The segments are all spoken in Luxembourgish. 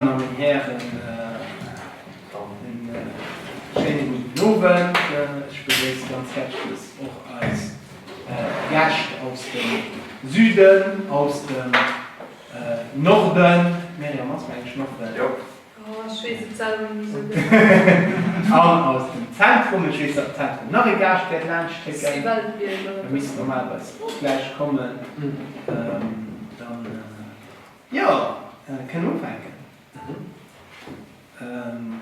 Dammen a meng Hären, en schéine gudden Owend. Ech begréisse ganz häerzlech och eis Gäscht aus dem Süden, aus dem Norden, d'Myriam ass mengen ech Norden, an aus dem Zentrum. Ech weess, datt am Zentrum nach e Gaascht wäert laanschttécken. E misst normalerweis och gläich kommen. Dann. Jo, kënnen ufänken.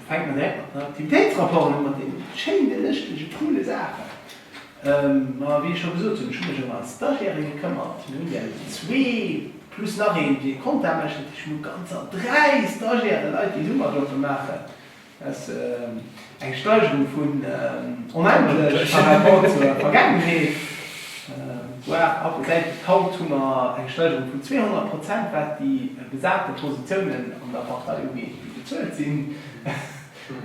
Fänke mer direkt mat den Aktivitéitsrapporten un, mat deene schéine, lëschtege, coole Saachen. Ma wéi ech scho gesot hunn, ech hu mech ëm eis Stagiaire gekëmmert. Mir hunn der zwee plus nach een, dee Compta mécht. Dat heescht, mir hu ganzer 3 Stagiaire, Leit, déi Summerjobbe maachen. Dat ass eng Steigerung vun onendlech par rapport zur Vergaangenheet. Voire ab säit haut hu mer eng Steigerung vun 200 Prozent, wat déi besate Positiounen an der Partei ugeet, déi bezuelt sinn,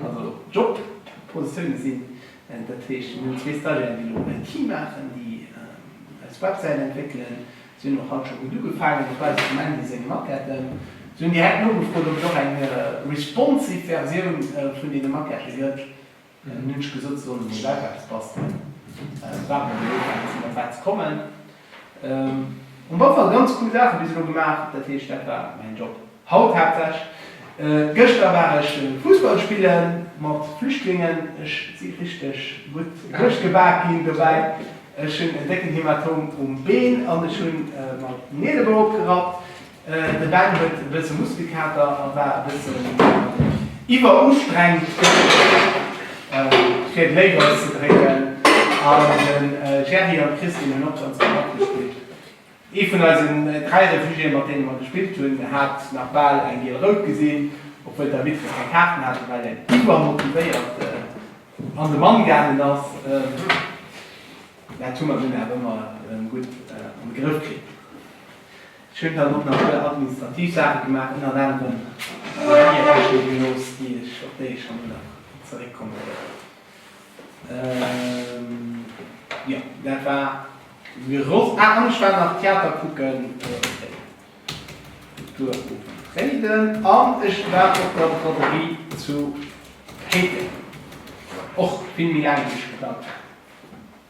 also Jobpositioune sinn. Dat heescht, mir hunn zwee Stagiairen, déi elo IT maachen, déi eis Websäit entwéckelen. Si hunn och haut scho gutt ugefaangen op Basis vum Andy senge Maquetten. Si hunn direkt nogefrot, ob et och eng responsive Versioun vun deene Maquettë gëtt. Dunn hunn ech gesot, se sollen emol selwer eppes bastelen. Waarde mer emol of, wat mat wat se kommen. Op alle Fall ganz cool Saache bis elo gemaach. Dat heescht, dat war mäin Job haut haaptsächlech. Gëschter war ech Fussball spille mat Flüchtlingen. Ech si richteg gutt duerchgebak ginn dobäi. Ech hunn en décken Hämatom um Been an ech hunn mer den Eelebou opgerappt. De Ben huet e bësse Muskelkater a war e bëssen iwwerustrengt gëschter, fir et léif auszedrécken. An de Gerry an d'Christine hunn och ganz gutt matgespillt. Ee vun eisen 3 Refugiéen, mat deene mer gespillt hunn, hat nach bal eng giel-rout gesinn, obwuel d'Arbitere keng Kaarten haten, well en iwwermotivéiert an de Mann gaangen ass. Dat hu mer dunn awer ëmmer erëm gutt an de Grëff kritt. Ech hunn dann och nach e puer administrativ Saache gemaach, ënnert anerem d'Energierechnung gelooss, déi ech, op déi ech herno nach zeréckkomme wäert. Jo, dat war gros. Ah, an ech war nach Theater kucken op Réiden. Kulturowend Réiden. An ech war op der Braderie zu Péiteng. Och vill méi laang wéi ech geplangt hat.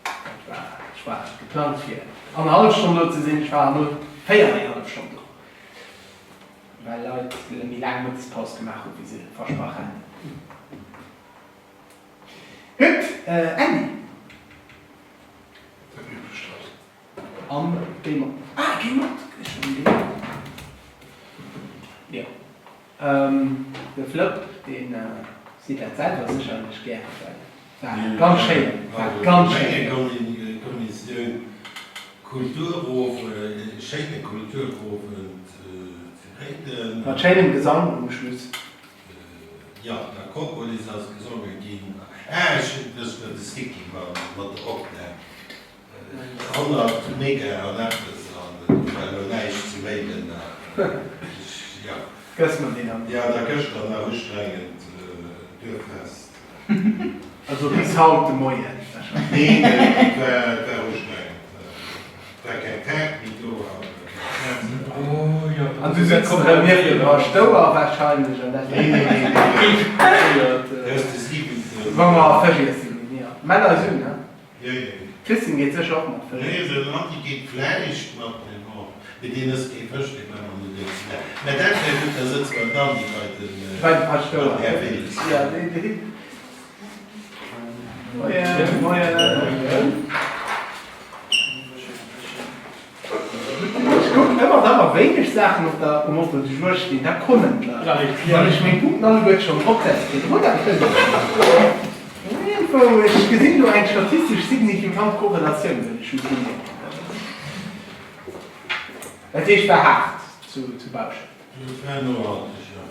Dat war, ech war geplangt fir annerhallef Stonn do ze sinn, ech war herno 4 an eng hallef Stonn do, well Leit méi laang Mëttespaus gemaach hu wéi se versprach haten. Gutt, Andy. Dat Üblecht halt. An géi mat. Ah, géi mat! Ech hunn géi mat. Jo. De Flëpp, dee seet dat selwer sécherlech gären, well war ganz schéin, war ganz schéin. Gemengekommissioun, Kulturowend, schéine Kulturowend zu Réiden. Mat schéinem Gesang um Schluss. Jo, d'Akropolis ass gesonge ginn. Ah, ech hunn dës de Sticky mat der Opnam. 100 Mega an eppes an do war elo näischt ze mailen. Jo. Gëss mer deen an. Jo, da gëschter nach ustrengend Duerffest. Also bis haut de Moien wahrscheinlech. Neen, et war ustrengend. Et war keng Kaart méi do an keng Zäit. An du sëtz erëm nieft dem Paschtouer wahrscheinlech an dat war. Nee, nee, nee, nee. Dat ass de siwente. Wa mer Fësch iessen ginn, jo. Mell eis un, ne? Jo, jo. D'Christine geet sécher och mat Fësch iessen. Nee, den Andy geet vläicht mat, mee bon, mee deen ësst kee Fësch, dee war mer net eens. Mä dat wär gutt, da sëtze mer den Andy bei den, Bei de Paschtouer. beim Här Willes. Jo, dee, dee. Moien, moien. Ech kucken ëmmer da wa wéineg Saachen op der um Ordre du jour stinn, da kommen d'Leit. Wann ech meng Punkten alleguerte schonn opsetze virdrun, da kënnt et net. Iergendwou, ech gesinn do eng statistesch signifikant Korrelatioun, wëll ech just umierken. Dat heescht, war haart zu Bauschelt. Et war nohalteg, jo.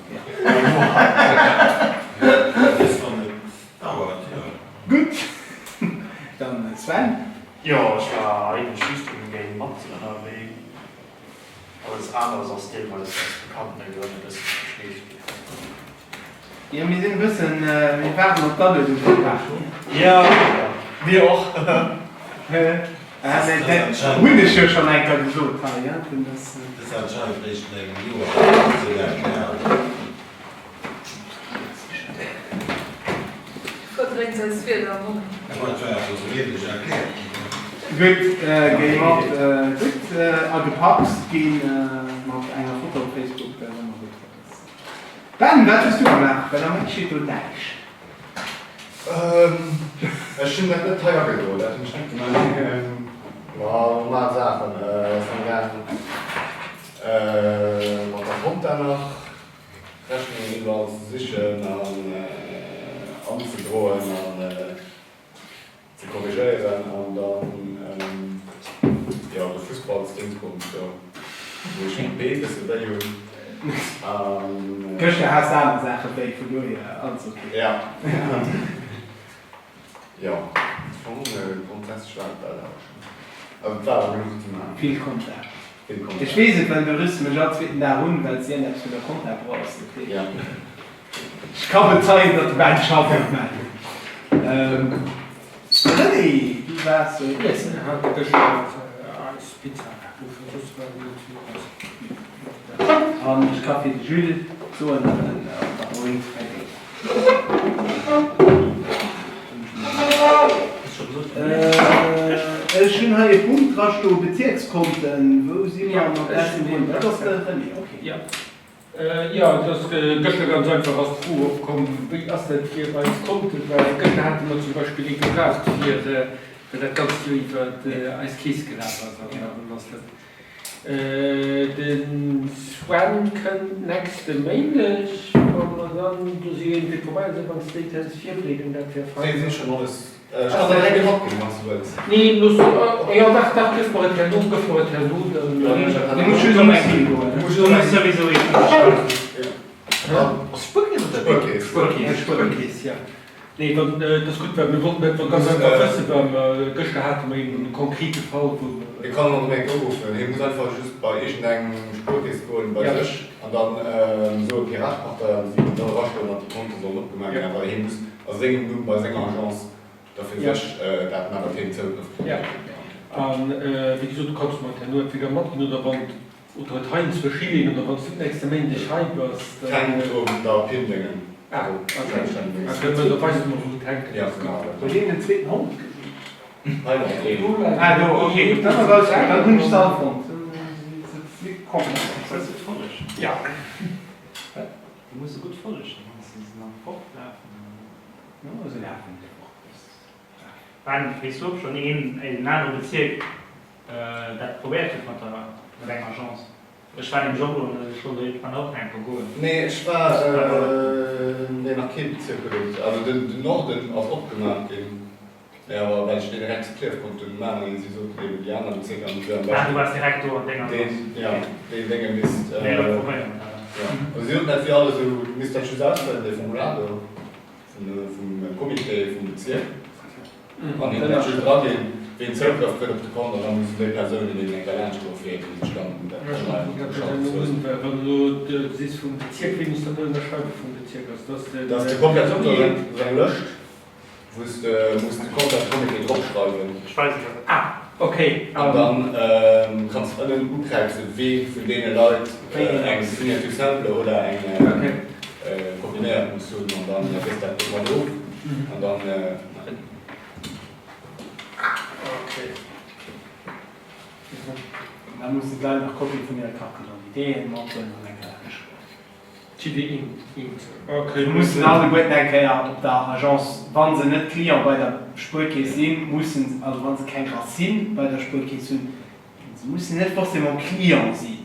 Bis wann et dauert, jo. Gutt, dann Sven. Jo, ech war eigentlech just um Game mat ënnerwee. Alles aneres ass deelweis aus bekannene Grënn e bëssen verschleeft ginn. Jo, mir sinn e bëssen, mir waarden op d'Aluedung vum Pasch. Jo, mir och. Ah, mä dat hunn ech jo schonn eng Kéier gesot hei, ja, dat ass anscheinend réischt no engem Joer esou laang gehalen. bréngt eis Wieder am Honger. Ma et war awer esou ähnlech erkläert ginn, ne? Gutt, géi mat gutt agepackt ginn mat enger Foto op Facebook, dat ass ëmmer gutt. Ben, wat hues du gemaach? Well am Moment steet do näischt. Ech hunn dat net hei agedroen, dat hunn ech net gemaach. Ma normal Saachen, ass am gaang mat der Compta nach Rechnungen iwwerall ze sichen an anzedroen an ze korrigéieren an dann jo de Fussballsdingsbums do wou ech meng Bee bësse wéi hunn an. Gëschter has de aner Saache wéi, vun dohier alles ok. Ja jo am Fong grondsätzlech war et dat awer schonn, also et war awer genuch ze maachen. Vill Compta. Ech weess et well du riffs mech all zweeten Dag un well s de iergendeppes vun der Compta brauchs, dat heescht ech ka bezeien datt de Ben schafft. René, du waars iessen. Hat gëschter eis Pizza geruffen, soss war net vill lass. An ech ka fir de Jules soen datt en op der Moéngs fräi géif. Ech hunn hei e Punkt drastoen, Bezierkskonten. Wou si mer mat dessem Punkt? Dat ass de René, ok. Jo, et ass gëschter ganz einfach ass d'Fro opkomm, wéi ass dat fir eis Konten, well gëschter hate mer zum Beispill ee gebraucht fir, well dat Ganzt jo iwwer eis Keess gelaf ass an dann ass dat. De Sven kënnt nächste Méindeg, wa mer dann do si iergendwéi probéieren, se wann s déi kënns virbereeden, dat wär fein. Déi sinn schonn alles, ech kann der direkt matginn, wann s du wëlls. Nee, looss, jo dach, dach, gëff mer et herno, gëff mer et herno, dann. Du muss just op eng Hill goen. Du muss souwisou ee vun sech schreiwen. Ass Spuerkeess oder Spuerkeess? Spuerkeess, Spuerkeess, jo. Nee, dann, dat ass gutt, well mir wollten dat ganz einfach wëssen, well mer gëschter hate mer een konkrete Fall, wou mer. Hie kann och net uruffen, hie muss einfach just bei iergendeng Spuerkeess goen, bei sech, an dann soe Piratepartei an si dann eraschloen, datt déi Konte sollen opgemaach ginn. Awer hie muss a sengem Numm bei senger Agence da fir sech dat maachen, datt hien Zougrëff kritt. Jo, an wéi gesot, du kanns mer et herno entweder matginn oder wann Oder et hei enzwousch hileeën, oder wann s du d'nächste Méindeg hei bass, dann. D'Hänk um der Pindéngen. Ah, ok. Ok, da weis du mer, wou d'Hänken ass. Gutt. Huet een den zweeten Hond gesinn? Hei läit een. Ah, do, ok, gutt, dann ass alles gutt, dann hunn ech se all fonnt. Se si komplett. Soll se follegen? Ja. Wat? Du muss se gutt follegen, wann se se nach fortlafen. Jo, se lafen net fort. Ben, weess du ob schonn een en anere Bezierk dat probéiert huet mat der mat enger Agence? Ech war nämlech och elo ech wollt iergendwann och nach eng Kéier goen. Nee, ech war, nee, nach kee Bezierk huet et, also den den Norden ass opgemaach ginn, mee awer well ech deen direkt zu Klierf konnt dunn maachen an si soten eben déi aner Bezierker an du am Ah, du waars direkt do an denger Agence? Deen, ja, deen Dénge misst, Nee, da probéiere mer dat. jo, also si soten dat wier alles esou, du misst dat just ausfëllen, dee Formular do. Vum Comité vum Bezierk an hien dat just eraginn, ween Zougrëff kritt op de Kont, an da mussen déi Persounen eben eng Kéier laanscht goen, fir eben sech dann dat online Wann elo du sees vum Bezierk, wéi muss dann do ënnerschreiwe vum Bezierk? Also dass de. Dass de komplett op der eng Lëscht, wou s de muss de komplette Comité dropschreiwen. Ech weisen der dat. Ah, ok. An dann kanns de ënnen ukräizen, wee vun deene Leit eng Signature simple oder eng. Kombinéiert muss hunn an dann gëss dat do mat of an dann. Da mussen d'Leit nach Kopie vun hire Carte d'identitéen mathuelen an eng Kéier ageschriwwen. Se mussen alleguerten eng Kéier op der Agence, wa se net Client bei der Spuerkeess sinn, mussen, also wa se keng Racine bei der Spuerkeess hunn, se mussen net forcément Client sinn,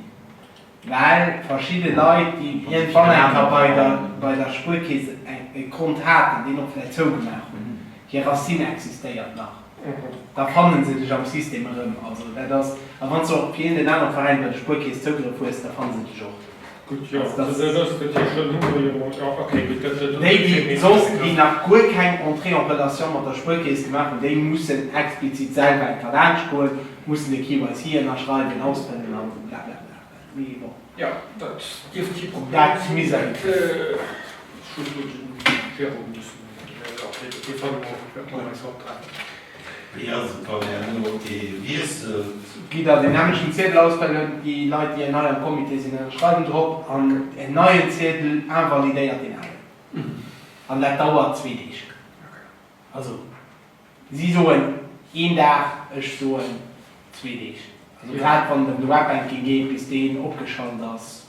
Well verschidde Leit, déi iergendwann eng Kéier bei der, bei der Spuerkeess e Kont haten, deen och vläicht zougemaach hunn, hir Racine existéiert nach, da fanne se dech am System erëm. Also dat ass, a wann s de och fir iergendeen anere Veräin bei der Spuerkeess Zougrëff hues, da fanne se dech och. Gutt, jo, also dat ass dat heescht, dann hu mer jo mol, jo, okay, gutt, dat, dat. Déi, déi soss, déi nach guer keng Entrée en relation mat der Spuerkeess gemaach hunn, déi mussen explizit selwer eng Kéier laanscht goen, mussen de KYC ënnerschreiwen, ausfëllen an blablabla. Mee bon. Jo, dat dierft kee Problem Dat sinn. misst Dat just elo den Jérôme mussen, jo, dee fanne mer och, wäerte mer eis haut treffen. Wéi ass et, wann herno ee wiesselt? Gitt der deen nämmlechten Ziedel ausfëllen, déi Leit, déi nei am Comité sinn, ënnerschreiwen drop an en neien Ziedel invalidéiert deen alen. An dat dauert zwee Deeg. Also si soen een Dag, ech soen zwee Deeg. Also grad wann et ëm de Webbanking geet, bis deen opgeschalt ass,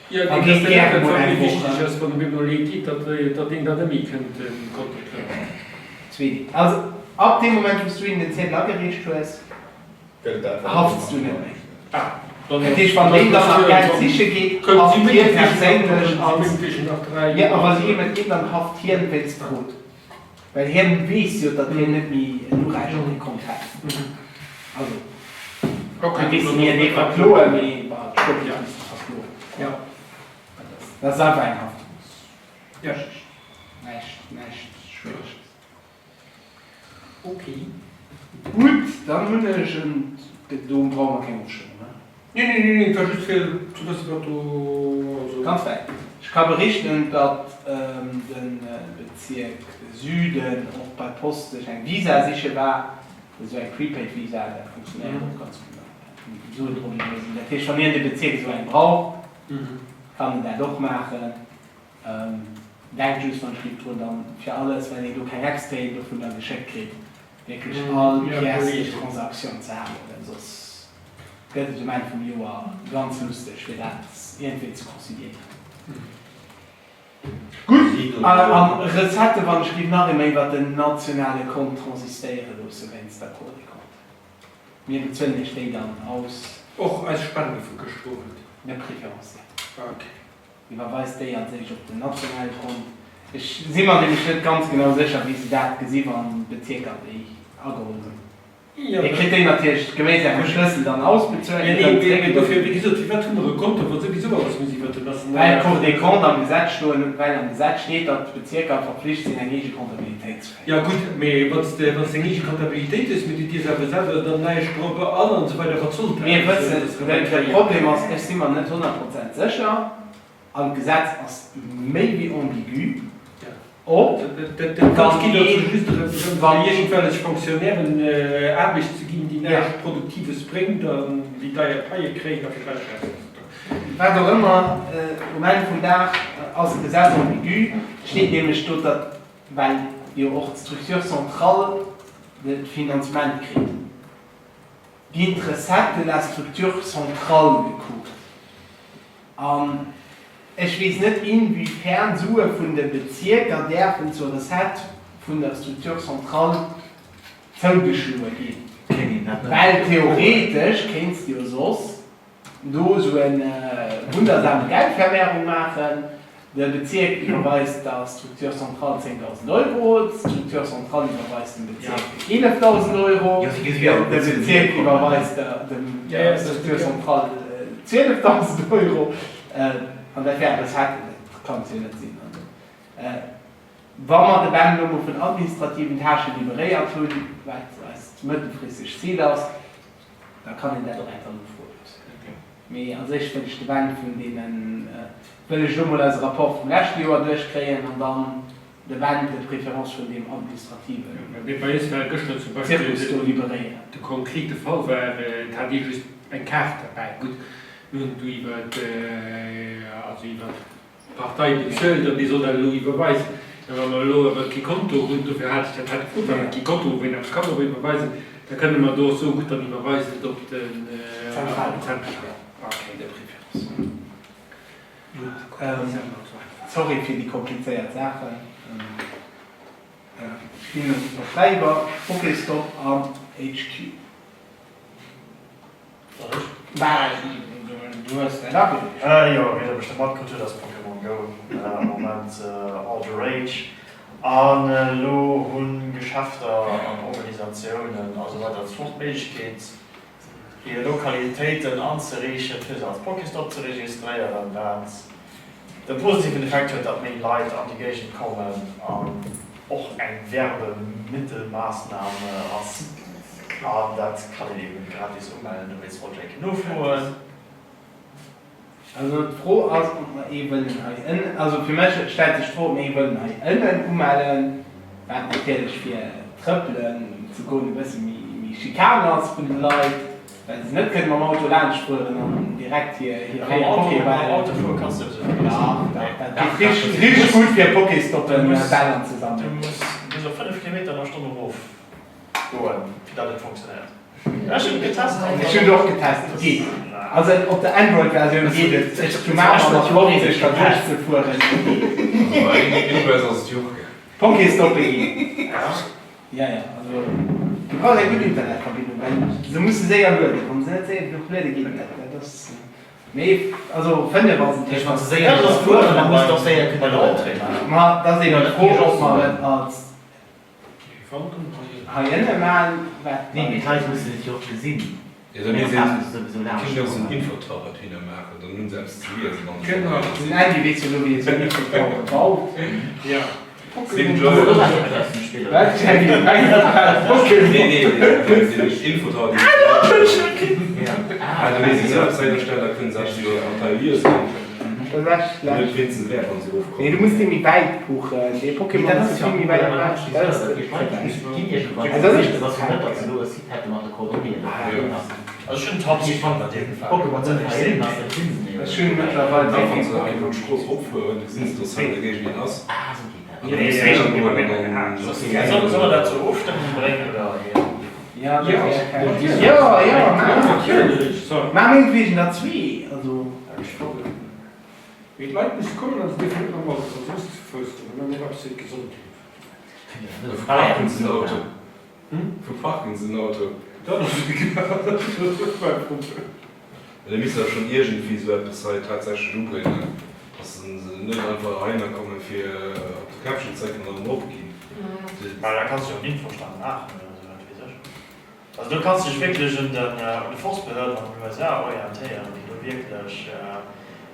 Jo, da deen geet ass gäre dat mol wat eng méi Woch. wichteg ass, wann op eemol ee geet, datt datt een dann net méi kënnt de Konto plënneren. Zwee Deeg. Also ab deem Moment wou s du hinnen den Ziedel agereecht hues, Gëllt dat wat hafts du net méi. Ah, dann Dat heescht, wann deen dann nach Geld siche geet, kënnen haft si hien mengtwegen nach, perséinlech kënnen si als, mengtwegen nach 3 jo, a Joer. wa si him et ginn, dann haft hien wéinst Frod. Well hien weess jo, datt hien net méi en Urecht op dee Kont hätt. Also, da géife mir dee verkloen, mee bon, d'Spuerkeess misst e verkloen. Dat ass einfach eng Haftungsgeschicht. Näischt, näischt Schwiereges. Ok. Gutt, dann hunn ech en, do brauche mer keng Ofstëmmung, ne? Nee, nee, nee, nee, et war just fir ze wëssen, wat do, also. Ganz wäit. Ech ka berichten, datt de Bezierk Süden och bei Post sech eng Visa siche war, esou eng Prepaid Visa, dat funktionéiert och ganz gutt an Suen drop iwwerwisen. Dat heescht, wann hien de Bezierk esou eng brauch, kann en dat och maachen. Denkt just wann ech drun dann fir alles, well een do keng Extraiten dovunner geschéckt kritt, wierklech all Pièce de transaction ze halen, well soss gëtt et um Enn vum Joer ganz lusteg fir dat iergendwéi ze consignéieren. Gutt, a Recettë wann ech géif nach eemol iwwert den nationale Kont transistéiere loosse wéinst der Cour des Comptes. Mir bezuelen iech déi dann aus. Och eis Spende vu gëschter Owend. De préférence, ja. Ok. Iwwerweist déi als éischt op den nationale Kont. Ech si mer nämlech net ganz genau sécher, wéi se dat gesi wann d'Bezierker déi ageholl hunn. Dir kritt déi natierlech geméiss engem Schlëssel dann ausbezuelt. Jo, nee, mee mee dofir, wéi gesot, firwat hu mer e Konto, wa souwisou alles muss iwwert den Well nationale. d'Cour des Comptes am Gesetz stoen huet, well am Gesetz steet, datt d'Bezierker verpflicht sinn, eng eege Comptabilitéit ze féieren. Jo gutt, mee wann s de wann s de eng eege Comptabilitéit hues, mee du dierfs awer selwer dann näischt drop an an esou weider, wat soll dat? Mir wëssen, de Problem ass, ech si mer net 100 Prozent sécher, An d'Gesetz ass méi wéi ambigu, ob Dat dann geet also een, just drëm, fir wann een. iergendwellech Fonctionnairen Aarbecht ze ginn, déi näischt Produktives bréngt an déi deier Paie kréien a fir Weltreisen ze goen. Wat och ëmmer, um Enn vum Dag ass d'Gesetz ambigu. Et steet nämlech do, datt, well jo och d'Structure centrale de Finanzement kritt, ginn d'Recettes de la structure centrale gekuckt. An ech weess net, inwiefern Sue vun de Bezierker däerfen zur Recette vun der Structure centrale zougeschloe ginn. Well theoretesch kéints de jo soss do esou e wundersame Geldvermehrung maachen, De Bezierk iwwerweist der Structure centrale 10.000 Euro, d'Structure centrale iwwerweist dem Bezierk 11.000 Euro, de Bezierk iwwerweist der Structure centrale 12.000 Euro. An dat wär eppes hätten, dat kann et jo net sinn. Wa mer de Ben elo mol vun administrativen Tâchen liberéiert hunn, wat eist mëttelfristegt Zil ass, da kann een dat och eng Kéier nofroe loossen. Mee a sech wëll ech de Ben vun deenen, wëll ech elo mol eise Rapport vum leschte Joer duerchkréien an dann de Ben de préférence vun deem administrativen Mee bei eis war gëschter zum Beispill Zirkus do liberéieren. de konkrete Fall war, et hat ee just eng Kaart derbäi. Gutt, mir hunn du iwwer, also iwwer d'Partei bezuelt an dee soll dat elo iwwerweisen. Mä wa mer elo awer kee Konto hunn, dofir hat ech dat hei gefrot, wa mer kee Konto hunn, wou een eppes kann drop iwwerweisen, da kënne mer do och soen, gutt, dann iwwerweist et op den Zentralbank. Okay, de préférence. Gutt, sorry fir déi komplizéiert Saachen. Ech ginn elo op 3 iwwer, Pokéstop an HQ. Bah, du hues dat agereecht. Jo, wéi der bestëmmt matkritt hutt, ass Pokémon Go am Moment all the rage. An elo hu Geschäfter an Organisatiounen a sou weider zwou d'Méiglechkeet, hir Lokalitéiten anzeriichten, fir se als Pokéstop ze registréieren, wat de positiven Effekt huet, datt méi Leit an déi Géigend kommen an och eng Werbemittelmaassnam ass. An dat kann een eben gratis umellen, dowéinst wollt ech eng Kéier nofroen. Also d'Fro ass, ob mer ee wëllen hei ënnen, also fir mech stellt sech d'Fro, ob mer ee wëllen hei ënnen umellen, wat natierlech fir trëppelen ze goen e bësse méi Schikan ass vun de Leit, well se net kënnen mam Auto laanschtfueren an direkt hir 4 Pokébällen. Mam Auto fuere kanns de souwisou vergiessen. Dach, dat geet richteg gutt fir Pokéstoppen Bäll anzesammelen. Du muss bis op 5 Kilometer. Goen, fir datt et funktionéiert. Ech hunn et getest an. Ech hunn et och getest, et geet. Also op der Android-Versioun geet et. Ech zu Mamer mat 50 derduerch ze fueren, et geet. Also bei Ingress ass et jo och gaang. Pokéstoppe ginn. Jo, jo, also du brauchs eng gutt Internetverbindung, well se musse séier lueden. Wann se net séier genuch luede ginn, dat dat ass. Mee also 5 ass et Wann se séier fueren, da muss et och séier kënne lueden. Ma et ass eben d'Fro, ob mer et als Hei ënne man wat. Nee, mee d'Leit mussen et jo och gesinn. Jo, da misst een, kinnt och esou en Infoturret hinne maachen, dann hunn se eppes ze liesen wann se schon hei sinn. Den Andy weess jo elo wéi ee sou en Infoturret baut. Jo. Sinn Joe. Wat Jenny? Nee, nee, deen Infoturret, deen. Ah, da misst een esou eppes heihinner stellen, da kënnen se eppes iwwer d'Partei liesen. Net wéinstens wäert wann se erofkommen. Nee, du muss dee méi wäit puchen. Dee Pokémon ass jo vill méi wäit ewech. Dat ass ze wäit. Ech hunn mëttlerweil Da wann se hei d'Strooss eropfueren, da gesinn se, dass hei an der Géigend een ass. An da muss se hinner goen an dann. Solle mer dat zur Ofstëmmung bréngen oder? Jo, jo, maach mengtwegen der zwee, also. Mee d'Leit musse kommen an se dierfen net mam Auto, well se mussen zu Fouss goen. Mir hunn och eppes fir d'Gesondheet. Wou parken se den Auto? Wou parken se den Auto? Dat ass net mäi Problem. Mä da misst awer schonn iergendwéi esou eppes hei tatsächlech ubréngen, dass se net einfach heihinner komme fir op de Käppchen ze drécken an dann erop ginn. Mä da kanns du jo en Infostand maachen oder esou, wat weess ech. Also do kanns du dech wierklech un de Forstbehörden an den USA orientéieren, déi do wierklech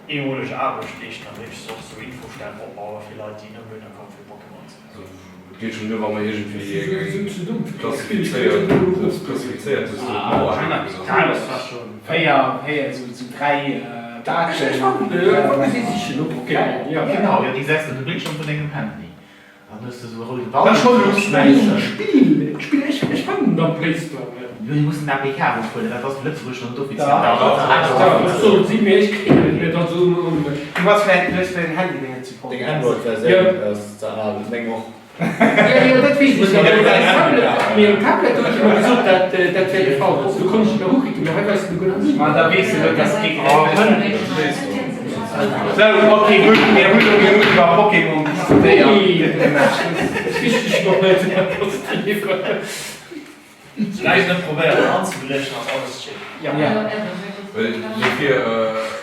eemoleg Aarbecht leeschten an wierklech och sou Infostänn opbaue fir Leit, déi nëmme dohinner kommen, fir Pokémon ze Also et geet schonn duer, wa mer iergendwéi eng klassifizéiert, eppes Klassifizéiertes do op d'Mauer hänken oder sou. 4, 4, sou 3 Baatschen. Genau, jo, déi gesäis de op de Bildschirm vun dengem Handy. An hues de sou e roude Ball Dat scho luuss mäichen. Spill, d'Spill, ech ech fannen et am Play Store net. Jo, du muss den APK erofhuelen, dat ass fir Lëtzebuerg nach net offiziell. Dat soll sinn, mee ech kréien et net, also um. Du bass vläit, du hues vläit den Handy deen net support. Deng Android-Versioun ass ze al, meng och. Jo, jo, dat weess ech, mee um Tablet, mee um Tablet huet e mer gesot, dat dat wär de Fall. Also do konnt ech et nach uklicken, mee hei weist en guer net. Ma da weess de net, dass kee Sou, ok, gutt, mir hunn elo genuch iwwer Pokémon diskutéiert. Soulaang ech net probéieren anzebriechen ass alles chill. Well dofir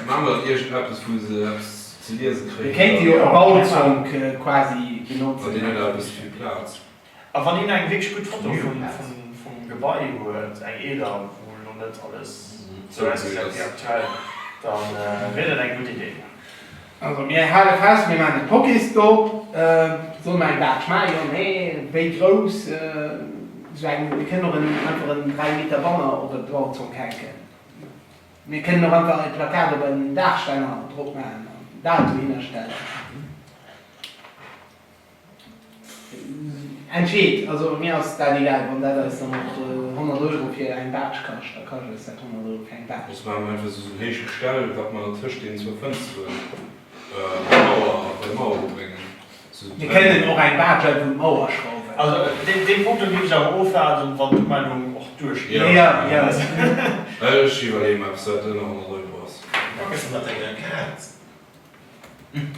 maache mer dann iergendeppes wou se eppes ze liese Mir kréien. kéinte jo e Bauzonk quasi benotzen. Well deen huet awer e bësse vill Plaz. A wann een eng wierklech gutt Foto vum Gebai huet, eng eeler, wou elo net alles sou ausgesäit wéi aktuell, da wier dat eng gutt Idee. Also mir hale fest, mir maachen e Pokéstop. Solle mer eng Baatsch maachen? Jo, nee, wéi grouss? Sou eng, mir kënnen och en einfach en 3 Meter Banner op e Bauzonk hänken. Mir kënnen och einfach e Plakat op en Daachstänner drop maachen an den Datum dohinner stellen. Entscheet, also mir ass dat egal, wann dat eis dann och 100 Euro fir eng Baatsch kascht, da kascht eis dat 100 Euro fir eng Baatsch. Soss maache mer einfach esou en héicht Gestell, wat mer tëscht deenen zwou Fënsteren d'Mauer, bei d'Mauer ubréngen. Sou Mir kënnen och eng Baatsch einfach un d'Mauer schrauwen. Also dee Punkt do géif ech awer ofwaarden, wann d'Umellung och duerchgeet. Jo, jo. Ech iwwerleeë mer eppes, wat ënner 100 Euro ass. Wat ass mat denger Kaz? Eng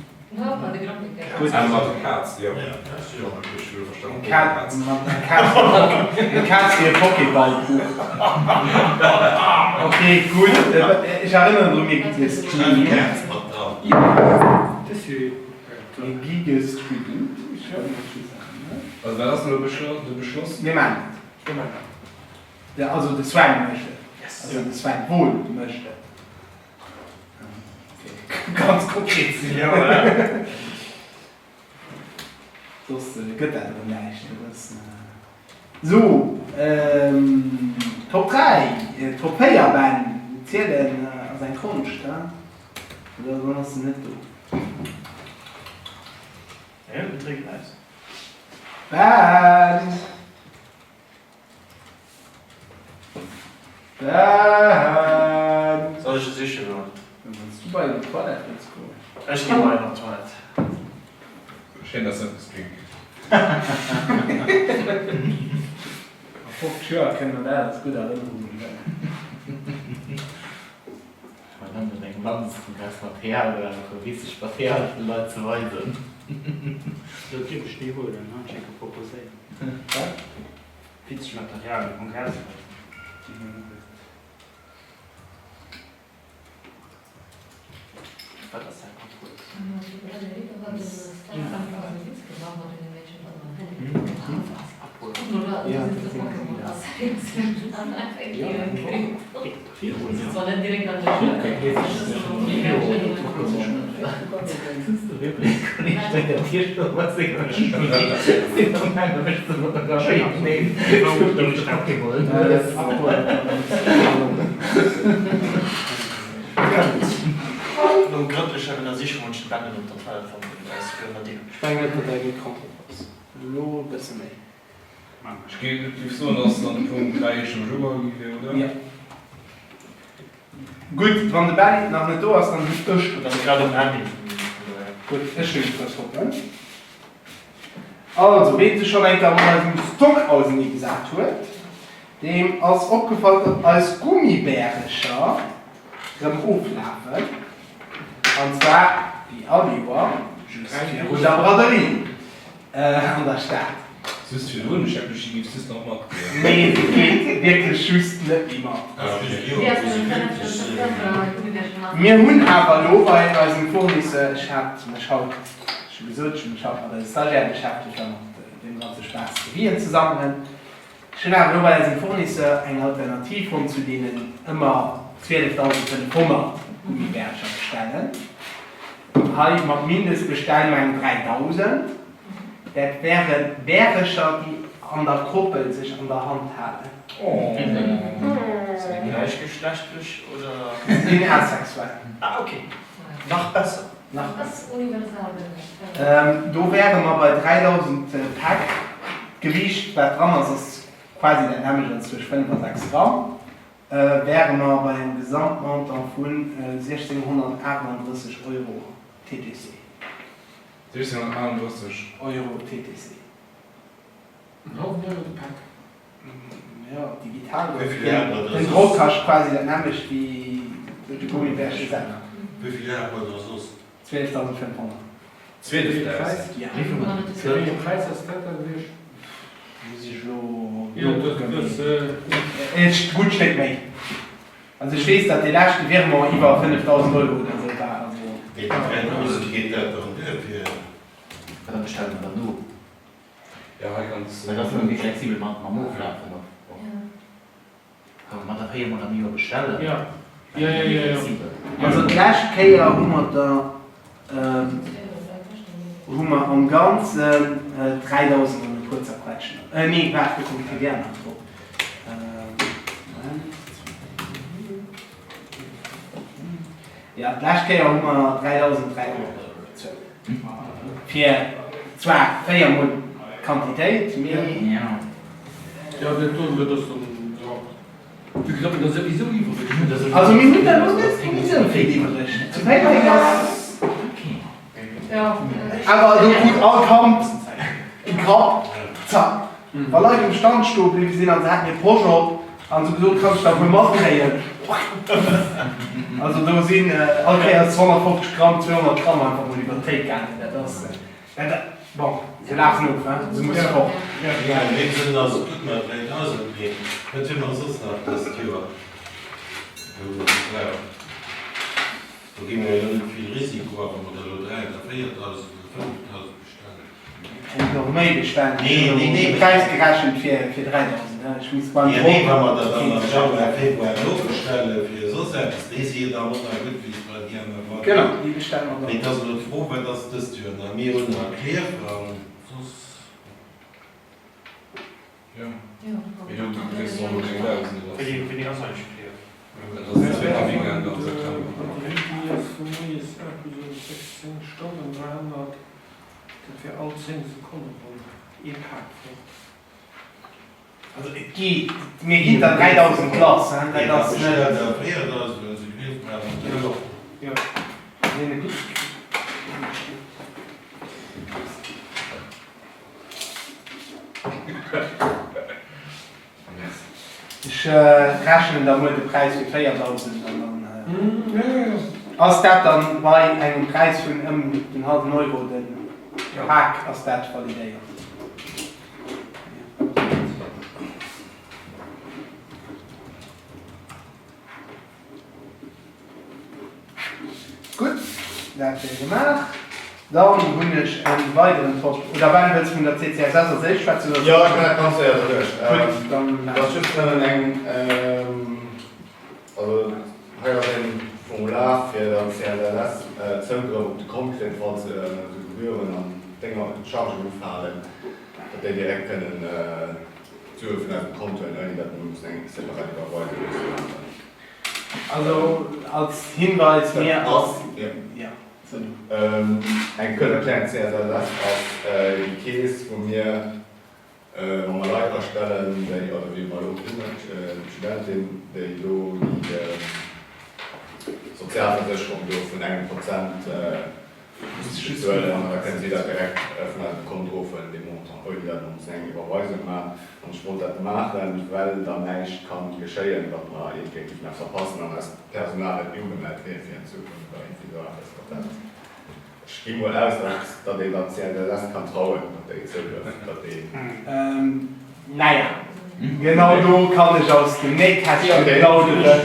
Kaz déi e Pokéball brauch. Ok gutt, ech erënneren dru mir gi gestreamt. Mir gi gestreamt. Also wat ass elo de Beschloss? Mir maachen et. Also de Sven mécht et. Also de Sven Wohl mécht et. Ganz konkret sinn. Ja, voilà. Soss gëtt dat erëm näischt. Dat ass esou. Top 3, Top 4, Ben, zielen ass eng Konscht, he? Oder dann ass se net do. Ja, den Trick aus. Ben! Ben! Soll ech e siche goen? Wann s du bei en op d'Toilette wëlls goen. Ech gi bei en op d'Toilette. Schéin dass eppes géing. 50 Joer kënne mer dat als gutt Erënnerung huelen. Mä dann un engem Landeskongress Material brauchen, witzegt Material fir de Leit ze weisen. Do dierf ech déi huelen, ech enke proposéieren. Wat? Witzegt Material um Kongress weisen. Déi hunn net. Wat ass dat Kontrolls? No grëndlecher Ënnersichung hunn ech de Bändel op der Toilette fonnt, den eis frühere Dir. Ech mengen net datt däin Ecran drop ass. Elo e bësse méi. Ech géif soen, dass dann de Punkt 3 eestëmmeg ugeholl gi wier, oder? Jo. Gutt, wann de Ben nach net do ass, dann hunn ech. Et ass grad um Handy, vun dohier. Gutt, ech hunn kuerz hoppen. Also, ween sech schonn eng Kéier mat eisem Stock auseneegesat huet, deem ass opgefall, datt eis Gummibärecher rëm oflafen. An zwar, wéi all Joer, just virun der Braderie an der Stad. Just virdrun? Ech hat geduecht, déi géif just nach matgoen. Nee, déi geet wierklech just net méi mat. Mir hunn awer elo bei eisem Fournisseur, ech hat mech haut, ech hu gesot, ech hu mech haut mat eise Stagiaire beschäftegt a mat deem ganze Spaass Devisen ze sammelen. Ech hunn awer elo bei eisem Fournisseur eng Alternativ fonnt zu deenen ëmmer 12.500 Gummibärcher bestellen. Hei mat Mindestbestellmeng 3.000. Dat wäre Bärecher, déi an der Koppel sech an der Hand halen. Sinn déi gläichgeschlechtlech oder? Si sinn asexuell. Ah ok, nach besser. Nach besser. Do wäre mer bei 3.000 Päck. D'Gewiicht, wat dran ass, ass quasi dat nämmlecht, also zwësche 5 a 6 Gramm. Wäre mer bei engem Gesamtmontant vun 1.638 Euro TTC. 1.638. Euro TTC. En hallwen Euro de Päck. Jo, digital gouf den Drock kascht quasi dat nämmlecht wéi de Gummibärche selwer. Wéi vill hate mer da soss? 12.500. 12.000? Ja. Fir wéi ee Präis ass dat da gewiescht? Muss ech elo nokucken, mee e gutt Stéck méi. Also ech weess, datt dee leschte Virement iwwer 5.000 Euro oder esou war. Also. Mee 3.000 geet dat dann duer fir. Dann bestelle mer der no. Ja, hei kanns. Dat ass ëmmer méi flexibel mat mam Oflafen och. Kann mer der 4 mol am Joer bestellen. Ja, ja, ja, ja, ja. Also d'lescht Kéier hu mer der, hu mer am Ganzen 3.000 an e puer zerquetschen. Nee, waart, do kommt d'TVA nach drop. Moment. Jo, d'lescht Kéier hu mer 3.300 Euro bezuelt. Fir zwar 4 mol d'Quantitéit, mee. Jo, dat do, dat ass dann, jo, wéi gesot, dat ass souwisou iwwereg. Also mir hunn der elo net esou vill iwwereg. Zu Péiteng ass awer do krut all Kand e Grapp, zack. Wa Leit um Stand stoe bliwwe sinn an se haten hir Posch op an se gesot, kann ech der e puer matkréien? Also do sinn all Kéiers 250 Gramm, 200 Gramm einfach mol iwwer d'Théik gaangen. Dat ass, dat, bon, se lafen of, hein, se musse fort. Jo, an deem Sënn ass et gutt mat 3000, mee wat hu mer soss nach dëst Joer, wou mer se brauchen? Do gi mer jo elo net vill Risiko a wa mer der elo 3 oder 4.000 oder 5.000 bestellen. Kéint och méi bestellen. Nee, nee, nee. De Präis gerechent fir 3.000, ech misst beim Jo, nee, wa mer der Drock dann am Januar, Februar nobestelle fir soss eppes, déi si jo da och nach gutt, wéi se bei déi aner waren. Genau, déi bestelle mer dann. Mee et ass elo d'Fro, wat ass dëst Joer nach? Mir hunn nach Klierf a soss. Jo, mee do kriss de och elo keng 1.000, oder? Wéini ass eigentlech Klierf? Dat ass den zweete Weekend am September. De Wiki ass vu moies 8 bis owes 6, 10 Stonnen, 300, dat wär all 10 Sekonne ronn ee Pak fort. Also et geet, mir ginn der 3.000 lass, hein, dat ass net. Jo. Ech rechnen da muer de Präis fir 4.000 an dann ass dat dann bei engem Präis vun ëm den hallwen Euro den Pak ass dat validéiert. Gutt, dat wier gemaach. Dann hunn ech e weideren Top. Oder Ben, wëlls vun der CCSS als éischt schwätzen oder Jo, ech maachen dat ganz séier derduerch. Gutt, dann Et ass just nëmmen eng, also hei ass e Formular fir datt d'CSSS Zougrëff op de Kont kritt, falls esou Gebühren an Dénger, Chargen ufalen, datt déi direkt kënnen d'Sue vun eisem Kont huelen, ouni datt mer mussen eng separat Iwwerweisung musse maachen. Also als Hinweis, mir als. Jo, eng kuerz Erklärung, CSSF ass déi Keess, wou mir, wa mer Leit astellen, déi, oder wéi mer elo hunn, d'Studentin, déi do déi Sozialversécherung do vun engem Prozent Muss bezuelen an da kënnen si dat direkt vun eisem Kont ofhuelen, dee Montant, ouni datt mer mussen eng Iwwerweisung maachen. An ech wollt dat maachen, well dann näischt ka geschéien, datt mer iergendwéi géifen eppes verpassen an eist Personal net méi ugemellt wier fir an Zukunft oder iergendwéi esou eppes. Datt dat, ech gi mol aus, datt datt een der CNLS kann trauen, datt déi zougrëff, datt dee. Naja, genau do kann ech aus dem Nähkästchen plauderen.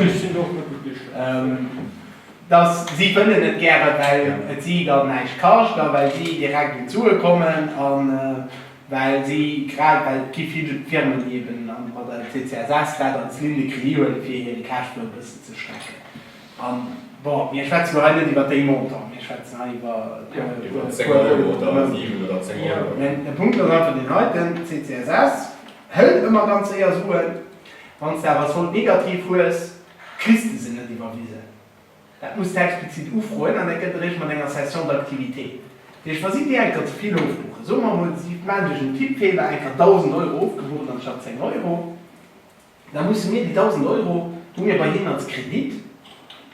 Dass si wëllen et gäre well et si dann näischt kascht a well si direkt un d'Sue kommen a well si, grad well et gi vill Firmen déi eben mat der CCSS dat als Ligne de crédit huelen fir hire Cashflow e bëssen ze strecken. A bon, mir schwätzen elo hei net iwwer déi Montant, mir schwätzen hei iwwer e puer Euro de Mount. Mä de Punkt ass einfach deen heiten, D'CCSS hëlt ëmmer ganz séier Suen, wann s de awer Solde négatif hues, kriss de se net iwwerwisen. Dat muss de explizit ufroen an dat gëtt eréischt mat enger Cession d'activité. Dat heescht, wa si déi eng Kéier ze vill ofbuchen, soe mer emol, si maachen duerch en Tippfeeler eng Kéier 1.000 Euro ofgebucht anstatt 10 Euro, da musse mir déi 1.000 Euro, hu mir bei hinnen als Kredit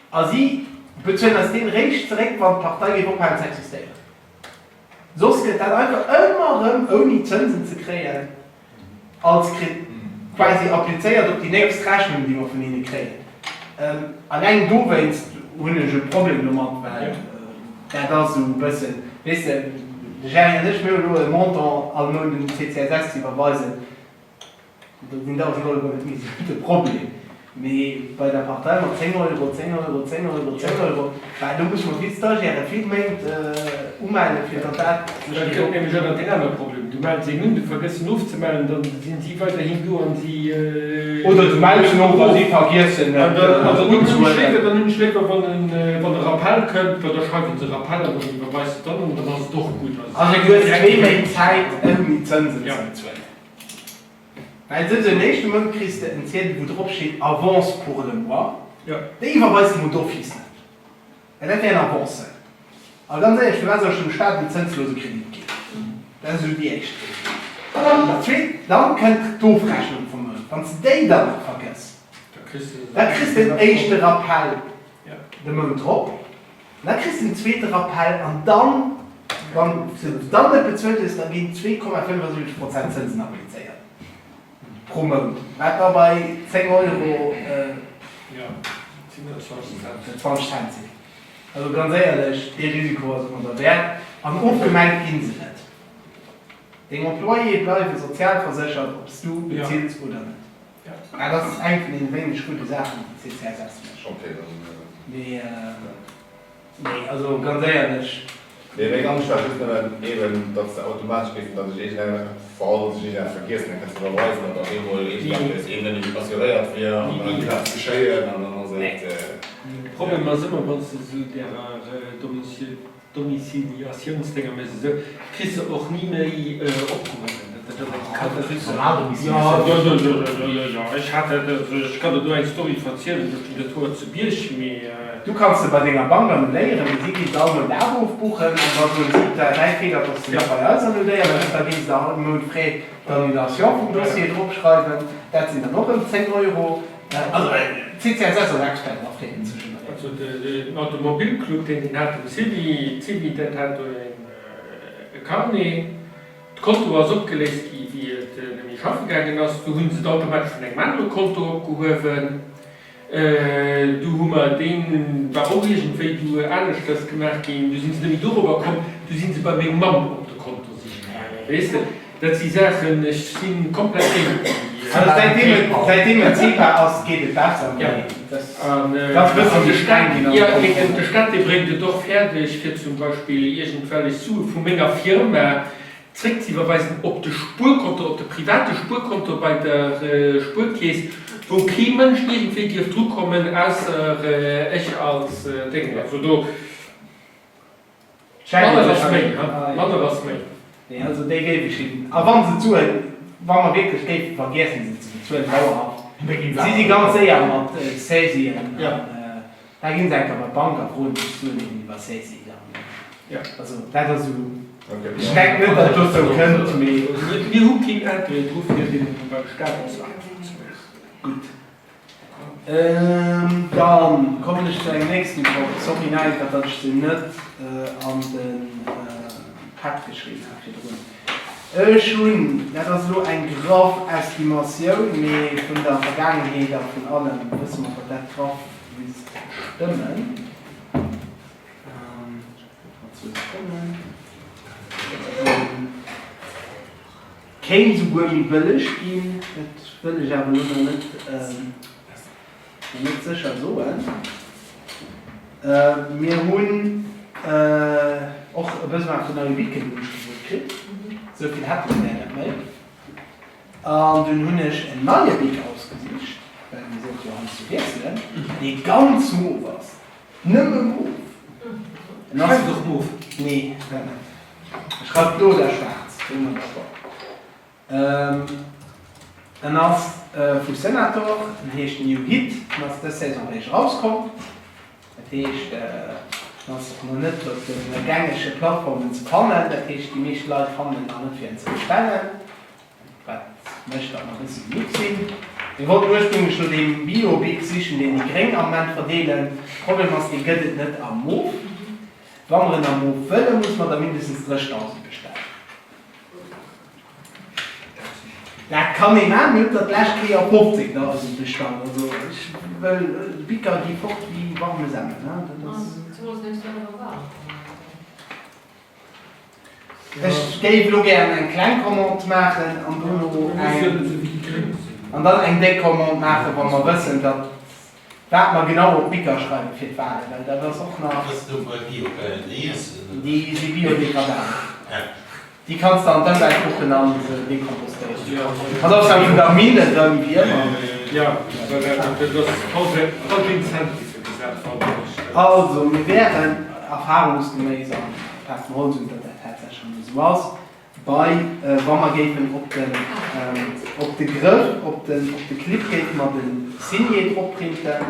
a si bezuelen eis deen eréischt zeréck, wann d'Partei géif ophalen ze existéieren. Soss gëtt dat einfach ëmmer erëm ouni Zënsen ze kréien als quasi applizéiert op déi nächst Rechnung, déi mer vun hinne kréien. Alleng dowéinst hunn ech e Problem domat, well dat ass esou e bëssen, weess de, de Gerry an ech, mir hunn elo e Montant all Mount un den CCSS ze iwwerweisen, Do sinn 1.000 Euro net méi esou de Problem. Mee bei der Partei mat 10 Euro, 10 Euro, 10 Euro, 10 Euro, bah, do musse mer vill Stagiaire vill Méint umellen, fir datt dat sech Dat gëtt nämlech och nach deen anere Problem, Du mells een un, du vergëss en ofzemellen, dann sinn si weiderhin do an si. Oder du mells en of a si vergiessen et unzehuelen. Dann hunn ech léiwer, wann e Rappel kënnt, well da schreiwe se Rappel an dann iwwerweis de dann an dann ass et och gutt. Also du hues zwee Méint Zäit ouni Zënsen ze bezuelen. Well souwisou den éischte Mount kriss de en Ziedel wou drop steet Avance pour le mois, déi iwwerweis de mol d'office net, well dat wär en Avance. A ganz éierlech, firwat soll ech dem Staat en zënslose Kredit ginn? Dat ass esou déi éischt Regel. Dat zweet, dann kënnt d'Ofrechnung vum Mount. Wann s de déi dann nach vergëss, da kriss de en éischte Rappel de Mount drop. Da kriss de den zweete Rappell an dann, wann s de dann net bezuelt hues, da ginn 2,75 Prozent Zënsen applizéiert pro Mount, wat da bei 10 Euro 20 Cent sinn. Also ganz éierlech, dee Risiko ass et mer derwäert. An ofgemellt gi se net. Deng Employéë bleiwe sozialverséchert, ob s du bezills oder net. Dat ass eng vun deene wéineg gudde Saachen, déi d'CCSS mécht. Mee, nee, also ganz éierlech. Nee, meng Angscht war just nëmmen eben, datt se automatesch géifen, datt ech iergendeng, falls ech iergendeppes vergiessen, eng Kéier ze iwwerweisen, datt op eemol iergendeppes eben net méi assuréiert wier an da géif eppes geschéien an dann ass et. De Problem ass ëmmer, wann s de esou därer Domiciliatiounsdénger méchs esou, kriss se och ni méi opgehuewen. Dat ass eng Katastroph. Jo, jo, jo, jo, jo, jo, ech hat dat, ech kann der do eng Story verzielen, ech hunn dat Hoer zu Bierg, mee. Du kanns se bei denger Bank annuléieren, mee si ginn se all Mount awer ofbuchen. An da soen si, et war däi Feeler, dass de net bei eis annuléiert hues. Da ginn se der all Mount Frais d'annulation vum Dossier dropschreiwen. Dat sinn dann och rëm 10 Euro. Also d'CCSS ass Expert a Frais ze generéieren. Also den Automobilclub, deen deen hat, dem Sylvie, d'Sylvie, dat hat do e Carnet. D'Konto ass opgeléist gi wéi et net méi schaffe gaangen ass. Du hu se et automatesch vun engem anere Konto opgehuewen. Du hu mer, dee war och iergendwéi du aneschters gemaach ginn, du si se net méi dorobber komm, du si se bei meng Mamm op de Konto siche gaangen. Weess de, dat si Saachen, ech si komplett géint déi. Also säitdeem et, säitdeem et SEPA ass, geet et besser, mee dat ass e bësse méi streng ginn an Jo, de mee de Kontrollen. Staat, dee bréngt et och fäerdeg, fir zum Beispill iergendwellech Sue vu menger Firma zréckzeiwwerweisen op de Spuerkonto, op de private Spuerkonto bei der Spuerkeess, wou kee Mënsch iergendwéi dierf drukommen, ausser ech als Déngen. Also do, manner ass méi, he, manner ass méi. Nee, also déi géif ech hinnen, a wa se d'Suen, wa mer wierklech géife vergiessen se ze bezuelen, dauerhaft, si si ganz séier mat Saisien an da ginn se enker bei d'Bank a froen sech d'Suen eben iwwer Saisie dann. Also dat ass esou, ech denken net, datt et dozou kënnt, mee. Mir hu keen Intérêt dru fir deenen beim Staat ons einfach ze loossen. Gutt. Dann kommen ech zu engem nächsten Punkt. Sorry Naika, datt ech se net an de Pad geschriwwen hat virdrun. Ech hunn, dat ass elo eng graff Estimatioun, mee vun der Vergaangenheet a vun allem wësse mer, datt dat graff misst stëmmen. Mat zwou Sekonnen. Kéint esouguer méi bëlleg ginn, dat wëll ech awer elo nach net, nach net sécher soen. Mir hunn och e Besoin vun neie Bicken, hunn ech gesot kritt. Esou vill hätte mer der net méi. An dunn hunn ech en neie Bic ausgesicht, well mir sollte jo heiansdo wiesselen, dee ganz mof ass. Nëmme mof. En ass. Schreift och mof? Nee, dat net. E schreift blo oder schwaarz, wéi mer dat wollen. En ass vu Senator, en heescht New Hit, en ass dës Saison eréischt erauskomm. Dat heescht, en ass och nach net op de gängege Plattformen ze fannen. Dat heescht, déi meescht Leit fannen en nach net fir en ze bestellen. Wat mécht, datt mer e bësse genuch sinn. Mir wollten ursprünglech no deem Bio-Bic sichen, deen déi Gréng am Moment verdeelen. Problem ass, dee gëtt et net am Mof. Wa mer en am Mof wëllen, musse mer der mindestens 30.000 bestellen. Dat kann ee maachen. Mir hunn der d'lescht Kéier 15.000 bestallt. Also ech wëll, d'Bicker gi fort wéi warme Semmel, ne? Dat ass. Ech géif elo gären eng kleng Commande maachen an dono eng, an dann eng déck Commande maachen, wa mer wëssen, datt, wat mer genau op d'Bicker schreiwe fir d'Wahlen, well dat ass och nach. Déi si biodegradabel. Déi kanns de an d'Ëmwelt kucken a se dekompostéieren. Mat Ausnam vun der Minn erëm, wéi ëmmer. Also, mir wären erfahrungsgeméiss an Paakt mer Holz un, datt dat tatsächlech emol esou ass, bei, wa mer géifen op den, op de Grëff, op den, op de Clip géife mer de Signet drop printen,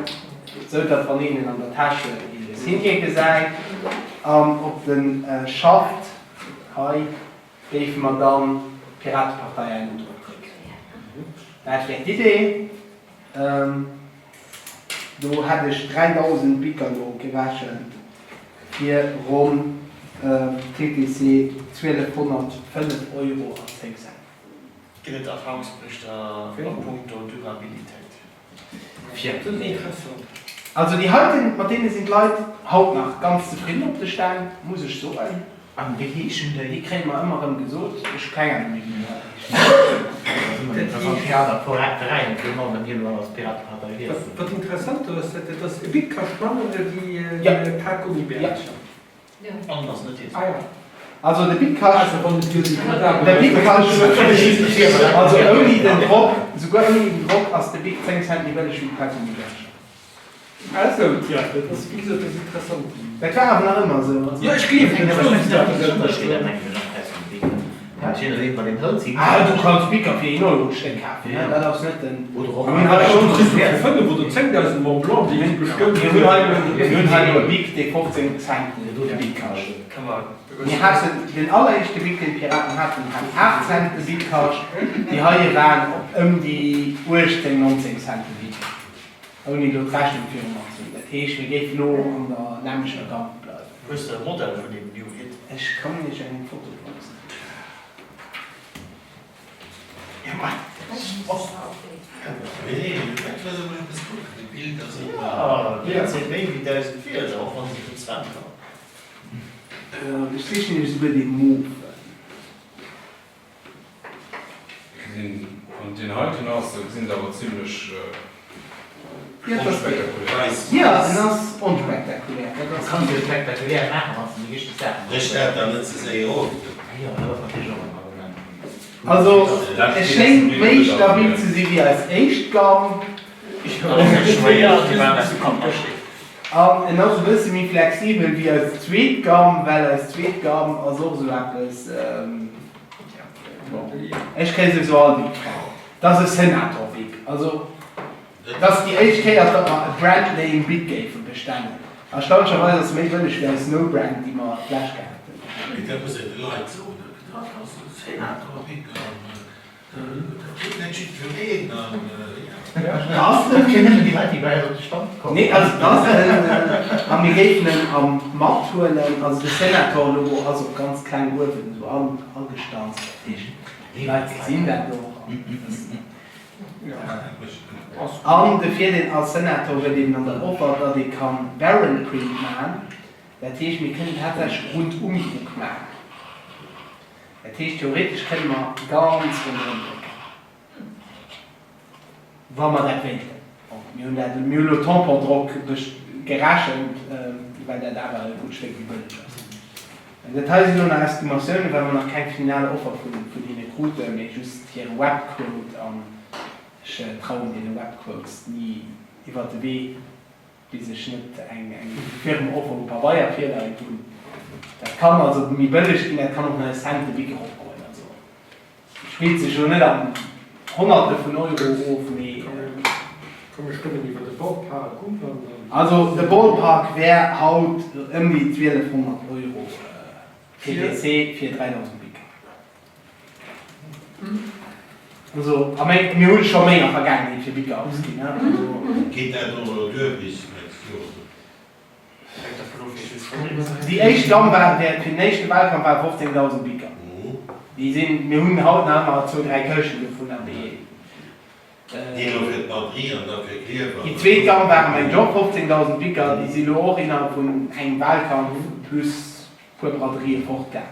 esou datt wann een en an der Täsch huet, een de Signet gesäit, an op de Schaft hei géife mer dann d'Piratepartei NU drop drécken. Dat wär d'Idee. Do hätt ech 3.000 Bicker elo gerechent fir ronn TTC 1.205 Euro an 10 Cent. Ginn et Erfahrungsberichter a punkto Durabilitéit? Also déi heiten, mat deene sinn d'Leit haut nach ganz zefridden op de Stänn, muss ech soen. An wéi heeschen déi? Déi kréie mer ëmmer erëm gesot. Ech hu keng Ahnung méi, wéi déi heeschen. Wat interessant do ass, dat ass e Bic kascht manner ewéi e Pak Gummibärcher. Ah ja. Also de Bic kascht, de Bic kascht, also ouni den Drock, souguer ouni den Drock ass de Bic 10 Cent méi bëlleg wéi de Pak Gummibärcher. Ah sou, tja, dat ass wéi gesot, dat ass interessant. Dat war awer nach ëmmer esou. Jo, ech gleewen et. Ah, du kanns Bicker fir een Euro d'Stéck kafen, ne? Dat ass net den. Mir hunn fir 5 oder 10.000 Mont Blanc, déi si bestëmmt. Mir hunn hei, mir hunn hei elo e Bic, dee 15 Cent de Bic kascht. Mir haten den alleréischte Bic, deen d'Piraten haten, hat 8 Cent de Bic kascht. Déi heie waren op ëm déi 18, 19 Cent de Bic. Ouni elo d'Rechnung viru mer ze hunn. Dat heescht, mir géifen elo an der nämmlecher Gamme bleiwen. Hues de e Modell vun deem New Hit? Ech kann iech eng Foto weisen. Jo, et sinn méi wéi 1.000 Wierder, och wann se vum Sven kommen. Ech sichen iech esouguer dee Mofen. Wann et deen heiten ass, da gesinn se awer zimlech onspektakulär aus. Jo, en ass onspektakulär, dat Du ass kanns jo spektakulär maachen, wann s de déi richteg Saachen Brech dat dann net ze séier of. Jo, dat ass natierlech och en Argument. Also, e schéngt méi stabil ze si wéi eis éischt Gamm. An en ass e bësse méi flexibel wéi eis zweet Gamm, well eis zweet Gamm ass och esou eppes, Bon, ech kréie souwisou all Bic. Dat ass e Senator-Bic. Also, dat ass déi éischt Kéier, datt mer e Brand-Name Bic géife bestellen. Erstaunlecherweis ass se méi bëlleg wéi eis No-Brand, déi mer d'lescht gehat hunn. Mee dat muss een de Leit soen, dat ass e Senator-Bic an dat huet net jiddwereen an jo. Dat ass net fir nëmmen déi Leit, déi bei eis op de Stand kommen. Nee, also dat ass en, a mir géifen en am mathuelen. Also de Senator-Logo ass och ganz kleng uewen esou agestanzt, dat heescht, déi Leit gesinn dat och an wëssen. An de Virdeel als Senator huet eben an der Offer, datt ee kann Barrel Print maachen, dat heescht, mir kënnen tatsächlech Rundumdruck maachen. Dat heescht, theoretesch kënne mer ganz ronderëm drécken. Wa mer dat wéilten. Bon, mir hunn dat, mir hunn elo Tampondrock gerechent, well dat awer e gutt Stéck méi bëlleg ass. Dat hei sinn elo nach Estimatiounen, well mer nach keng final Offer vun hinne kruten, mee just hire Webquote an ech trauen deene Webquotes ni iwwert de Wee, bis ech net eng firm Offer um Pabeier virleien hunn. Dat kann also méi bëlleg ginn, dat kann och nach e Cent de Bic eropgoen. Also. Spillt sech elo net an Honnerte vun Euro of, mee. Komm mir stëmmen iwwer de Ballpark of an dann. Also de Ballpark wär haut ëm déi 1200 Euro TTC fir 3000 Bicker. Also a méi, mir hu scho méi a Vergaangenheet fir Bicker ausginn, also. Geet dat och elo duer bis nächst Joer? Déi éischt Gamm war fir den éischte Wahlkampf war 15.000 Bicker. Déi sinn, mir hunn haut nach ëmmer zwou, dräi Këschten dovun an déi. Déi zweet Gamm ware mengen ech och 15.000 Bicker, déi si lo och innerhalb vun engem Wahlkampf plus puer Braderieë fortgaang.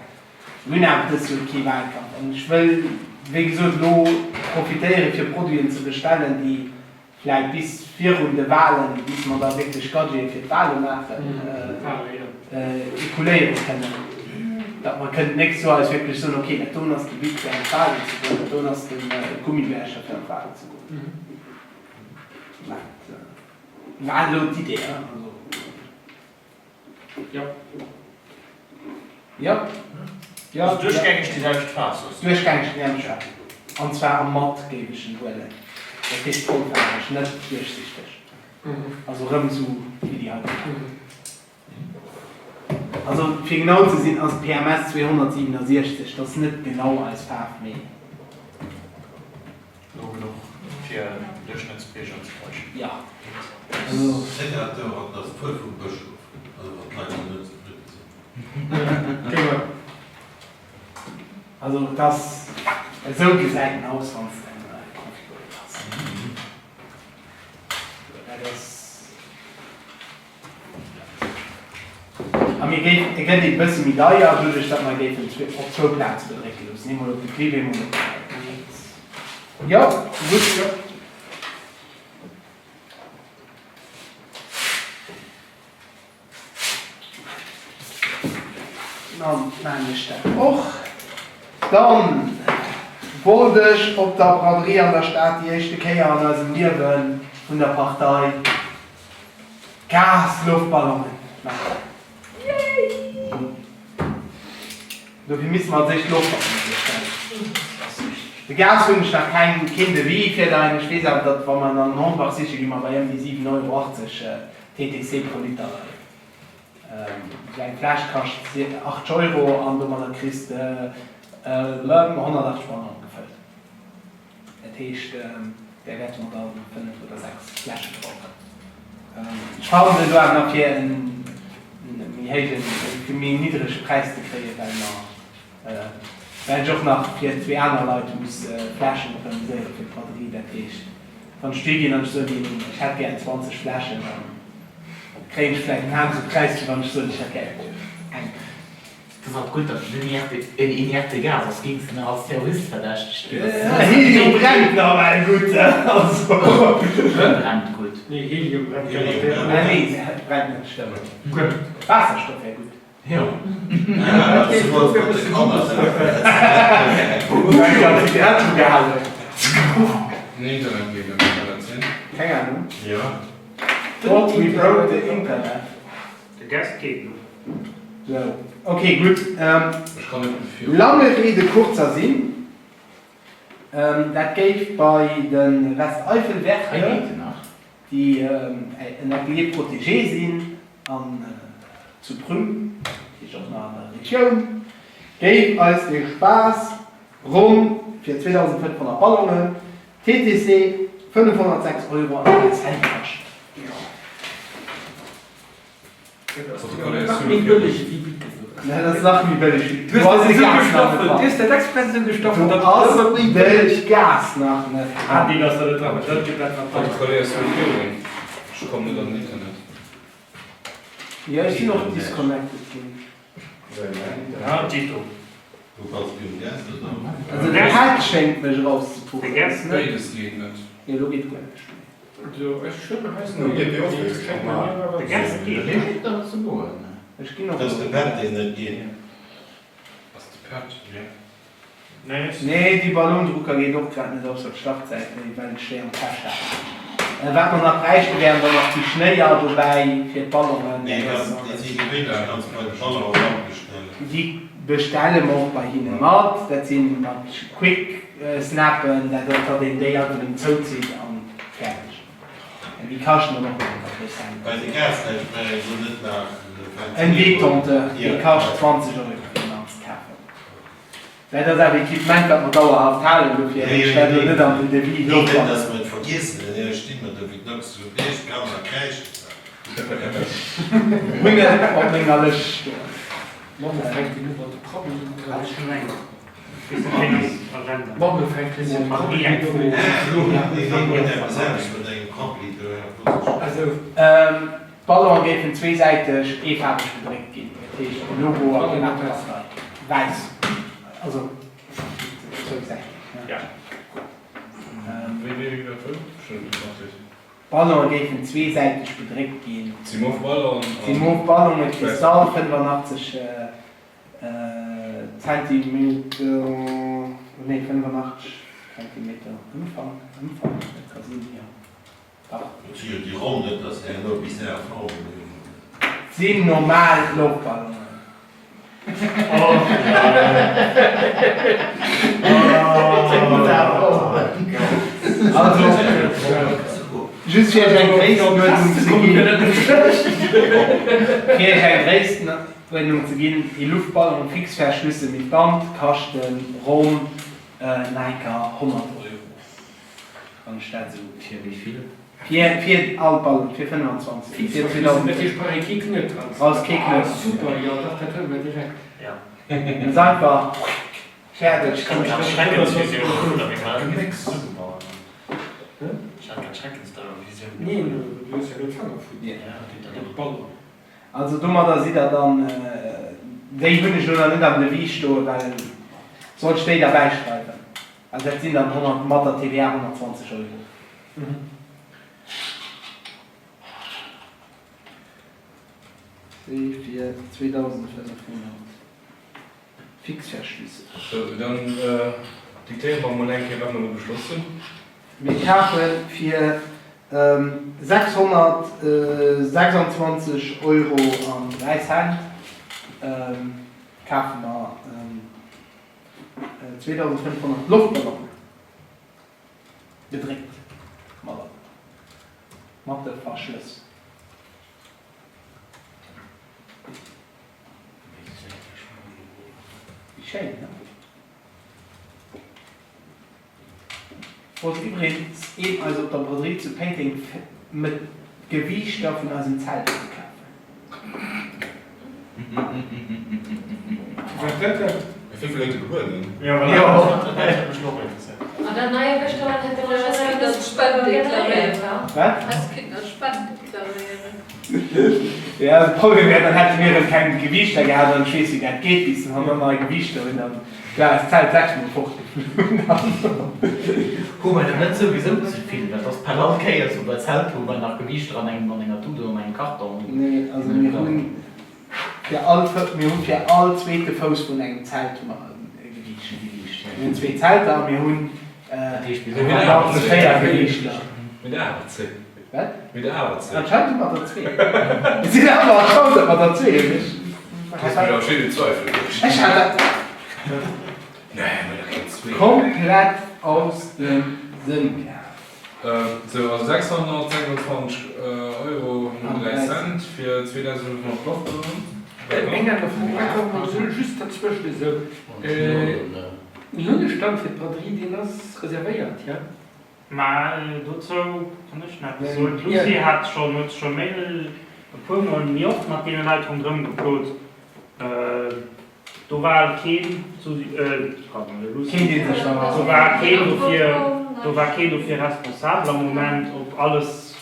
Mir hunn awer dëst Joer kee Wahlkampf an ech wëll wéi gesot elo profitéiere fir Produiten ze bestellen, déi Vläit bis virun de Wahlen, bis mer da wierklech Gadgete fir d'Wahle maachen, ecouléiere kënnen, datt mer kënnen d'nächst Joer eis wierklech soen, ok, dat doen ass de But fir an d'Wahlen ze goen, dat doen ass de Gummibärcher fir an d'Wahlen ze goen. Dat war elo d'Idee, also. Jo. Jo. Jo. Also duerchgängeg déi selwecht Faarf soss? Duerchgängeg déi selwecht Faarf. An zwar am Matt géif ech en huelen. Dat heescht vollfaarweg, net duerchsichteg. Also rëm esou wéi déi heiten. Also fir genau ze sinn ass et PMS 267, dat ass net genau eis Faarf, mee. No genuch fir den Duerchschnëttsbierger ze täuschen. Jo. Sénateur an ass d'Fuer vum Bëschof, also wann d'Leit elo net zefridde sinn. Genau. Also et ass, esou gesäit en aus wann s de en konfiguréiert has. Dat ass. A mir géifen, e gëtt e bësse méi deier, doduerch datt mer géifen op zwou Plaze bedrécke loossen, eemol op de Clibb, eemol op de Leit. Jo, gutt, jo. Dann maachen ech dat och. Dann wollt ech op der Braderie an der Stad déi éischte Kéier an eisem Liewe vun der Partei Gas-Loftballonen maachen. Dofir misste mer als éischt Loftballonen bestellen. De Gas hunn ech nach keng, keen Devis virleien. Ech weess awer, datt wa mer en an den Hornbach siche gi mer bei ëm déi 7,80 Euro TTC pro Liter leien. Esou eng Fläsch kascht 80 Euro an domadder kriss de 180 Ballonen gefëllt. Dat heescht, där wäerte mer da 5 oder 6 Fläsche brauchen. Ech verhandelen do awer nach fir e méi héijen, fir méi niddrege Präis ze kréien, well mer. Well ech och nach fir zwee aner Leit muss Fläschen organiséieren fir d'Braderie. Dat heescht, wann ech dohi ginn an ech soen hinnen, ech hätt gären 20 Fläschen, da kréien ech vläicht en anere Präis, wéi wann ech soen, ech hätt gär eng. Et ass alt gutt, datt et en inerte Gas ass, géings de nach als Terrorist verdächtegt ginn. Helium brennt nawell gutt, also. Brennt gutt. Nee, Helium brennt jo net. Nee, brennt net, stëmmt. Waasserstoff wär gutt. Jo. Den Internet geet net, kann dat sinn? Keng Ahnung. Thought we broke the internet. De Guest geet lo. Sou, ok, gutt. Ech kann net gutt virun. Lange Rede, kurzer Sinn, dat géif bei de Westeifelwerke, déi en Atelier protégé sinn an zu Prüm, dat heescht och nach an der Regioun, géif eis dee Spaass ronn fir 2.500 Ballonen, TTC, 506 Euro an 3 Cent kaschten. Dat ass nach méi bëlleg wéi Du hues dat esou gestaffelt, du hues dat express esou gestaffelt, datt et ëmmer méi bëlleg. Gas nach net dran. Ah, deen ass der net dran, dat gëtt dat nach deier. Ech kommen net an den Internet. Jo, ech sinn och disconnected ginn. Ah, dito. Also de Päd schéngt mech erauszepuchen. Béides geet net. Jo, elo geet guer näischt méi. Ech ginn och. Ass de Pad deen net geet? Ass de Pad? Nee, déi Ballondrucker geet och grad net ausser d'Startsäit, well ech déi am Täsch hat. Wat mer nach bräichte wären dann nach déi Schnéier dobäi fir d'Ballonen. Nee, déi si gewéinlech ganz bei de Ballonen matbestellen. Déi bestelle mer och bei hinne mat. Dat si mat Quick Snappen, dat ass, datt een déi einfach nëmmen zouzitt an fäerdeg. Déi kaschten dann och nëmmen e puer Cent. Bei de Gasläich brauch een elo net nach e En Detenteur, dee kascht 20 Euro fir en ze kafen. Dat ass awer Equipement, wat mer dauerhaft halen, dofir hunn ech dat elo net an den Devis Nee, net dran. dass mer et vergiessen, ech sti mer do wéi d'Nox zu Bierg, d'Kanner kräischen zwar. Hunn et op menger Lëscht stoen. Mamme fänkt een u mat de Krabbelen. Hat ech schon eng Agenda. Mamme fänkt een mat de Krabbelen. Also d'Ballonen géifen zweesäiteg eefaarweg bedréckt ginn, dat heescht de Logo an d'Piratepartei wäiss, also zwousäiteg. D'Ballonen géifen zweesäiteg bedréckt ginn. Si mauve Ballonen an. Si mauve Ballonen, Kristall, 85 Zentimeter, nee 85 Zentimeter Ëmfang, Ëmfang, dat ka sinn, jo, dach. Et si jo déi ronn, net dass se herno bizar Formen hunn. Sinn normal Loftballonen. Also, just fir iech eng Gréisstenuerdnung ze ginn, fir iech eng Gréisstenuerdnung ze ginn, ee Luftballon Fixverschlüsse mit Band kascht ronn enker 100 Euro, wann ech dat esou. Fir wéi vill? Fir fir all Ballon, fir 25, fir 2000. Dat heescht, brauch ee kee Knuet dran ze Brauchs kee Knuet. Ah super, jo dach, dat huele mer direkt. Dat ass einfach fäerdeg. Ech hat grad Schreckensvisioun vun der Ech hat grad Schreckensvisioun. Neen, du hues jo elo d'Fanger vun dem Ballon. Also domadder sidd der dann, déi hunn ech elo nach net am Devis stoen, well soll ech déi derbäi schreiwen? Also dat sinn dann 100, mat der TVA 120 Euro. Déi fir 2500 Fixverschlüsse. Sou, dann diktéiere mer emol eng Kéier, wat mer elo beschloss hunn. Mir kafe fir 626 Euro an 3 Cent kafe mer 2500 Loftballonen. Gedréckt mat mat de Verschlëss. Wéi schéin, ne? Wollt iwwregens een eis op der Braderie zu Péiteng met d'Gewiichter vun eisem Zelt ofkafen. Wat dat dann? Wéi vill huet e gebueden? Jo, voilà, dat huet mech och interesséiert. An der neier Restaurant hätt de Has kinnt als Spend deklaréieren. Wat? Has kinnt als Spend deklaréieren. Jo, de Problem wär, dann hätte mir erëm keng Gewiichter gehat an ech weess wéi dat geet, bis mer dann nei Gewiichter hunn, dann wär eist Zelt sechsmol fortgeflunn. Hu mer der net souwisou ze vill? Dat ass per all Kéiers wou mer e Zelt hu mer nach Gewiichter an engem an enger Tut oder an engem Karton. Nee, also mir hunn fir all, mir hu fir all zweete Fouss vun engem Zelt hu mer e Gewiicht. Mir hunn zwee Zelter a mir hunn am Ganze 4 Gewiichter. Mir hunn awer 10. Wat? Mir hunn awer 10. Anscheinend hu mer der zwee. Et sinn awer erstaunt, datt mer der zwee hunn. Ech. Du hues mech awer schéin un Zweifele bruecht. Ech hat dat. Nee, mir hunn der keng zwee. Komplett aus dem Sënn gehat. Sou, also 626 Euro 03 Cent fir 2.500 Loftballon. Eng aner Fro, wat war mol sou just derzwëschen esou, mir hunn e Stand fir d'Braderie, deen ass reservéiert, jo? Mä dozou kann ech nach eppes soen. D'Lucie hat schonn, huet scho méi e puer Mol méi oft mat deene Leit ronderëm geplot. Do war keen, pardon, de Lucie, do war keen dofir, do war keen dofir responsabel am Moment. Ob alles,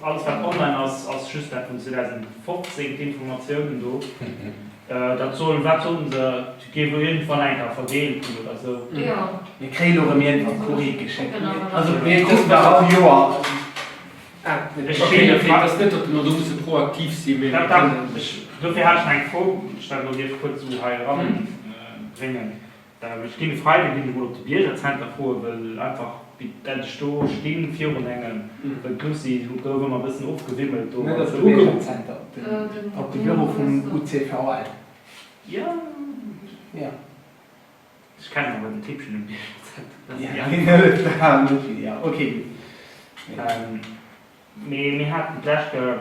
alles wat online ass, ass just dat vun 2015, d'Informatiounen do. Dat soll, wat soten se, géif elo iergendwann eng Kéier verdeelt ginn oder esou. Mir kréien elo erëm iergendwann Courrier geschéckt. Also mir kucken nach all Joer. Ah, okay, dat ass net, datt mer do musse proaktiv sinn, mee mir kënnen. Dofir hat ech nach eng Fro, déi ech dann elo dierf kuerz esou hei eranbréngen. Ech ginn e Freide ginn ech emol op de Biergerzenter froen, wëll einfach wéi dat ech do stinn virun engem, wëll d'Lucie gouf ëmmer e bëssen ofgewimmelt do. Net op de Biergerzenter, op de Büro vum UCVL. Jo. Jo. Ech kennen awer den Typchen um Biergerzenter. Jo, ok, gutt. Mee mir haten d'lescht Kéier,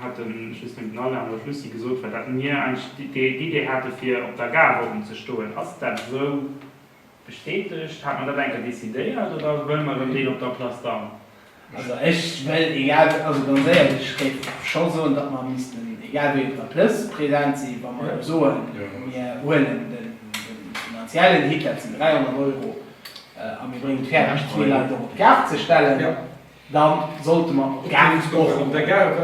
hat den, ech weess net, den Alain oder d'Lucie gesot, well dat mir eigentlech d'Idee hate fir op der Gare oben ze stoen. Ass dat esou bestätegt? Hat mer dat eng Kéier decidéiert oder wëlle mer erëm deen op der Place d'Armes? Also ech wëll egal, also ganz éierlech, ech géif scho soen, datt mer missten egal wéi op der Plëss present sinn, wa mer elo soen, mir huelen de finanziellen Hit, dat sinn 300 Euro, a mir bréngen et fäerdeg zwee Leit och op d'Gare ze stellen. Dann sollte mer op d'Gare och. Op der Gare war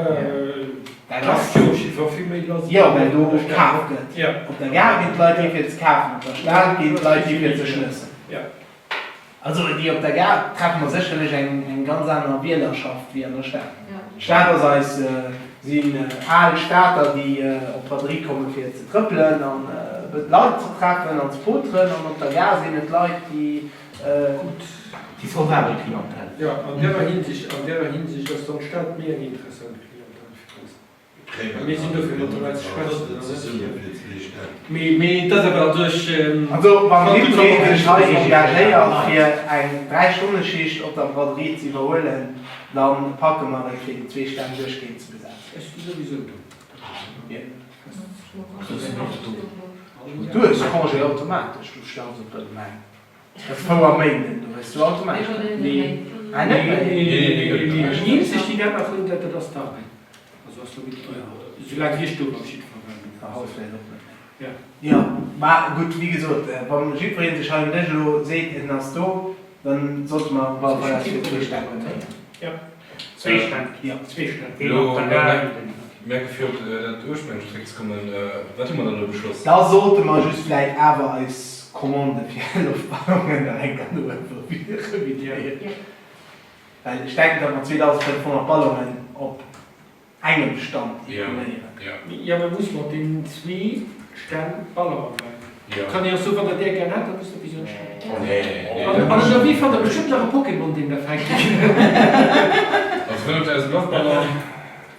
Jo, well do kaf gëtt. Op der Gare ginn d'Leit hi fir ze kafen, op der Stad ginn d'Leit hi fir ze schnëssen. Also déi op der Gare treffe mer sécherlech eng ganz aner Wielerschaft wéi an der Stad. D'Stad ass eis, sinn al Stater, déi op d'Braderie komme fir ze trëppelen an Leit ze treffen an ze poteren an op der Gare sinn et Leit, déi Gutt, déi solvabel Clientèle. Jo, an därer Hinsicht, an därer Hinsicht ass dann d'Stad méi eng interessant Clientèle fir eis. Mir sinn do fir mat de Leit ze schwätzen an net fir, mee, mee et ass awer, also ech. Also wann jiddweree sech hei engagéiert fir eng 3 Stonne Schicht op der Braderie ze iwwerhuelen, da packe mer et fir déi zwee Stänn duerchgehend ze besetzen. Ech si souwisou do. Du hues Congé automatesch, du schaffs op der Gemeng. Dat Fouer Méinden, do hues du automatesch dat. Nee. Ah, net méi? Nee, déi eenzeg, déi dat nach hunn, dat ass d'Armée. Also ass do soulaang wéi ech do war, op jiddwer Fall. Ah, haut vläicht och net méi. Ja. Jo, mä gutt, wéi gesot, wa jiddweree sech hei um Dësch elo seet, en ass do, dann sollte mer op alle Fall eis fir zwee Stänn notéieren. Ja. Zwee Stänn. Jo. Zwee Stänn. Een op der Gare, een. Mä fir op dat ursprünglecht zréckzekommen, wat hu mer dann elo beschloss? Da sollte mer just vläicht awer eis Commande fir Loftballonen nach eng Kéier no revidéieren. Well ech denken, datt mer 2.500 Ballonen op engem Stand equipéieren. Jo, mä muss mat deenen zwee Stänn Ballonen bleiwen. Kann ee och soen, wann der där gär hätt, da musst der bis un d'Stänn. An ënnerwee fannt der bestëmmt nach e Pokémon, deen der fänke kënnt. Also 5.000 Loftballon.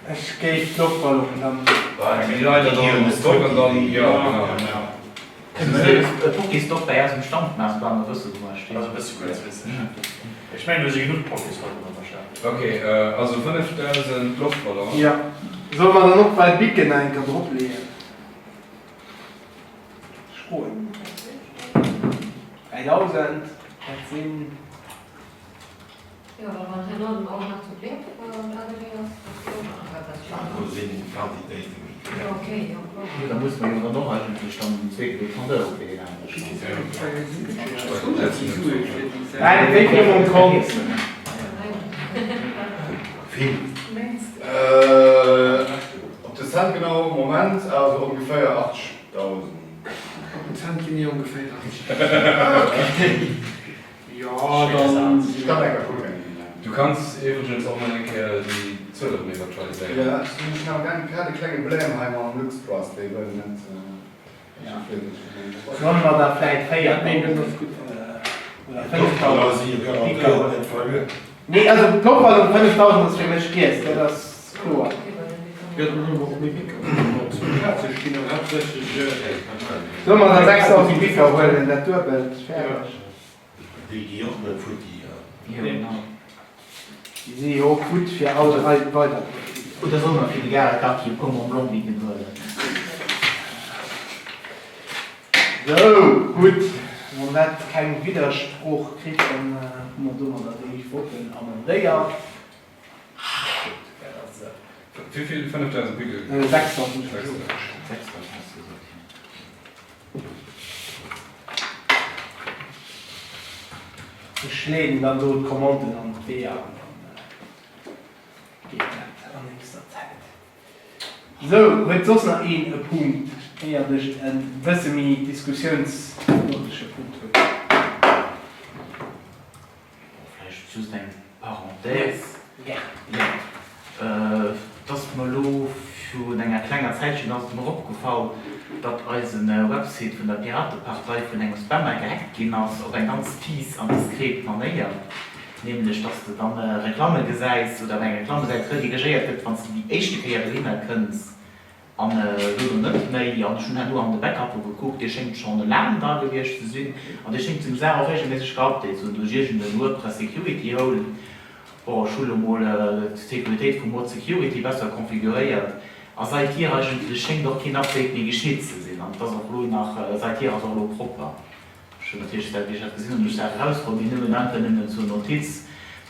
Ech géif d'Loftballonen dann. Déi Leit dann um Stock an dann, jo genau. Kënne mer net e Pokéstop bäi eis um Stand maachen, soubal mer wësse wou mer stinn? Dat ass e bësse kuerzfristeg. Ech mengen do si genuch Pokéstoppen an der Stad. Ok, also 5000 Loftballon. Jo. Solle mer dann och bei d'Bicken nach eng Kéier drop leeën? Ech froen. 3000, dat sinn. Jo, a wann herno den och nach zu Blénk ADV ass, dat ass jo och nach. Do sinn d'Quantitéite méi kleng. Jo, ok, jo, kloer. Jo, da musse mer jo dann och eigentlech dann den zweeten Demandeur op deen anere Nein, wéi vill um Kont? Vill. Op de Cent genau, Moment, also ongeféier 80.000. Op den Cent genee ongeféier 80.000. Jo, dann. Ech kann enker kucken. Du kanns iwwregens och mol eng Kéier déi Zuel erëm iwweraktualiséieren. Jo, ech hunn nach grad e klenge Blème hei mam Luxtrust, déi wëllen net esou vill. Solle mer der vläit 4.000 oder 5.000 Bicker huelen? Nee, also d'Opwallung 5.000 ass fir mech giess, dat ass kloer. Jo, dann huele mer och méi Bicker. Op zwou Plaze stinn awer haaptsächlech. Solle mer der 6.000 Bicker huelen, dat duebelt, fäerdeg. Déi gi och net futti. Jo, genau. Déi si jo och gutt fir all weider. Oder solle mer fir de Garer Quartier e puer Mont Blanc Bicken huelen? Sou, gutt. Wann dat keng Widdersprooch kritt, dann hu mer domadder déi Votten amendéiert. Gutt, dat ass esou. Wéi vill? 5.000 Bicke? 6.000. 6.000 has de gesot, jo. Ech leeden dann do d'Commanden an d'Weeër an dann geet dat an nächster Zäit. Sou, huet soss nach een e Punkt, éiert ech e bësse méi diskussiounsnoutege Punkt hunn? Vläicht just eng Parenthèse. Gär. Jo, et ass mer elo virun enger klenger Zäitchen ass et mer opgefall, datt eise Website vun der Piratepartei vun engem Spammer gehackt ginn ass, op eng ganz fies an diskret Manéier, nämlech datt s de dann Reklamme gesäis oder op eng Reklammesäit redirigéiert gëtt, wann s de déi éischte Kéier dohinner kënns. An dono net méi. An ech hunn herno an de Backup gekuckt, dee schéngt schonn laang dra gewiescht ze sinn. An dee schéngt seng Saach och regelméisseg geupdate ze hunn duerch iergend en WordPress Security Hole. Bon, ech hu lo mol d'Sécuritéit vu ModSecurity besser configuréiert. A seithier eigentlech schéngt och keen Update méi geschitt ze sinn. An et ass och lo nach, seithier ass och elo propper. Ech hunn natierlech dat, wéi ech dat gesinn hunn, hunn ech d'Saach erausgeholl, mee nëmmen einfach nëmmen zur Notiz,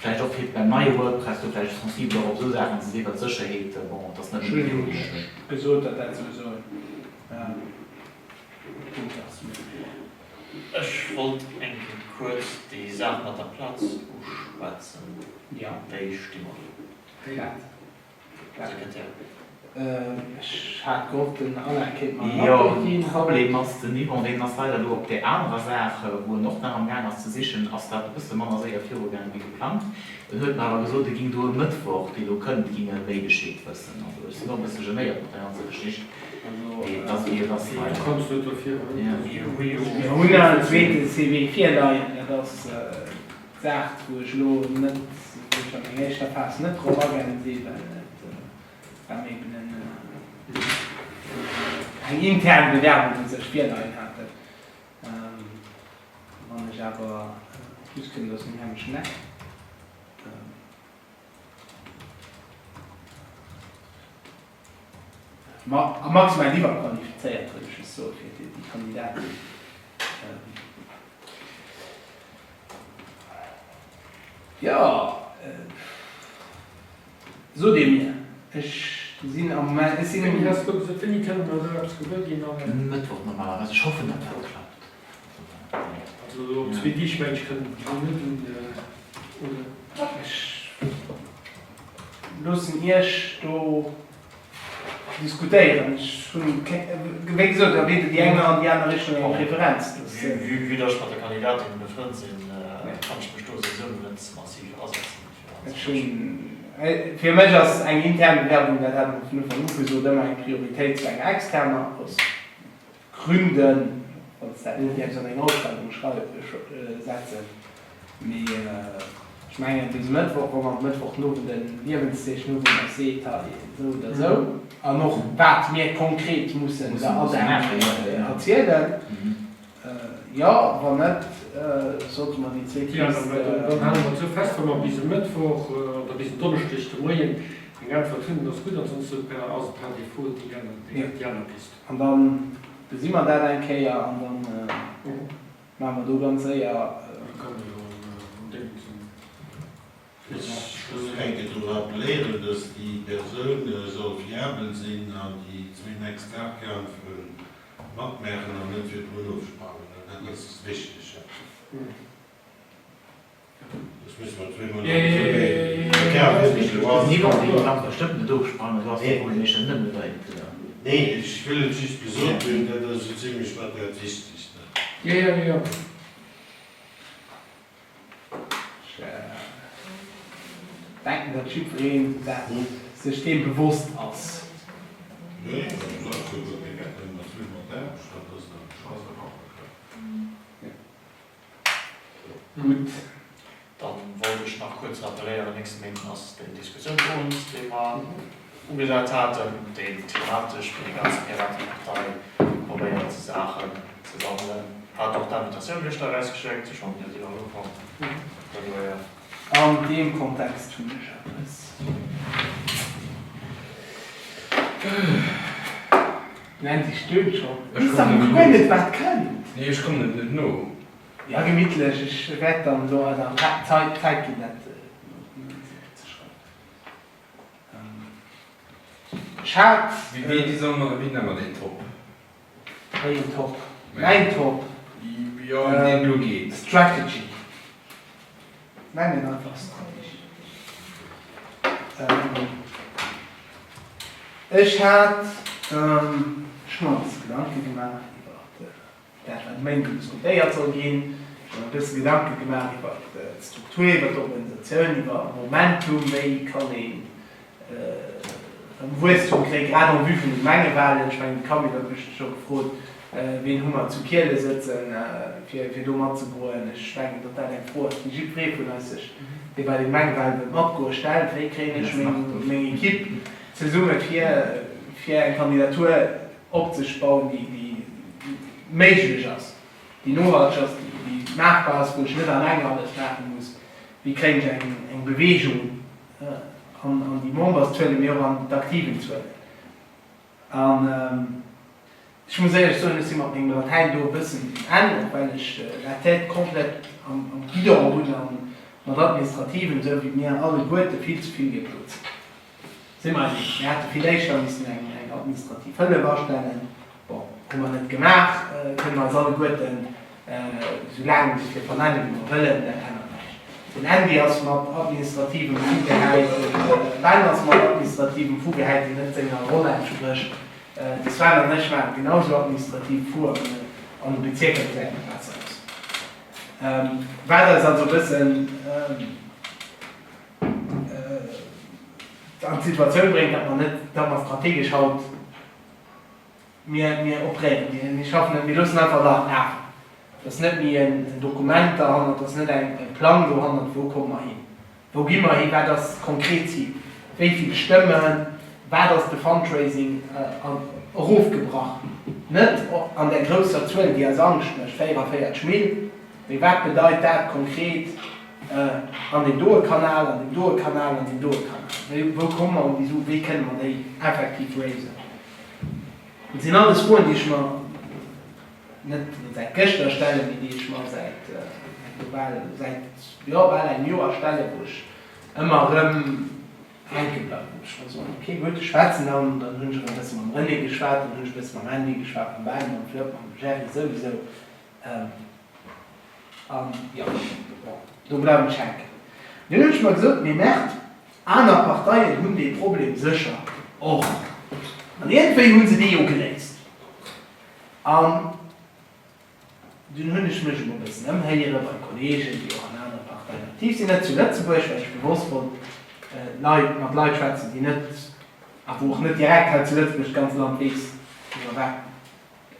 vläicht och fir beim neie WordPress do vläicht sensibel och op esou Saachen ze sinn, well d'Sécherheet, bon, et ass net Ech nëmmen hunn d'Theorie. gesot, datt dat souwisou e Punkt ass. Ech wollt eng Kéier kuerz déi Saach mat der Plaz uschwätzen. Jo. Wéi sti mer do? Wat? Sekretär. Ech hat gehofft den Alain kéint mer en Jo, Update ginn. Problem ass, den Yvon deen ass leider elo op där anerer Saach, wou en och nach am gaang ass ze sichen, ass dat e bësse manner séier virugaang wéi geplangt. En huet mer awer gesot, e ging do e Mëttwoch, dee lo kënnt, ging e méi Bescheed wëssen. Also ech sinn och e bësse genéiert mat der ganzer Geschicht, mee et ass wéi et ass leider. Mir hunn nach en zweete CV virleien, dat ass d'Saach, wou ech elo net, wou ech an enger éischter Phas net drop agaange sinn, well et war eben en, eng intern Bewerbung u sech virleien haten. Wann ech awer just kënnt aus dem Hämeschen Eck. Ma a maximal iwwerqualifizéiert, wëll ech just soen, fir déi Kandidatin. Jo, sot Dir mir, ech sinn am Moment, ech sinn. Wéini has du gesot, wéini kënne mer do eppes gewuer ginn? Mëttwoch normalerweis, ech hoffen, datt dat klappt. Also op zwee Deeg mengen ech kënnen d'Fro net un, oder? Ech loossen Iech do diskutéieren. Ech hunn, wéi gesot, da weder déi eng nach an déi aner Richtung eng Preferenz. Vue datt ech mat der Kandidatin befrënnt sinn, kann ech mech do souwisou net massiv asetzen. Ech hunn, fir mech ass eng intern Bewerbung, dat hat ech vun Ufank u gesot, ëmmer eng Prioritéit zu enger externer, aus Gründen, wann s dat net däerfs an eng Ausschreiwung setzen. Mee ech mengen, bis e Mëttwoch, wa mer Mëttwochnowend e Liewenszeechen hu wou mer seet, hei esou oder esou, an och wat mir konkret mussen der ADEM erzielen, jo, wann net, sollte mer déi zweet Jo, Pist. dann hale mer et esou fest, wa mer bis e Mëttwoch oder bis en Donneschdeg de Moien eng Äntwert hunn, dann ass gutt, ansonsten ass et par défaut déi aner Pist. An da gesi mer dat eng Kéier an da maache mer do ganz séier. Ech muss eng Kéier dru rappeléieren, dass déi Persoun soll fiabel sinn an déi zwee nächst Wahlkämpfe matmaachen an net virdrun ofsprangen. Dat ass wichteg. Das müssen wir zweimal Nee, ech wëll et just gesot hunn, dat ass esou zimlech mat dat Wichtegst. Jo, jo, jo. Ech denken, datt jiddwereen dat sech deem bewosst ass. Jo, jo, dat ass jo guer keng Ännerung, dat wëll mat Aarbecht, dat ass dann scho. Gutt. Dann wollt ech nach kuerz rappeléieren, Nächste Méinden ass den Diskussiounsowend, dee mer ugesat haten, deen thematesch fir déi ganz Piratepartei probéiert Saachen ze sammelen. Hat och d'Invitatioun gëschter erausgeschéckt, ech hoffen, Dir sidd all ukomm doduerjer. An deem Kontext hunn ech eppes. Den Andy stöhnt schon. Ech Weess dach kommen nach net guer no. net wat kënnt. Nee, ech kommen et net no. Ja, gemittlech. Ech wäert dann elo eiser Zait Zäit ginn dat ze schreiwen. Ech hat. Wéi, wéi solle mer, wéi nenne mer deen Top? Wéi een Top? Mäin Top? Jo, ëm deen et elo geet. Strategy. Nenn en einfach Strategie. Ech hat ech mer e bësse Gedanke gemaach iwwer dat, wat um Méinden diskutéiert soll ginn. Ech hu mer e bësse Gedanke gemaach iwwer d'Struktur, iwwer d'Organisatioun, iwwer Momentum, wéi kann een Wuesstum kréien, grad en vue vun de Gemengewahlen. Ech mengen, de Camille huet mech scho gefrot, Wien hu mer zu Kiele sëtzen, fir do matzegoen. Ech mengen, datt dat eng Fro ass, déi jiddweree vun eis sech, dee bei de Gemengewahlen wëllt matgoen, stellt, Wéi kréien ech meng Ekipp zesumme fir eng Kandidatur opzebauen, déi méiglech ass, déi nohalteg ass, déi maachbar ass, wou ech net alleng alles maache muss? Wéi kréien ech eng Beweegung an déi Memberszuelen, mee och an d'Aktivenzuelen. An ech muss éierlech soen, ech si mat mengem Latäin do e bëssen um Enn, och well ech la tête komplett am Guidon hunn a mat Administrativen, esou wéi mir alleguerte vill ze vill geplot sinn. Si mer eis eens, mir hätte vill éischter missen eng administrativ Hëllef astellen. Bon, hu mer net gemaach, kënne mer eis alleguerten esou laang dofir vernennen, wéi mer wëllen, dat ännert näischt. Den Andy ass mat administrativem fugehäit, de Ben ass mat administrativem fugehäit, deen net senger Roll entsprécht. De Sven an ech maachen genau esou administrativ fu an an de Bezierker gesäit et besser aus. Wat eis also e bëssen an d'Situatioun bréngt, datt mer net, datt mer strategesch haut, Mir, mir operéieren, mir, mir schaffen net, mir loossen einfach Lach lafen. Et ass net méi en Dokument derhannert, et ass net eng, e Plang dohannert, wou komme mer hin, wou gi mer hin, wat ass konkret Zil, wéi vill Stëmmen, wat ass de Fundraising erofgebrach, net an där grousser Zuel, déi eis Angscht mécht, 44 Mill, mee wat bedeit dat konkret an deem doe Kanal, an deem doe Kanal, an deem doe Kanal, wéi, wou komme mer un déi Su, wéi kënne mer déi effektiv raisen. Dat sinn alles Froen, déi ech mer net säit gëschter stellen, mee déi ech mer säit elo bal, säit, jo, bal engem Joer stellen, wou ech ëmmer erëm hänke bleiwen, wou ech mer soen, okay, gutt, ech schwätzen dann, dann hunn ech erëm e bësse mam René geschwat, dann hunn ech e bësse mam Andy geschwat, mam Ben, mam Flëpp, mam Jerry souwisou. An jo, bon, do bleiwen ech hänken. Dunn hunn ech mer gesot, mee Merde, aner Parteien hunn dee Problem sécher och. An iergendwéi hu se dee jo geléist. An dunn hunn ech mech emol e bëssen ëmhéiere bei Kolleegen, déi och an anere Parteien aktiv sinn, net zu Lëtzebuerg, well ech bewosst wollt Leit, mat Leit schwätzen, déi net, a wou och net direkt hei zu Lëtzebuerg d'ganz Land weess, iwwer wat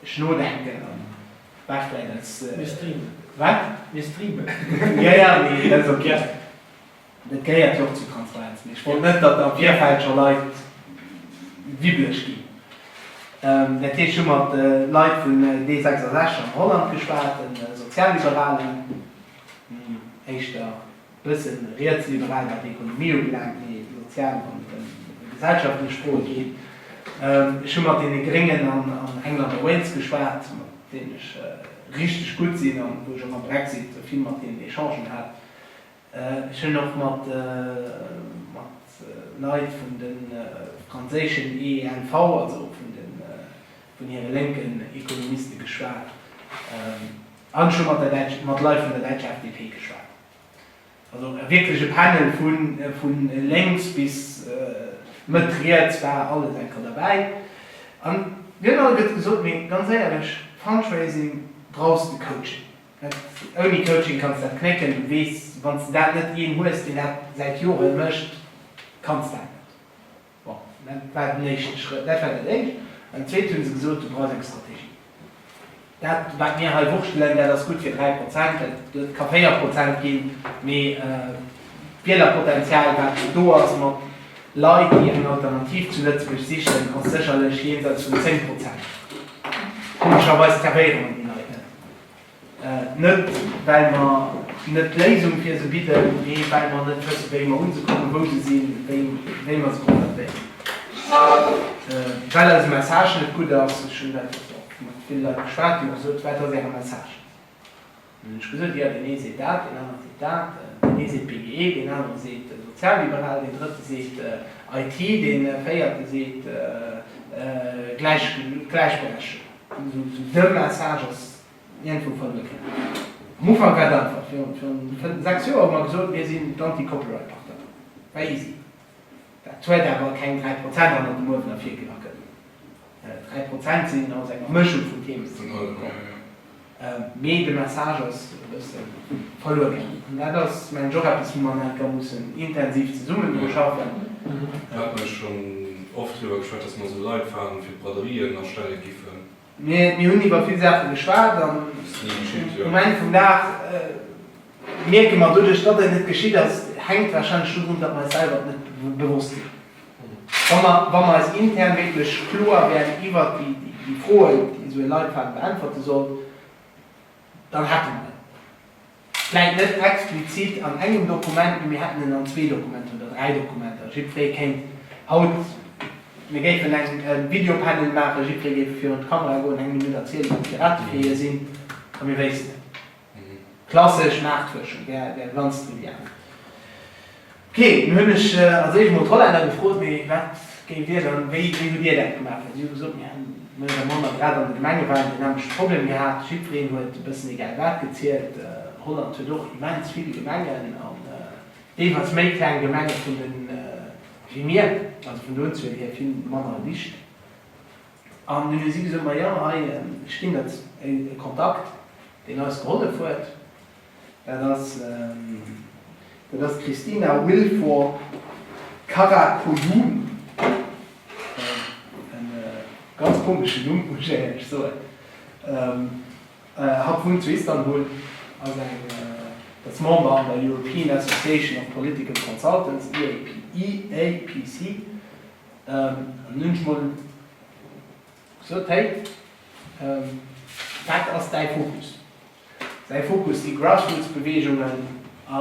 Ech nodenken an war vläit als. Mir streamen. Wat? Mir streamen. Jo, jo, mee dat ass ok. Dat gehéiert jo och zur Transparenz. Mee ech wollt net, datt am Virfeld scho Leit wibbeleg ginn. Dat heescht, ech hu mat Leit vun D66 an Holland geschwat, de Sozialliberalen, éischter. Bëssen rietsliberal wat d'Ekonomie ubelaangt, mee sozial wann et ëm gesellschaftlech Froe geet. Ech hu mat deene Gréngen an England a Wales geschwat, mat deenen ech richteg gutt sinn an wou ech och am Brexit vill mat hinnen Echangen hat. Ech hunn och mat Leit vun de franséischen EELV, also vun de vun hire lénken Ekonomiste geschwat an ech hu mat der däitsch mat Leit vun der däitscher FDP geschwat. Also wierklech e Panel vu vu lénks bis Mëtt riets war alles eng Kéier derbäi. An mir hunn alleguerte gesot, mee ganz éierlech, Fundraising brauchs de Coaching. Dat, ouni Coaching kanns dat knécken. Du weess, wann s de dat net een hues, deen dat säit Jore mécht, kanns dat net. Bon, dat war den éischte Schrëtt, dat war dat éischt. An dat zweet hu se gesot, du brauchs eng Strategie. Dat, wat mir hei wurschtelen, dat ass gutt fir 3%, dat ka 4% ginn, mee d'Wielerpotenzial, wat do ass mat Leit, déi eng Alternativ zu Lëtzebuerg sichen, ass sécherlech jenseits vun 10%. Komescherweis zerwéiere mer déi Leit net. Net well mer net d'Léisung fir se bidden, mee well mer net wëssen, wéi mer un se kommen, wou se sinn, wéi mer se kontaktéieren. Well eise Message net gutt ass. Ech hunn dat och mat ville Leit geschwat, déi hu gesot, Wat ass Äre Message? Dann hunn ech gesot, Jo, deen ee seet dat, deen anere seet dat, deen ee seet BGE, deen anere seet sozialliberal, deen drëtte seet IT, dee véierte seet Gläichberechtigung. Esou de Message ass iergendwou verluer gaangen. Am Ufank war et einfach, virun 5, 6 Joer hu mer gesot, mir sinn d'Anti-Copyright-Partei. War easy. Dat huet awer keng 3 Prozent hannert dem Uewen ervirgelackelt. 3 Prozent sinn aus enger Mëschung vun Themen zesummegekomm. Mee de Message ass e bësse verluer gaangen. An dat ass, mengen ech, och eppes, wou mer nach eng Kéier mussen intensiv zesummen dru schaffen. Do hate mer schonn oft driwwer geschwat, dass mer esou Leitfaden fir d'Braderien erstelle giffen. Mir hunn iwwer vill Saache geschwat an um Enn vum Dag mierke mer, doduerch datt et net geschitt ass, hänkt warscheinlech dodrun, datt mer eis selwer et net bewosst sinn. Wa mer, wa mer eis intern wierklech kloer wären iwwert déi Froen, déi esou e Leitfaden beäntwerte soll, dann hätte mer en. Vläit net explizit an engem Dokument, mee mir hätten en an zwee Dokumenter oder dräi Dokumenter. Jiddweree kéint haut, mir géifen eng e Videopanel maachen, jiddweree géif virun d'Kamera goen, eng Minutt erzielen, wat d'Pirate fir hie sinn, a mir wéissten et. Klassesch Maartfuerschung wär ganz trivial. Ok, nun hunn ech als éischt emol d'Hollänner gefrot, mee wat géift Dir dann, wéi wéi hutt Dir dat gemaach? Well si hu gesot, mir hunn méi oder manner grad an de Gemengewalen den nämmlechte Problem gehat, jiddwereen huet e bëssen egal wat gezielt. Holland huet och immens vill Gemengen an deelweis méi kleng Gemenge vun den wéi mir, also vun der Unzuel hier vill manner dicht. An dunn hu si gesot, ma jo, hei, ech ginn der e Kontakt, deen eis gehollef huet. Dat ass dat ass d'Christina Wilford Karakoyun. E ganz komeschen Numm, muss ech éierlech soen. Hatt wunnt zu Istanbul, ass eng ass Member an der European Association of Political Consultants, EAP, EAPC. An hunn ech mol gesot, Hey, wat ass däi Fokus? Säi Fokus si Grassroots-Beweegungen a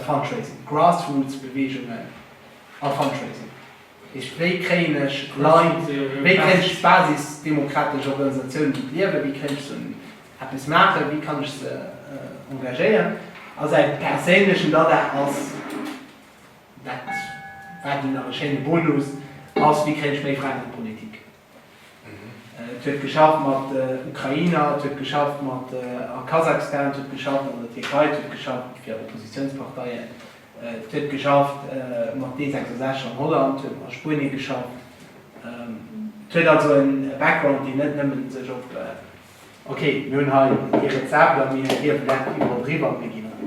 Fundraising. Grassroots-Beweegungen a Fundraising. Heescht, wéi kréien ech Leit, wéi kréien ech basisdemokratesch Organisatiounen un d'Liewen, wéi kréien ech se un eppes maachen, wéi kann ech se engagéieren? A säi perséinlechen Dada ass, dat war dunn nach e schéine Bonus, ass, wéi kréien ech méi Fraen an d'Politik? Et huet geschafft mat Ukrainer, et huet geschafft mat a Kasachstan, et huet geschafft an der Tierkei, et huet geschafft fir Oppositiounsparteien, et huet geschafft mat D66 an Holland, et huet a Spuenie geschafft. Et huet also e Background, deen net nëmmen sech op, ok, mir hunn hei ee Rezept a mir hiewen dat iwwerall driwwer a mir ginn eran.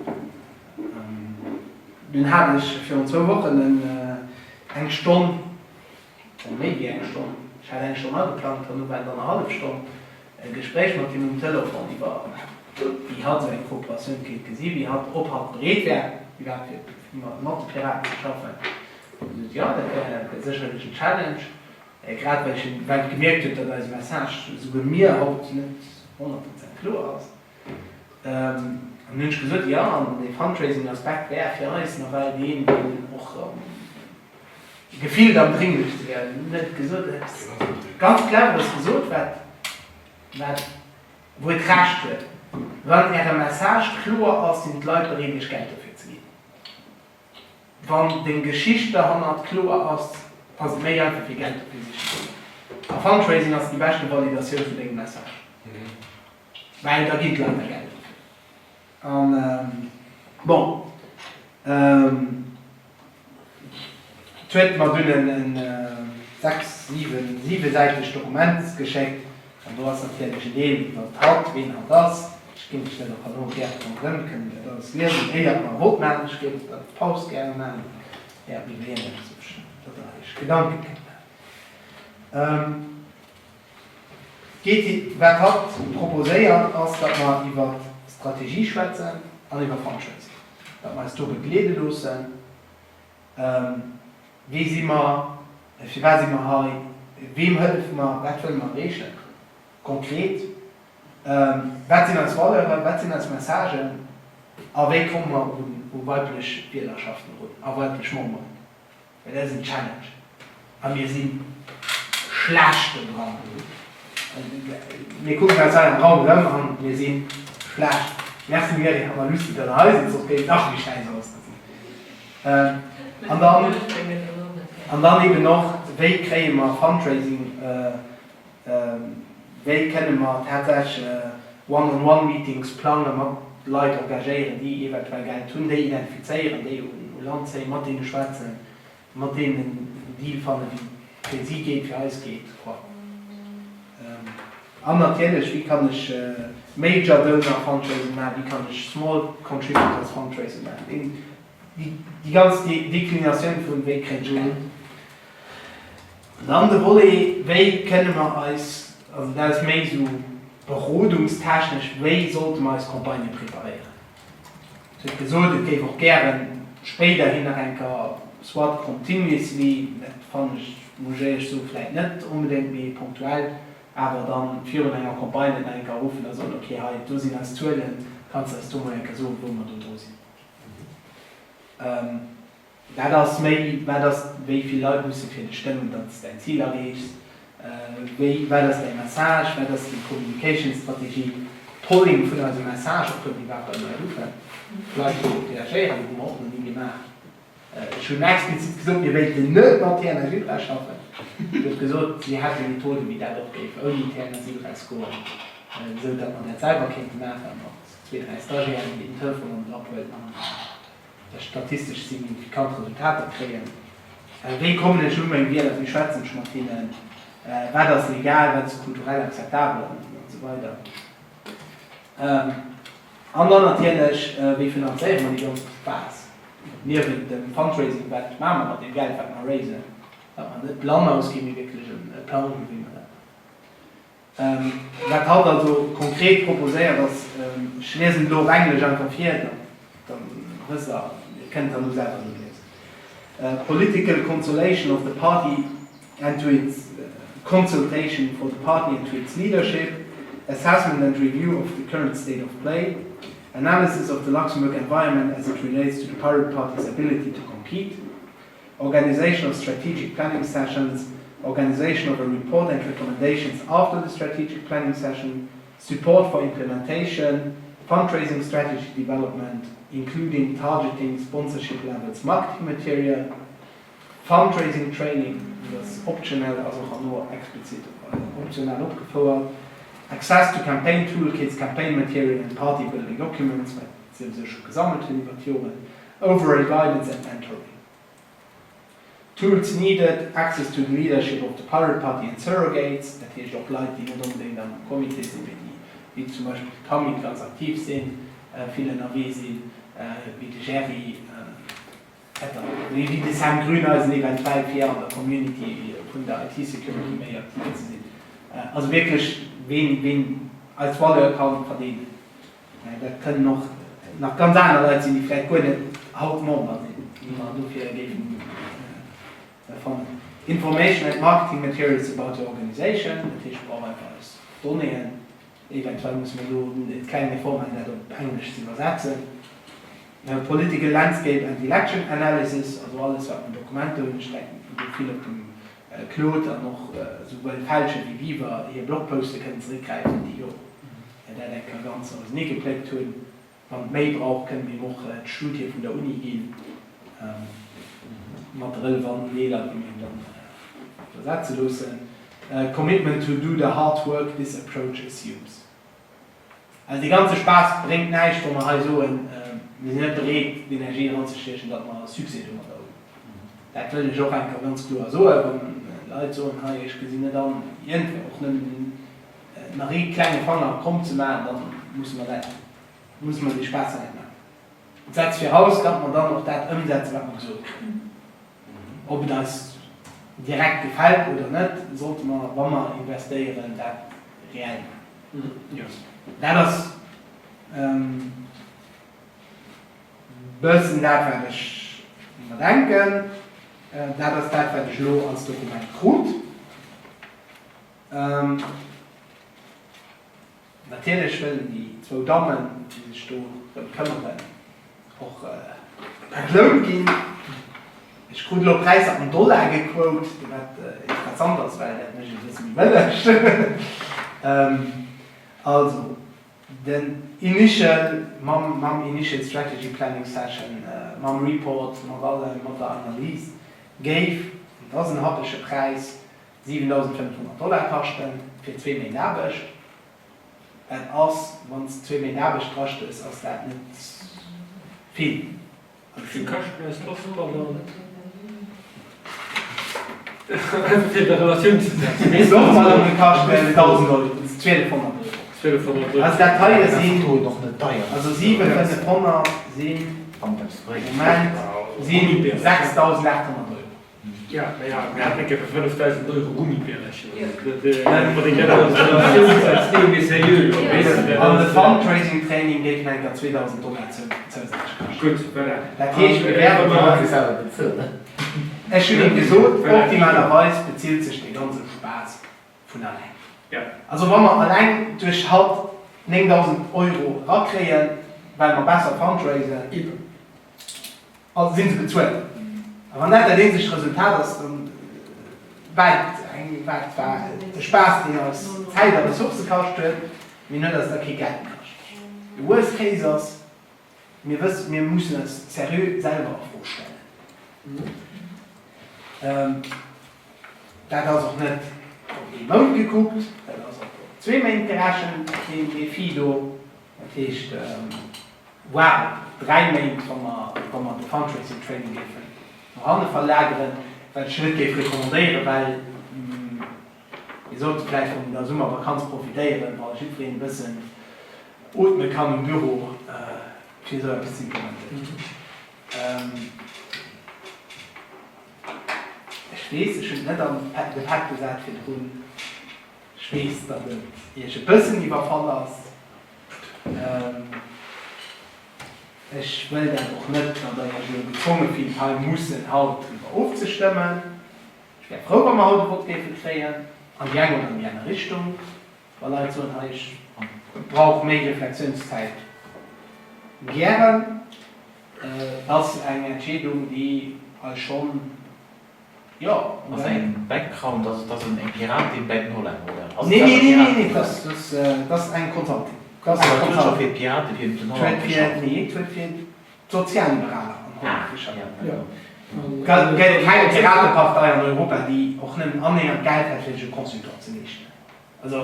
Dunn hat ech virun zwou Wochen eng Stonn, Oder méi wéi eng Stonn, ech hat eng Stonn ageplangt, herno war et annerhallef Stonn, e Gespréich mat him um Telefon iwwer wéi hatt esou eng Kooperatioun kéint gesinn, wéi hatt, ob hatt bereet wär iwwerhaapt fir mat de Piraten ze schaffen. Hie sot, jo, dat wär sécherlech en Challenge, grad well ech well et gemierkt huet, datt eise Message esouguer mir haut net 100 Prozent kloer ass. An dunn hunn ech gesot, jo, an dee Fundraising-Aspekt wär fir eis nawell deen, deen och gefillt am dringlechste wär. Hunn net gesot, eppes ganz Cleveres gesot, wat, wat, wou et Recht huet, Wann Äre Message kloer ass, sinn d'Leit bereet, Iech Geld dofir ze ginn. Wann deng Geschicht derhannert kloer ass, ass et méi einfach fir Geld dofir sichen ze goen. A Fundraising ass déi beschte Validatioun vun dengem Message, well da ginn d'Leit der Geld dofir. An bon, et huet mer dunn en 6, 7, siwesäitegt Dokument geschéckt an do ass natierlech en Deel iwwert hatt, ween hatt ass. Ech ginn lech dat och herno gär ronderëm, kënnt Dir dat alles liesen, éiert mer e Vott maachen. Ech géif dat d'Paus gäre maachen, éiert mir wien, datt Der Iech Gedanke kënnt maachen. Geet, wat hatt proposéiert, ass, datt mer iwwer Strategie schwätzen an iwwer Fundraising, datt mer eis do begleede loossen. Wie si mer? Firwat si mer hei? Weem hëllefe mer? Wat wëlle mer erreechen konkret? Wat sinn eis Valeuren? Wat sinn eis Messagen? A wéi komme mer u weiblech Wielerschaften erun a weiblech Memberen? Well dat ass en Challenge a mir si schlecht do dran. Mir kucken eis hei am Raum erëm an mir si schlecht. Merci Myriam a Lucie, datt der hei sidd, soss géif et nach méi schäiss ausgesinn. An dann, an dann eben och, wéi kréie mer Fundraising, wéi kënne mer tatsächlech One-on-one-Meetings plange mat Leit engagéieren, déi eventuell Geld hunn, déi identifizéieren, déi u Land zéien, mat deene schwätzen, mat deenen en Deal fannen, wéi fir si geet, fir eis geet, quoi. An natierlech, wéi kann ech Major Donor Fundraising maachen, wéi kann ech Small Contributors Fundraising maachen, déi ganz Deklinatioun vun wéi kréien ech Geld. An dann de Volet, wéi kënne mer eis, also dat ass méi esou berodungstechnesch, wéi sollte mer eis Campagnë preparéieren? Et huet gesot, et géif och gäre spéiderhin nach eng Kéier, soit continuously, dat fannen ech, muss ech éierlech soen, vläicht net onbedéngt, mee punktuell awer dann virun enger Campagne et nach eng Kéier ruffen a soen, okay, hei, do sinn eis Zuelen, kanns de eis do mol eng Kéier soen, wou mer do dru sinn? Dat ass méi, wat ass, wéi vill Leit musse fir dech stëmmen, datt s däin Zil erreechs, wéi, wat ass däi Message, wat ass deng Communication-Strategie, Polling vun eisem Message, och rëm iwwerhaapt bei de Leit ufänken, d'Leit dorop reagéieren, hu mer och nach ni gemaach. Ech hunn explizit gesot, mir wéilten net mat TNS-Ultra schaffen. Si huet gesot, si hätte Methoden, wéi dat och géif ouni TNS-Ultras goen, esou datt mer dat selwer kéinte maachen, mat zwee, dräi Stagiairen, déi den Telefon an den Grapp huelen an statistesch signifikant Resultater kréien. Wéi kommen ech u meng Wieler, wéi schwätzen ech mat hinnen, wat ass legal, wat ass kulturell akzeptabel an esou weider. An dann natierlech, wéi finanzéiere mer déi ganz Spaass? Niewent dem Fundraising, wat maache mer mat deem Geld, wat mer raisen, datt mer net blann ausginn, mee wierklech e Plang hunn, wéi mer dat maachen. Wat hatt also konkret proposéiert ass, ech liesen et elo op Englesch einfach vir, da wësst Der, Dir kënnt dann elo selwer noliesen, Political consolation of the party and to its consultation for the party and to its leadership, assessment and review of the current state of play, analysis of the Luxembourg environment as it relates to the Pirate Party's ability to compete, Organisation of strategic planning sessions, organisation of a report and recommendations after the strategic planning session, support for implementation, fundraising strategy development, including targeting, sponsorship levels, marketing material, fundraising training, dat ass optional, ass och herno explizit optional opgefouert, access to campaign toolkits, campaign material and party building documents, wat se u sech gesammelt hunn iwwer d'Joren, Overall guidance and mentoring. Tools needed, access to the leadership of the Pirate Party and surrogates, dat heescht och Leit, déi net onbedéngt am Comité sinn, mee déi, wéi zum Beispill d'Camille, ganz aktiv sinn, vill ënnerwee sinn, wéi de Gerry, wéi de Sam Grüneisen eventuell, fir an der Community vun der IT-Security méi aktiv ze sinn. Also wierklech, ween, ween eis Valeur ka verdeelen. Dat kënnen och nach ganz aner Leit sinn, déi vläicht guer net haut Member sinn, déi mer dofir géifen fannen. Information and marketing materials about the organization, dat heescht, mer brauchen einfach eis Donnéeën. Eventuell musse mer do e klengen Effort maachen, dat op Englesch ze iwwersetzen. Political landscape and election analysis, also alles, wat mer Dokumenter hunn. Ech denken do vill op dem Claude an och souwuel Felschen wéi Biwer hir Blogposte kënnen zeréckgräifen, déi jo dat eng Kéier ganz ausenee gepléckt hunn. Wann et méi brauch, kënne mir him och d'Studie vun der Uni ginn. Mat de relevanten Deeler, déi mir him dann iwwersetze loossen. Commitment to do the hard work this approach assumes. Also dee ganze Spaass bréngt näischt, wa mer hei soen, mir sinn net bereet, d'Energie eranzestiechen, datt mer Succès domadder hunn. Dat wëll ech och eng Kéier ganz kloer soen. Wa Leit soen, hei ech gesinn net an, iergendwou och nëmmen nach ee klenge Fanger kromm ze maachen, da musse mer dat, musse mer dee Spaass dann net maachen. Et setzt viraus, datt mer dann och dat ëmsetzen, wat mer gesot kréien. Ob et eis direkt gefält oder net, sollte mer, wa mer investéieren, dat reell maachen. Dat ass e bëssen dat, wat ech mer denken. Dat ass dat, wat ech elo als Dokument krut. Natierlech wëllen déi zwou Dammen, déi sech do drëm këmmeren, och entlount ginn. Ech krut elo Präisser an Dollar gequote, wat interessant ass, well dat mécht et e bësse méi bëlleg. Also, den Initial, mam, mam Initial Strategy Planning Session, mam Report, mat allem, mat der Analys, géif, an dat ass en happege Präis, 7.500 Dollar kaschten fir zwee Méint Aarbecht. Dat ass, wann s de zwee Méint Aarbecht drastes, ass dat net vill. Wéi vill kaschten eis d'Loftballon? Einfach fir et a Relatioun ze setzen. D'Loftballone kaschten 1.000 Euro, 1.200 Euro. 1.200 Euro. Also dat hei sinn, also 7.500 sinn, Moment, sinn 6.800 Euro. Ja, ma ja, mir haten eng Kéier fir 5.000 Euro Gummibärercher. Dat, wann een dat als Relatioun setzt, nee, mee sérieux elo, weess de, dat An de ass. Fundraising-Training géif nach eng Kéier 2.000 Dollar zousätzlech kaschten. Gutt, voilà. Dat heescht, mir wäerten. Ech hunn him gesot, optimalerweis bezilt sech dee ganze Spaass vun alleng. Also wa mer alleng duerch hatt 9.000 Euro erakréien, well mer besser fundraisen, Also sinn se bezuelt. A wann dat dat eenzegt Resultat ass, dann war et eng, war et zwar e Spaass, deen eis Zäit a Ressourcë kascht huet, mee en huet eis da kee Geld kascht. De Worst Case ass, mir wëssen, mir mussen eis seriö selwer a Fro stellen. Dat ass och net op ee Mount gekuckt, dat ass op zwee Méint gerechent, deen Defi do. Dat heescht, Wow, 3 Méint, wa mer, wa mer de Fundraising Training géifen no hanne verlageren, wat ech net géif recommandéieren, well mir sollte vläicht vun der Summervakanz profitéieren, wa jiddwereen e bëssen ootme kann um Büro, fir esou eppes ze implementéieren. Ech weess, ech hunn et net an de Pätt gesat virdrun. Ech weess, datt et Iech e bëssen iwwerfall ass. Ech wëll dat och net, datt Der Iech elo gezwonge fillt, hei mussen haut driwwer ofzestëmmen. Ech wär frou, wa mer haut e Vott géife kréien, an déi eng oder an déi aner Richtung. Wa Leit soen, hei, ech brauch méi Reflexiounszäit, gären. Et ass eng Entscheedung, déi eis schonn Jo, Ass eng Background, ass et ass eng Piratin bäi den Hollänner, oder? Ass et Nee, selwer nee, nee, nee, Piratin? dat ass, dat ass eng Consulting. Dat ass Ah, eng dat huet scho Consulting. fir d'Pirate fir den Et Holland huet fir, geschafft. nee, et huet fir d'Sozialliberaler an Holland Ah, geschafft. ja, d'accord. Gëtt et keng Piratepartei an Europa, déi och nëmmen annähernd Geld hätt, fir sech e Consultant ze leeschten. Also,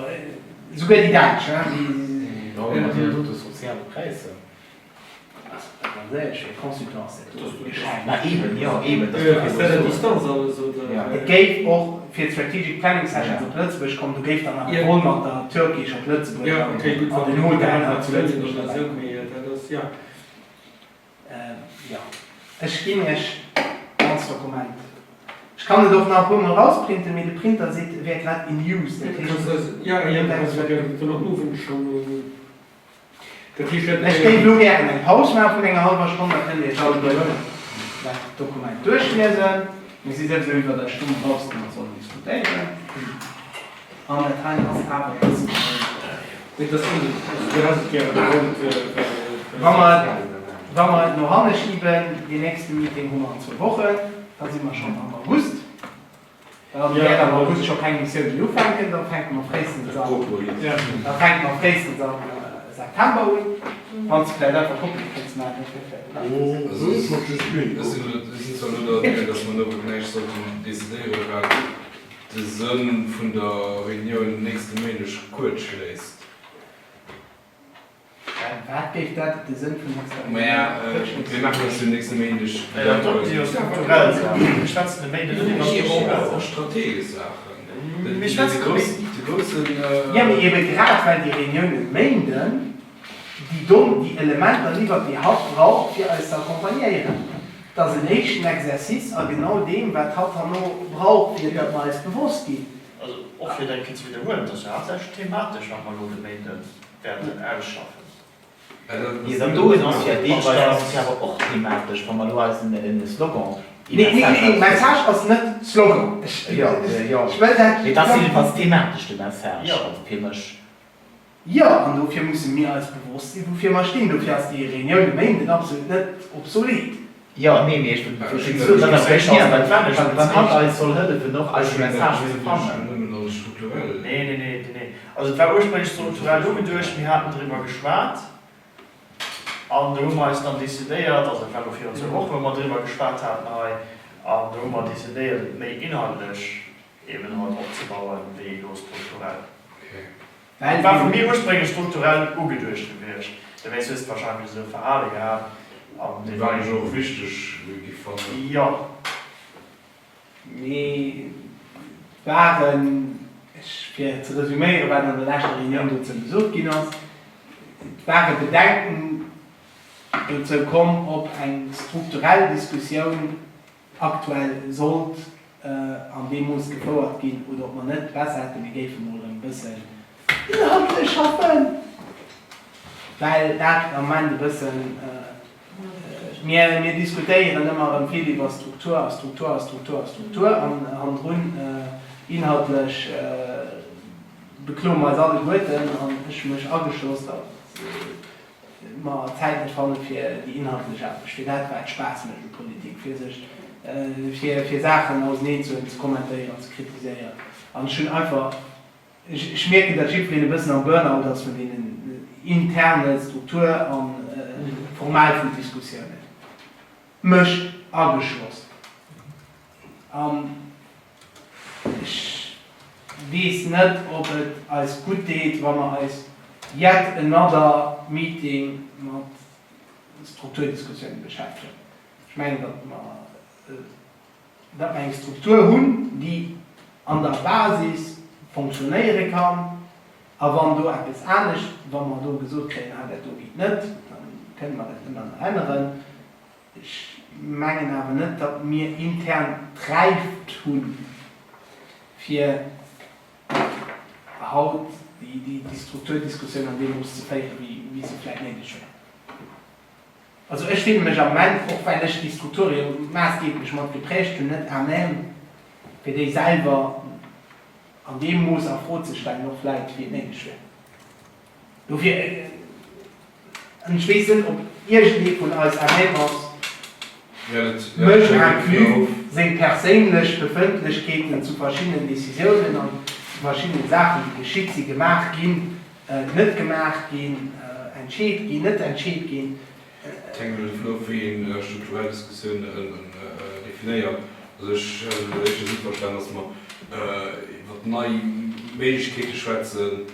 esouguer déi Däitsch, hein, déi. Jo, mat deenen dote soziale Präisser. Et géif och fir d'Strategic Planning Sessions op Lëtzebuerg kommen, do géif dann nach e Vol mat der Turkish op Lëtzebuerg an den Hotel hei zu Lëtzebuerg derbäi kommen. Jo, ech ginn Iech d'ganz Dokument. Ech kann et och nach e puermol erausprinten, mee de Printer seet, e wär grad in use. Dat heescht, Ech géif elo gären eng Paus maache vun enger hallwer Stonn, da kënnt Dir Iech alleguer dat Dokument duerchliesen. Mir si souwisou iwwert eis Stonn eraus, déi mer sollen diskutéieren. An dat hei ass awer e bëssen méi. Wa mer, wa mer et no hanne schiben, deen nächste Meeting hu mer an zwou Wochen, da si mer schonn am August. Da wäert am August scho keng Missioun méi ufänken, da fänke mer fréistens am, da fänke mer fréistens am. September un. Wann s de vläicht einfach Copy kéints maachen, dat wier vläicht dat einfachst. Ech sinn zwar elo der Meenung, datt mer elo näischt sollten decidéieren, wat de Sënn vun der Reunioun nächste Méindeg kuerz schléisst. Wat géif dat de Sënn vun nächster Reunioun Maja, mir maachen eis jo nächste Méindeg Mä dat do si jo strukturell Saachen. Mir schwätzen de Méinden net iwwer strukturell Och strategesch Saachen. Mir schwätzen de Méinden. De groussen. Jo, mee ebe grad well déi Reunioun e Méinden déi Don, déi Elementer liwwert, déi hatt brauch, fir eis ze accompagnéieren. Et ass en éischten Exercice a genau deem, wat hatt herno brauch, fir datt mer eis bewosst ginn. Also, och fir et eng Kéier ze widderhuelen, et ass jo haaptsächlech thematesch, wat mer elo de Méinden wäerten ausschaffen. Jo, dat doen ass jo deelweis ass et jo awer och thematesch, wa mer elo eisen Slogan Nee, nee, nee, Message ass net Slogan. Ech, Jo, jo, ech wëll dat. Mee et ass jiddefalls thematesch, de Message, also fir mech. Jo, an dofir musse mir eis bewosst sinn, woufir mer stinn. Dofir ass déi Reunioun e Méinden absolut net obsolet. Jo, nee, mee ech wëll soen, datt ass wann hatt eis soll hëllefen, och eise Message ze fannen. Nee, nee, nee, nee. Also et war ursprénglech strukturell ugeduecht, mir haten driwwer geschwat an do hu mer eis dann decidéiert, also et war elo virun zwou Wochen, wou mer driwwer geschwat haten hei, an do hu mer decidéiert, et méi inhaltlech eben halt opzebauen, wéi elo strukturell. Et war vu mir ursprénglech strukturell ugeduecht gewiescht, dowéinst hues de wahrscheinlech esou verhale gehat an dee Wat ech och wichteg gi fannen. Jo. Mee et waren, ech, fir ze resüméieren, wat an der leschter Reunioun dozou gesot ginn ass, et ware Bedenken dozou komm, ob eng strukturell Diskussioun aktuell sollt an deem Mooss gefouert ginn oder ob mer net besser hätten, mir géife mol erëm e bëssen inhaltlech schaffen, well dat am Moment e bëssen, mir, mir diskutéieren ëmmer erëm vill iwwer Struktur a Struktur a Struktur a Struktur an hannendrun inhaltlech bekloe mer eis alleguerten, an ech mech ageschloss, datt mer Zäit net fanne fir déi inhaltlech Aarbecht, fir dat wat Spaass mécht u Politik, fir sech, fir fir Saachen auseneen ze huelen, ze kommentéieren, ze kritiséieren. An ech hunn einfach, ech ech mierken, datt jiddwereen e bëssen am Burnout ass vun deenen interne Struktur a Formalvun-Diskussiounen, mech ageschloss. An ech weess net, ob et eis gutt deet, wa mer eis yet another meeting mat Strukturdiskussiounen beschäftegen. Ech mengen, datt mer, datt mer eng Struktur hunn, déi an der Basis fonctionnéiere kann. A wann do eppes anescht, wa mer do gesot kréien, ah, dat do geet net, da kënne mer dat ëmmer nach änneren. Ech mengen awer net, datt mir intern d'Räift hunn, fir haut déi Strukturdiskussioun an deem Mooss ze féieren, wéi se vläicht néideg wär. Also ech fille mech am Moment, och well ech déi Strukture jo maassgeeblech mat geprägt hunn, net à même, fir déi selwer an deem Mooss a Fro ze stellen, och vläicht, wéi et néideg wär. Dofir, an ech weess net, ob iergendee vun eis à même ass, mech inclus, seng perséinlech Befëndlechkeeten zu verschiddenen Décisiounen an zu verschiddenen Saachen, déi geschitt sinn, gemaach ginn, net gemaach ginn, entscheet ginn, net entscheet ginn. Et hänkt elo dovun of, wéi een strukturell Diskussiounen definéiert. Also ech hunn dat éischter esou verstan, datt mer iwwer nei Méiglechkeete schwätzen,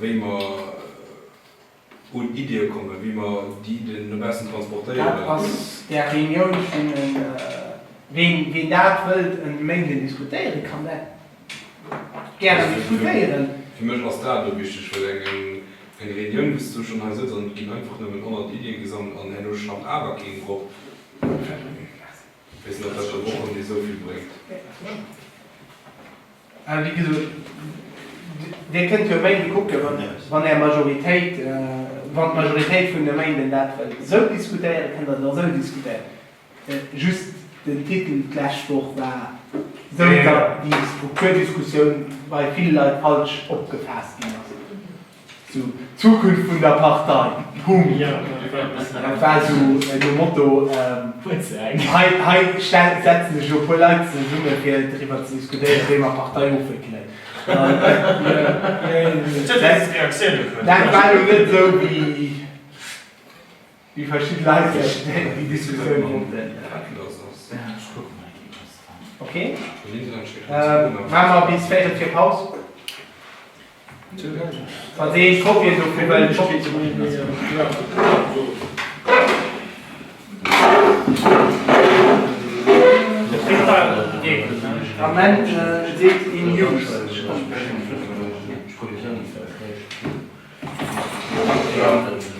wéi mer un Iddie kommen, wéi mer déi Iddien no baussen transportéieren. Dat ass där Reunioun vun en, ween, ween dat wëllt en Méinden diskutéieren, kann dat gären diskutéieren. Fir mech ass dat elo wichteg, well eng, eng Reunioun, wou s du schonn hei sëtz an et ginn einfach nëmmen 100 Iddie gesammelt an herno schafft awer keen drop, weess net, ob dat der Woch ëm déi esou vill bréngt. A wéi gesot, Dir kënnt jo e Méinde kucken, wann Är Majoritéit, wann d'Majoritéit vun de Méinden dat wëllt esou diskutéieren, kënnt Der et och esou diskutéieren. Just den Titel d'lescht Woch war esou, datt déi Strukturdiskussioun bei ville Leit falsch opgefaasst ginn ass. Sou, d'Zukunft vun der Partei, Punkt. Dat war sou nom Motto, hei, hei setzen sech elo e puer Leit zesumme fir driwwer ze diskutéieren, wéi mer d'Partei ofwéckelen. Dat war elo net esou, wéi verschidde Leit sech déi Diskussioun wollten. Ok, maache mer bis véierel vir Paus. Falls ee Kopien dovun wëllt, Ament seet in use.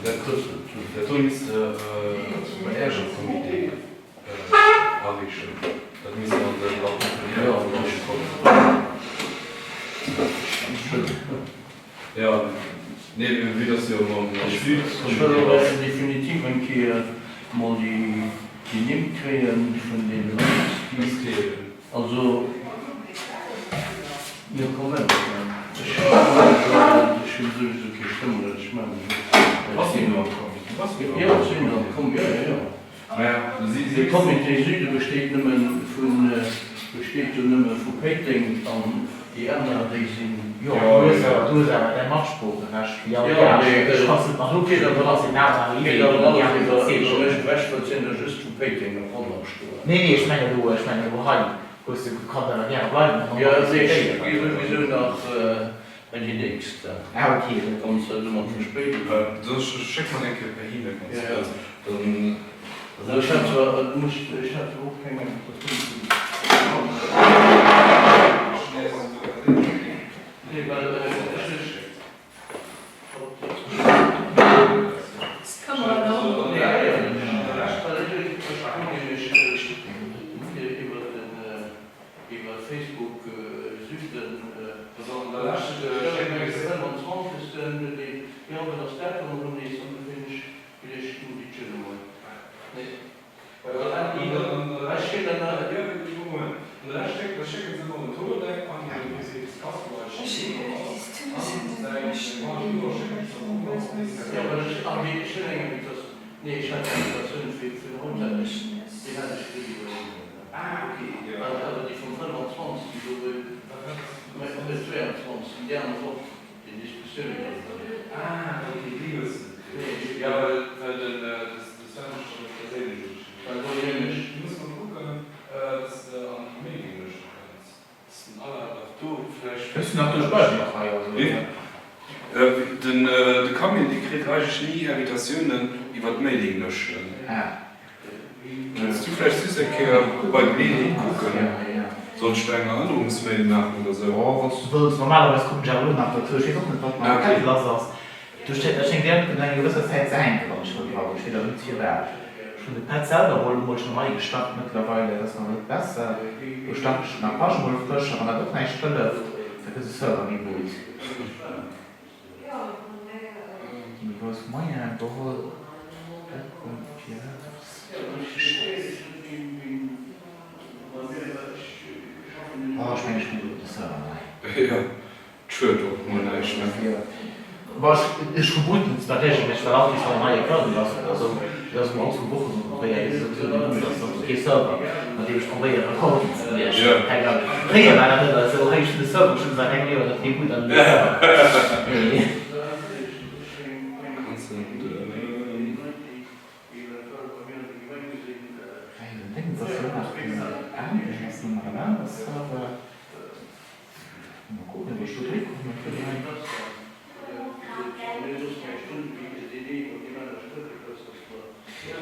Dat do misst bei Äech am Comité areechen. Dat misst an de Rapport kommen. Jo, nee, vue dass jo mam Süd. Ech wëll och definitiv eng Kéier mol déi Nimm kréie vun deene Leit, déi. Also, jo, quand même. Ech hunn souwisou kee Stëmmrecht, ech maache mech och. Bass du am Comité? Jo, ech sinn am Comité, jo, jo, jo. De Comité Süde besteet nëmme vun, besteet jo nëmme vu Péiteng an déi aner, déi sinn. Jo, du hues awer, du hues awer däi Matsproocherecht wéi all déi aner. Ech kanns net mat Do geet awer alles iwwer iwwer mech ewech, well et sinn der just vu Péiteng nach ronderëm stoen. Nee, nee, ech mengen elo, ech mengen elo hei hues de, du kanns awer gäre bleiwen an Jo, nee, ech gi souwisou nach bei déi nächst. Ah, ok. Da komms de elo mat Verspéidung. Soss schéck mer eng Kéier per E-Mail, wann s de wëlls. Dann. Also ech hat zwar, et muss, ech hat zwar och keng Invitatioun vun. Nee, well ech ech. Iwwer Facebook Süden. Hues du nach duerch Belsch nach hei also? Den de Camille dee kritt eigentlech ni Invitatiounen iwwer d'Mailinglëschten. Kënns du vläicht just eng Kéier bei de Mailing kucken? Soll ech der eng Erënnerungsmail maachen oder sou? Oh, wann s du wëlls. Normalerweis kommen ech awer elo nach dozou. Ech weess och net, wat mam Pätt lass ass. Do schéngt, dat schéngt iergendwou no enger gewësser Zäit ze hänken, wann ech wëll. Ech weess awer net firwat. Ech hunn de Pätt selwer mol emol schon nei gestart mëttlerweile, dat ass nach net besser. Do starten ech den Apache mol frësch a wann dat och näischt hëlleft, da gëtt e Server Reboot. Déi méi grouss Moyene geholl. Dat konnt Pirates. Oh, ech mengen ech rebooten de Server nei. Jo, 't schued och mol näischt, ne? Jo, bon, ech rebooten zwar regelméisseg, well all Kees wann en neie Kernel ass oder sou, dat ass emol all zwou Wochen ongeféier, dee souwisou reboot ass, ass kee Server mat deem ech probéieren Rekorden ze briechen, keng Ahnung. Fréier war dat ëmmer esou, hei ech hunn de Server schonn säit engem Joer net reboot an elo nee. Kanns de Hei den Déngens ass jo nach den alen, ass nach en anere Server. Mol kucken ob ech do dru kommen hei.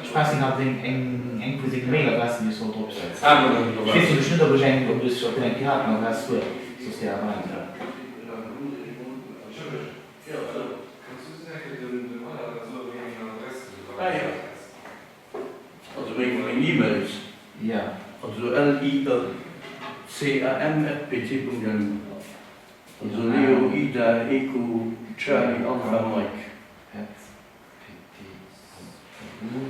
Ech brauch seng eng eng vu senge Mailadressen déi ech soll drop setzen. Ech weess nämlech net ob ech eng ob ech ob en eng Piratenadress huet, soss wär awer einfach. Also meng meng E-Mails? Jo. Also liecam at pt.lu. Also Leo, Ida, Echo, Charlie, Alpha, Mike. At pt.lu.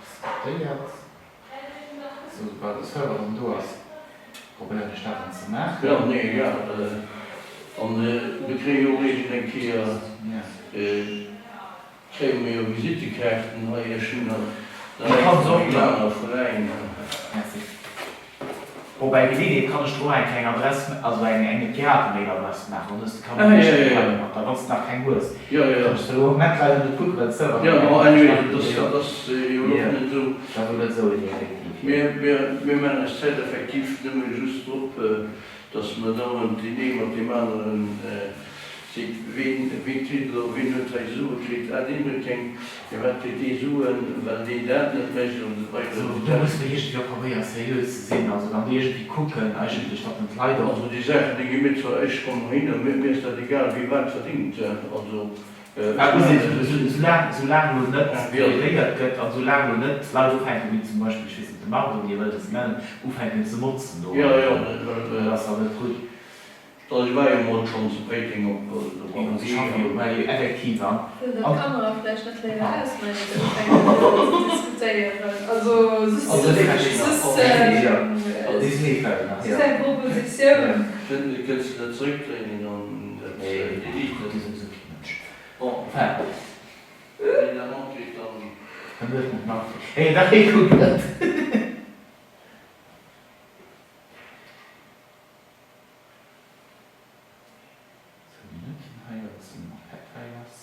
Ass notéiert. Sou, soubal de Server dann do ass, probéieren ech dat dann ze maachen. Jo, nee, jo. An mir kréie jo och iergend eng Kéier. Kréie mir jo Visittekaarten hei. Ech hunn nach eng vun enger aner Veräin. Merci. Bon, bäi Geleeënheet kann ech der och eng kleng Adress, also eng eng Piratemailadress maachen, dann hues de kann e éischte Kontakt mat der, wann s de nach keng hues. Kann ech der elo am Moment leider net kucken, well de Server Jo, ma anyway, dat ass, dat ass jo elo och net esou. Dat ass elo net esou, nee, effektiv, jo. Mir, mir, mir maachen eis Zäit effektiv nëmme just drop, dass mer dauernd deen ee mat deem aneren seet, ween, wee kritt elo, ween huet hei Sue kritt, ah, deen huet keng, firwat kritt dee Suen, well deen dat net mécht an esou weider. Also do musse mer iergendwéi och probéieren seriö ze sinn, also dann iergendwéi kucken eigentlech, datt en d'Leit och. Also déi Saachen, déi gi mir zwar, ech kommen heihinner, mir, mir ass dat egal, wie wat verdingt, also ech maachen. Soulaang, soulaang elo net plädéiert gëtt an soulaang elo net d'Leit ufänken, wéi zum Beispill, ech weess net, de Marc oder wéi Dir wëllt e se nennen, ufänken ze motzen do, dat ass dann net gutt. Also ech war jo mol schonn zu Péiteng op der Si schaffe jo bei effektiv an. Wëll der d'Kamera vläicht net léiwer ausmaachen, ier se ufänken ze diskutéieren? Also just eng Propositioun. Kënns de dat zeréckdréinen an dat deleten? Bon, wann een dat matkritt, dann. Zwou Minutten hei, datt se nach fett ass.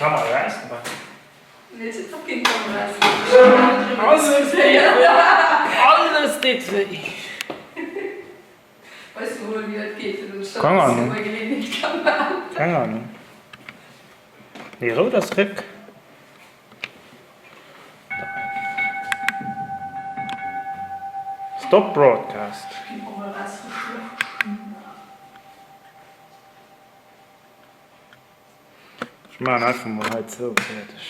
d'Kamera jo ausgemaach. Nee, et huet nach keen d'Kamera ausgemaach. Ech wëll net driwwer diskutéieren. Alles deet wéi. Weis mer mol wéi dat geet, fir datt ech dat Keng e bëssen Ahnung. bei Geleeënheet ka maachen. Keng Ahnung. Nee, rout ass Réck. Stop broadcast. Ech ginn och erausgeschlofen. Ech maachen einfach mol hei zou, fäerdeg.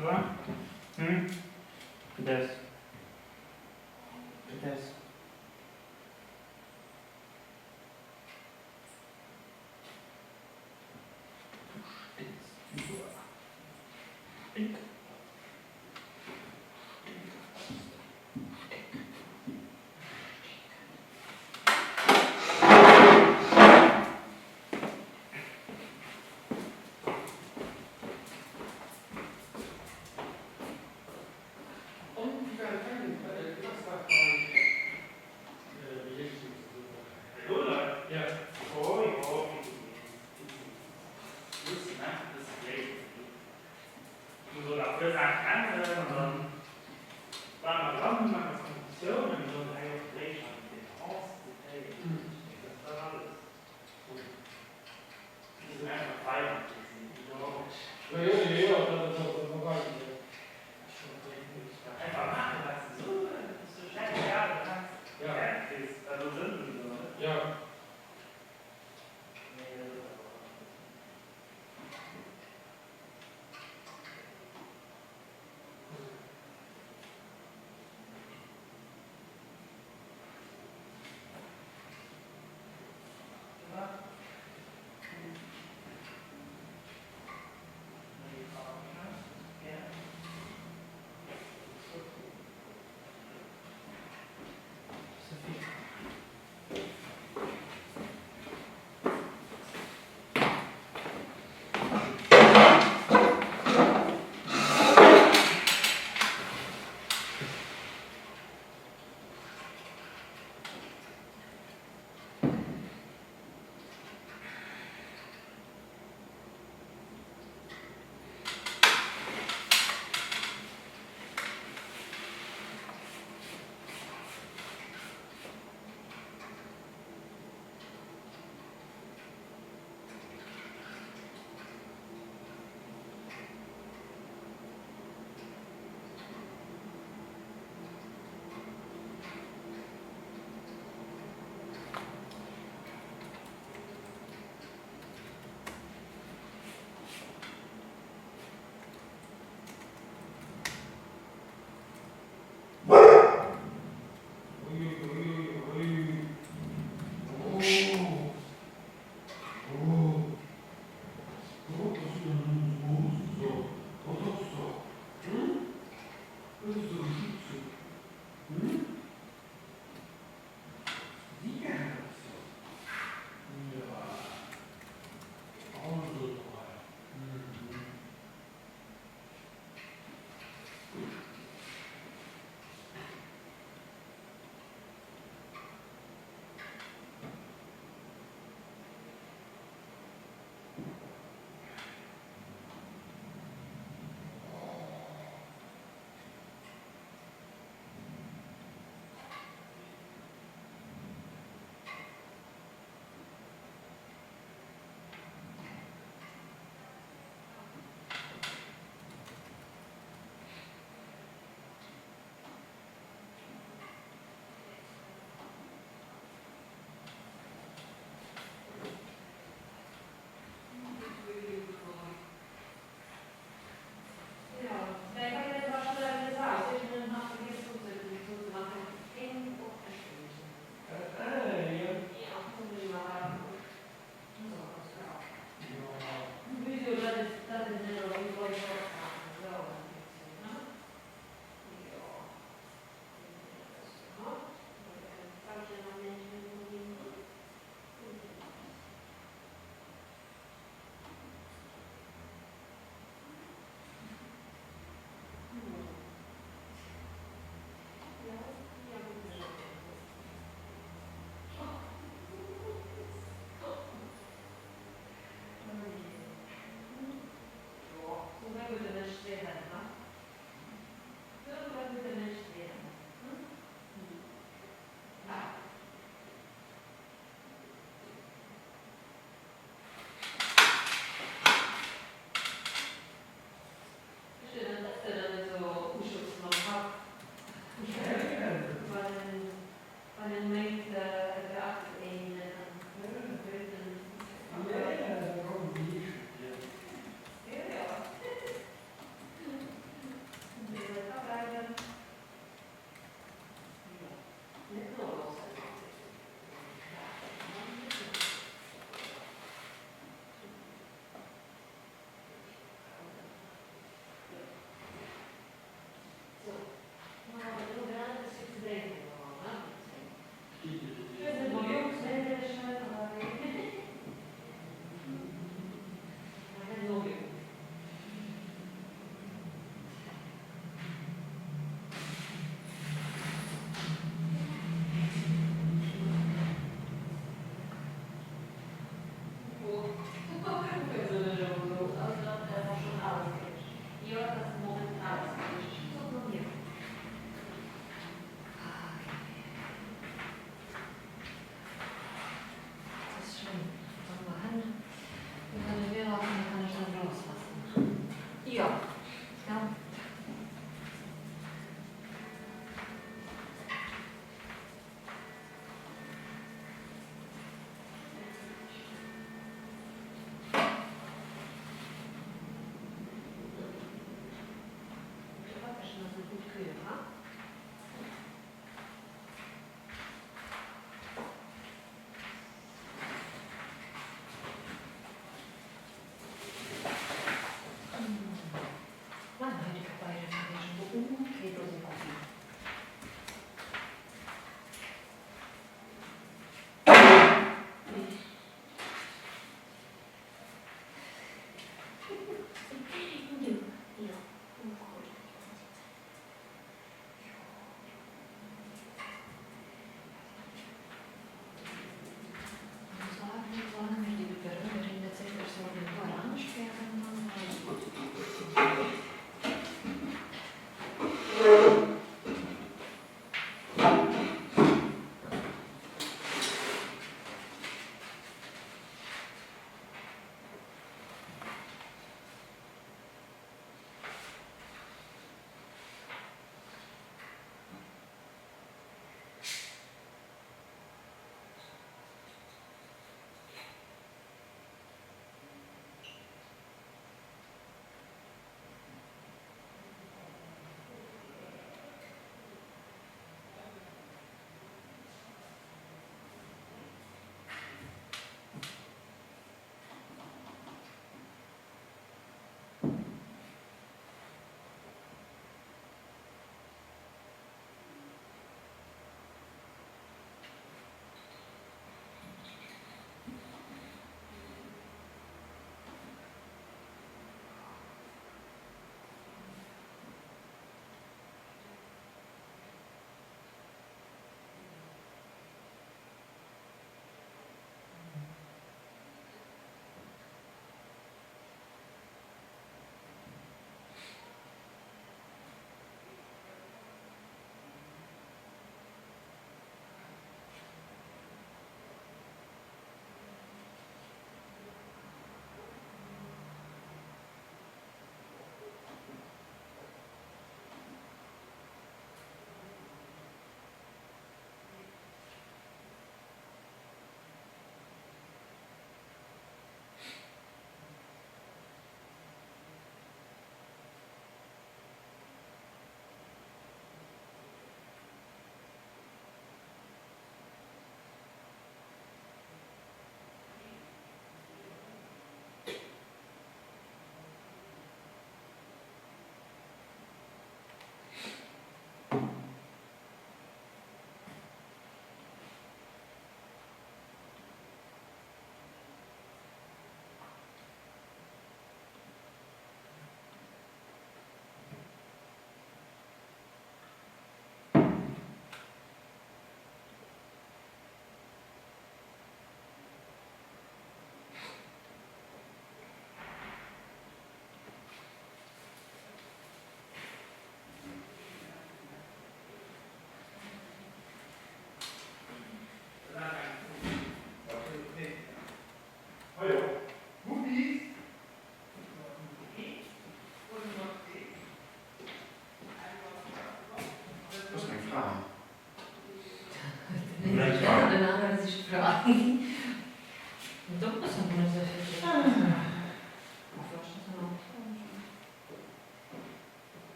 Ça va? Hm? Gëtt aus. Gëtt aus. Du sténks iwwer. Stink. Stink. Stink. Stink.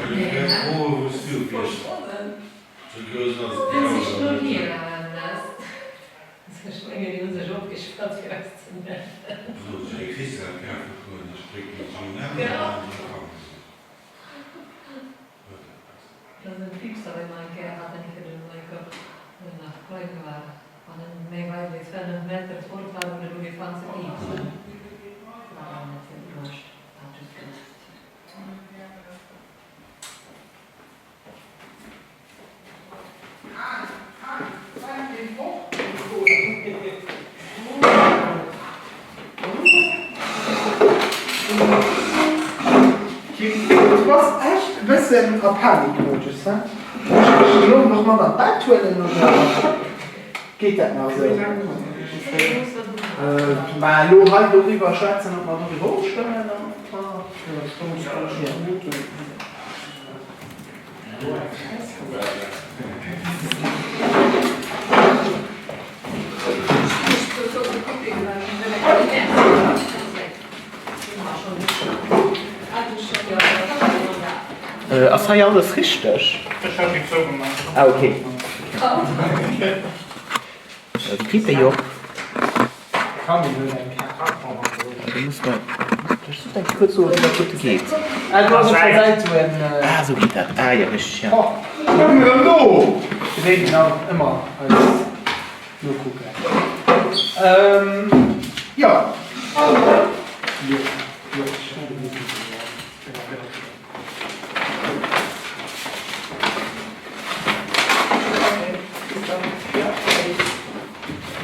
Froe wou s du biss. Sou grouss ass et Déi sicht no Hielenest. Ech mengen déi hu sech opgespaart fir eis ze nerven. Soll sech eng Ficelle kafe goen, ech drécken d'Journal an da kann se. Dat ass en Piepser dee mer eng Kéier haten, fir den Michael deen nach kleng war an en méi weit wéi 200 Meter fort war hunn en ugefaang ze piepsen. War awer net vill bruecht, hat just genervt. Kim, du bass echt e bëssen a Panikmodus, he? Muss ech dech elo nach mat an d'Bett huelen oder geet dat nach esou? Mä elo hei doriwwer schwätzen, ob mer doriwwer ofstëmmen an ob mer. Ass hei alles richteg? Ech hat déi zougemaach. Ah ok. Kritt déi och. Ah sou geet dat. Ah jo richteg jo.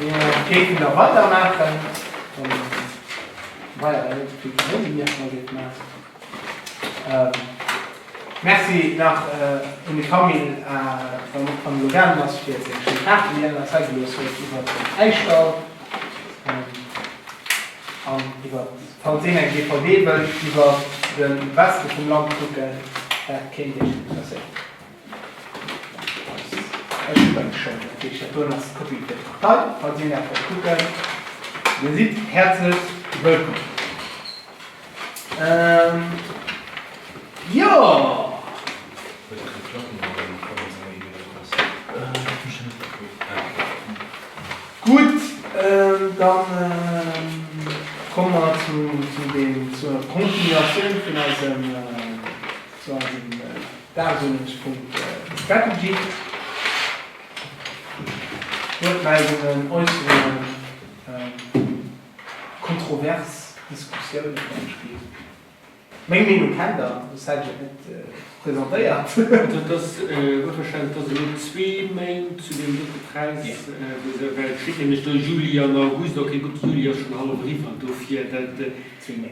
Mir géifen da weidermaachen. Dann war ja net vill Kaméidi méi, wat mer géife maachen. Merci nach un de Camille, wann och wann e lo gaangen ass, fir seng schéin Kaarten, déi en eis hei gelooss huet, iwwert den Äisstall an iwwert, falls een eng DVD wëllt iwwert de Weste vum Land kucken, dat kéint Iech interesséieren. Ech mengen schonn, dat heescht dat doen ass d'Kopie fir d'Partei, falls een dat wëllt kucken. Dir sidd häerzlechst wëllkomm. Jo. Gutt, da komme mer zu deem, zur Continuatioun vun eisem, zu eisem Dagesuerdnungspunkt Strategy. Wuertmeldungen, Äusserungen, kontrovers Diskussiounen am Spill. Meng Meenung kennt der, soss hätt ech et net presentéiert. Also et ass wuelverständlech, dass elo zwee Méint zu deem dote Präis, well et steet nämlech do Juli an August, ok gutt, Juli ass schonn hallef eriwwer, dofir dat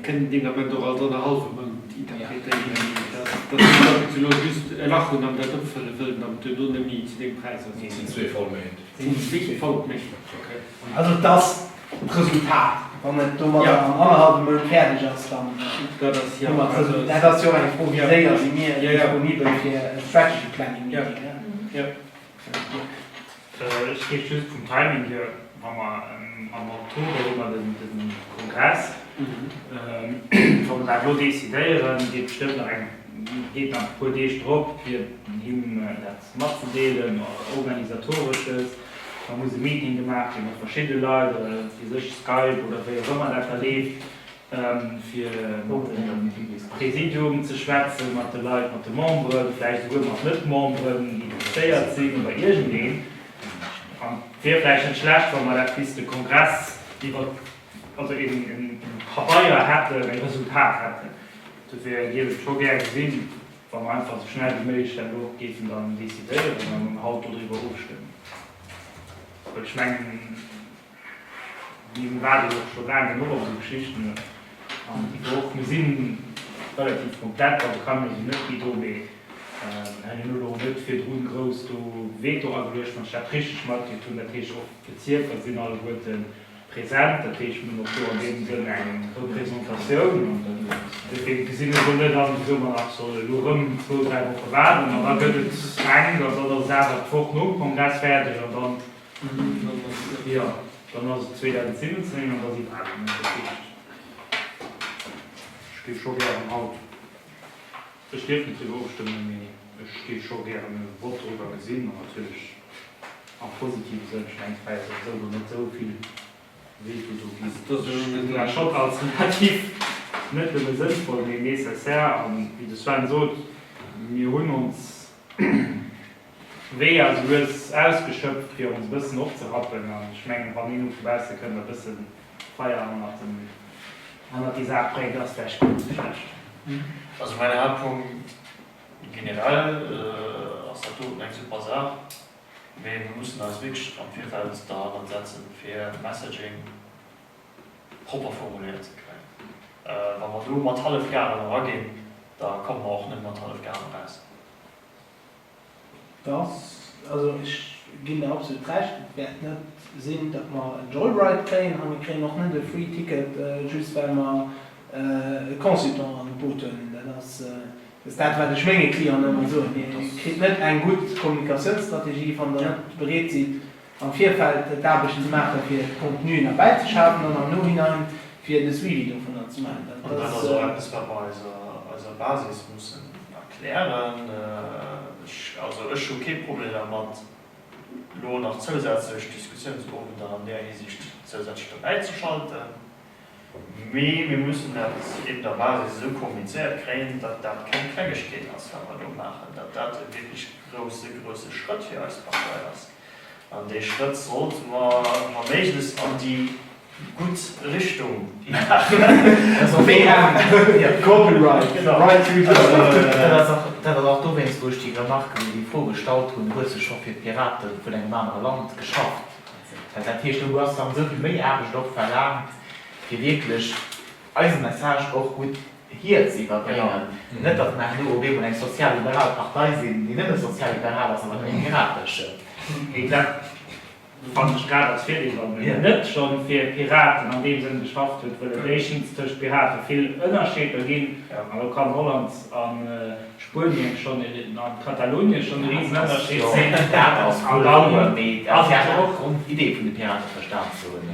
kënnt een Ament och als annerhallwe Mount interpretéieren, dass déi Leit elo just e Lach hunn an dat opfëlle wëllen an et duerno net méi zu deem Präis ass. Et sinn zwee voll Méint. Et sinn zwee voll Méint, ok. Also et ass d'Resultat, wann et domadder an annerhallwem Mount fäerdeg ass, dann hu mer d'Resultat. Dat ass jo och eng Fro, wéi séier si mir disponibel fir e Strategy Planning Meeting. Ech géif just vum Timing hier, wa mer am Oktober hu mer de Kongress, wa mer dat elo decidéieren, geet bestëmmt nach eng, geet nach e puer Deeg drop, fir him dat matzedeelen, Organisatoresches. Da muss e Meeting gemaach gi mat verschidde Leit, oder fir sech Skype oder wéi och ëmmer dat da leeft, fir mat dem Präsidium ze schwätzen, mat de Leit, mat de Memberen, vläicht esouguer mat Net-Memberen, déi interesséiert sinn oder iergendeen. An et wier vläicht net schlecht, wa mer dat bis de Kongress iwwer, also een Pabeier hätten, e Resultat hätten. Dofir géif ech scho gär gesinn, Wa mer einfach esou schnell wéi méiglech dat elo och géifen dann decidéieren an haut dodriwwer ofstëmmen. Well ech mengen, mir waarden och scho laang genuch op esou Geschichten an déi och, mir si relativ komplett, also Camione sinn net méi do, mee mir hunn elo net virdrun grouss do Veto ageluecht, wann ech dat richteg matkritt hunn. Dat heescht och d'Bezierker sinn alleguerten Present, dat heescht mir hunn och do an deem Sënn eng Représentatioun. Dofir gesinn ech elo net an, wisou mer nach solle elo erëm zwou, dräi Woche waarden an da gëtt et enk an dann ass et awer d'Woch nom Kongress fäerdeg an dann, jo, dann ass et 2017 an da si Wahlen. Dat heescht, ech géif scho gären haut. Ech dierf net driwwer ofstëmmen, mee ech géif scho gären e Vott driwwer gesinn, an natierlech am positive Sënn. Ech mengen, et war jo souwisou elo net esou vill Veto do ginn. Ech gesinn dat schonn als relativ net nëmme sënnvoll, mee nécessaire. An, wéi de Sven sot, mir hunn ons Weeër esou lues ausgeschöpft, fir ons e bëssen opzerappen. An ech mengen, wann een elo vu bausse kënnt a e bësse Feier hannert dem Hannert déi Saach bréngt, ass vläicht guer net sou schlecht. Also mäin Haaptpunkt, generell ass dat doten eng super Saach, mee mir mussen eis wierklech am Virfeld derhannert setzen, fir Messaging propper formuléiert ze kréien. Wa mer do mat Hallefgaren eraginn, da komme mer och net mat Hallefgaren eraus. Dass, also ech ginn der absolut Recht, et wäert net sinn, datt mer en Joyride kréien a mir kréien och net e Free Ticket, just well mer e Consultant an d'Boot huelen. Dat ass dat, wat ech menge Clienten ëmmer soen, Dir kritt net eng gutt Kommunikatiounsstrategie, wann Der net bereet sidd, am Virfeld d'Aarbecht ze maachen, fir Contenuen erbäizeschafen an am Nohinein fir de Suivi dovunner ze maachen. An dat ass och eppes, wat mer eiser Basis mussen erklären. Also ech hu kee Problem dermat, elo nach zousätzlech Diskussiounsowender an där Hisiicht zousätzlech dobäizeschalten. Mee mir mussen dat eben der Basis esou kommunizéiert kréien, datt dat keng Klengegkeet ass, wat mer do maachen, datt dat e wierklech grousse, grousse Schrëtt fir eis Partei ass. An dee Schrëtt sollte mer wa méiglechst an déi gutt Richtung maachen. Dat ass och dowéinst, wou ech déi Remarque oder déi Fro gestallt hunn, Hues de scho fir d'Pirate vun engem anere Land geschafft? Well dat heescht, do ass dann esou vill méi Aarbecht och verlaangt, fir wierklech eise Message och gutt hier ze iwwerbréngen. Net, datt mer herno op eemol eng sozialliberal Partei sinn, déi nëmme sozialliberal ass, awer keng piratesch. Mee dat fannen ech grad als Virdeel, wann een net scho fir Piraten an deem Sënn geschafft huet, wëll et éischtens tëscht Pirate vill Ënnerscheeder ginn, an do kann Holland a Spuenien schonn an Katalonien schonn e Risenënnerscheed sinn. Dat ass wuel wouer, mee dat ass jo och d'Grondidee vun de Piraten verstan ze hunn.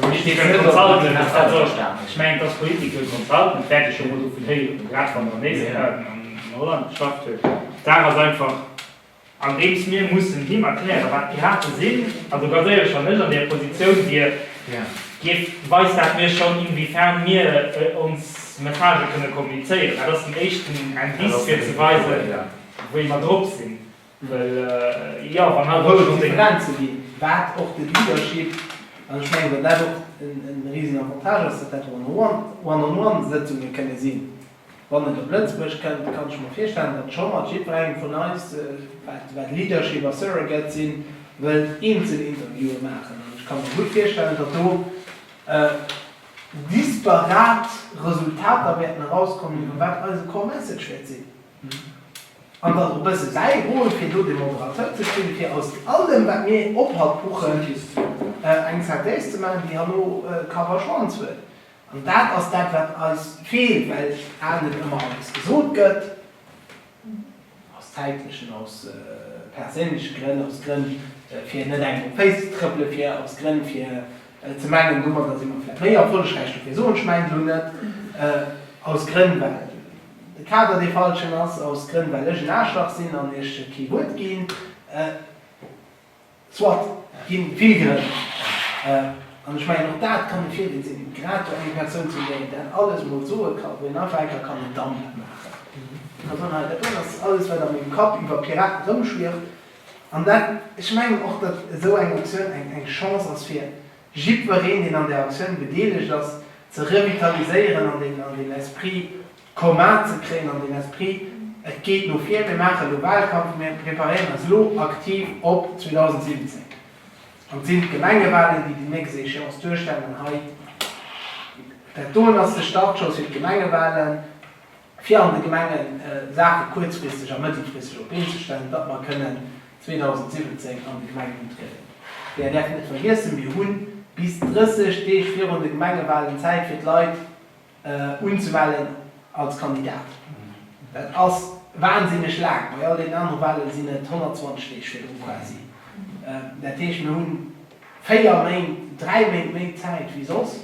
Political Consultant, ech mengen, et ass Political Consultant, wäert ech jo mol dovun héieren, grad wann der an Éislek an Holland geschafft huet. D'Saach ass einfach, andeems mir mussen him erklären, wat Pirate sinn, also ganz éierlech, wann ech an där Positioun wier, géif, weist dat mir schonn, inwiefern mir ons Messagë kënne kommunizéieren. Dat ass den éischten Indice, fir ze weisen, wéi mer drop sinn. Well, jo, wann hatt och schonn seng. Differenze ginn, wat och de Leadership, an ech mengen, datt dat och e Risenavantage ass, datt dat One-on-one-Sëtzunge kënne sinn. Wann et op Lëtzebuerg kënnt, kann ech mer virstellen, datt scho mat jiddwerengem vun eis, wat Leadership a Surrogate sinn, wëllt eenzel Interviewe maachen. An ech ka mer gutt virstellen, datt do disparat Resultater wäerten erauskommen, iwwer wat eise Core Message wäert sinn. An datt och e bësse säi Rôle, fir do de Moderateur ze spillen, fir aus allem, wat mir op hatt buchen, eng Synthèse ze maachen, déi herno Kapp a Schwanz huet. An dat ass dat, wat eis feelt, well A net ëmmer alles gesot gëtt, aus zäitlechen, aus perséinleche Grënn, aus Grënn, fir net engem op d'Féiss ze trëppelen, fir aus Grënn, fir ze mengen, domadder si mer vläicht méi erfollegräich, dofir soen ech mäint elo net, aus Grënn, well de Kader dee falschen ass, aus Grënn, well ech en Aarschlach sinn an iech kee Wuert ginn. Soit, et ginn vill Grënn. An ech mengen, och dat kann e Virdeel sinn, grad do eng Persoun ze hunn, déi dat alles emol soe kann, wou een einfach eng Kéier kann en Dump maachen. Ee ka soen, hei, dat doen ass alles, wat a mengem Kapp iwwer Piraten erëmschwirrt. An dat, ech mengen och, datt esou eng Aktioun eng eng Chance ass fir jiddwereen, deen an där Aktioun bedeelegt ass, ze revitaliséieren an deen an deen Esprit commun ze kréien an deen Esprit, et geet no vir, mir maachen elo Wahlkampf, mir preparéieren eis elo aktiv op 2017. An et sinn d'Gemengewahlen, déi déi nächst Échéance duerstellen. An hei, dat doen ass de Startschoss fir d'Gemengewahlen, fir an de Gemenge Saache kuerzfristeg a mëttelfristeg op d'Been ze stellen, datt mer kënnen 2017 an de Gemengen untrieden. Dir däerft net vergiessen, mir hu bis 30 Deeg virun de Gemengewahlen Zäit fir d'Leit unzemellen als Kandidat. Dat ass wahnsinneg laang. Bei all deenen anere Wahlen sinn et 120 Deeg virdru quasi. Dat heescht, mir hu 4 Méint, 3 Méint méi Zäit wéi soss.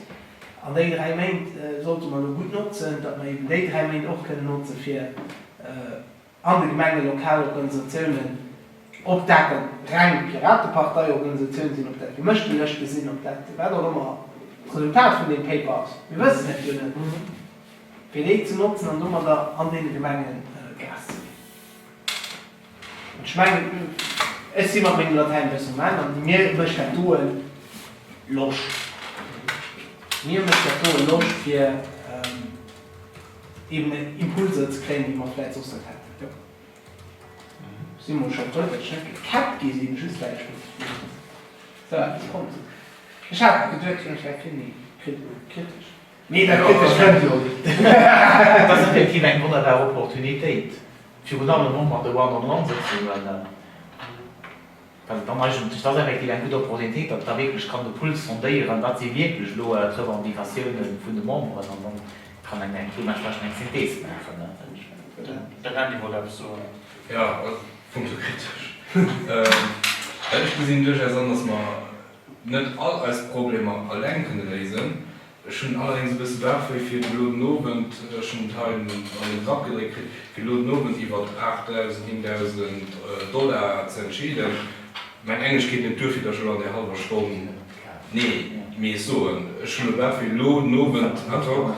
An déi 3 Méint sollte mer elo gutt notzen, datt mer eben déi 3 Méint och kënnen notze fir. An de Gemenge lokal Organisatiounen, ob dat dann reng Piratepartei-Organisatiounen sinn, ob dat gemëschte Lëschte sinn, ob dat wat och ëmmer d'Resultat vun deem Paper ass, mir wëssen et jo net, fir déi ze notzen an domadder an deene Gemenge Gas ze ginn. An ech mengen, ech si mat mengem Latäin e bëssen um Enn, an mir mécht dat doen Loscht. Mir mécht dat doen Loscht, fir. Eben Impulser ze kréien, déi mer vläit soss net hätten. Jo. Ech si mol scho frou, datt ech net gekäppt gi sinn, just well ech mat esou eppes komm sinn. Ech hat geduecht, ech wär vill méi kritesch. Mee dat Kritescht kënnt jo. Et ass effektiv eng wonnerbar Opportunitéit, virun allem och mat de One-on-One-Sëtzungen. Well et dann eigentlech, dat ass effektiv eng gutt Opportunitéit, datt da wierklech kann de Puls sondéieren, wat si wierklech elo d'Revendicatiounen vun de Memberen, an dann kann een eng deementsprechend eng Synthees maachen. Den Andy wollt eppes soen. Jo, punkto kritesch. Ech gesinn duerchaus an, datt mer net all eis Problemer alleng kënne léisen. Ech hunn allerdéngs e bësse Bauchwéi fir elo den Owend, ech hunn et hei an de Grapp gedréckt kritt, fir elo den Owend iwwert 8.000, 9.000 Dollar ze entscheeden. Mäin Englesch geet net duer fir datt ech elo an där hallwer Stonn Nee, mee ech soen, ech hunn elo Bauchwéi elo den Owend ad hoc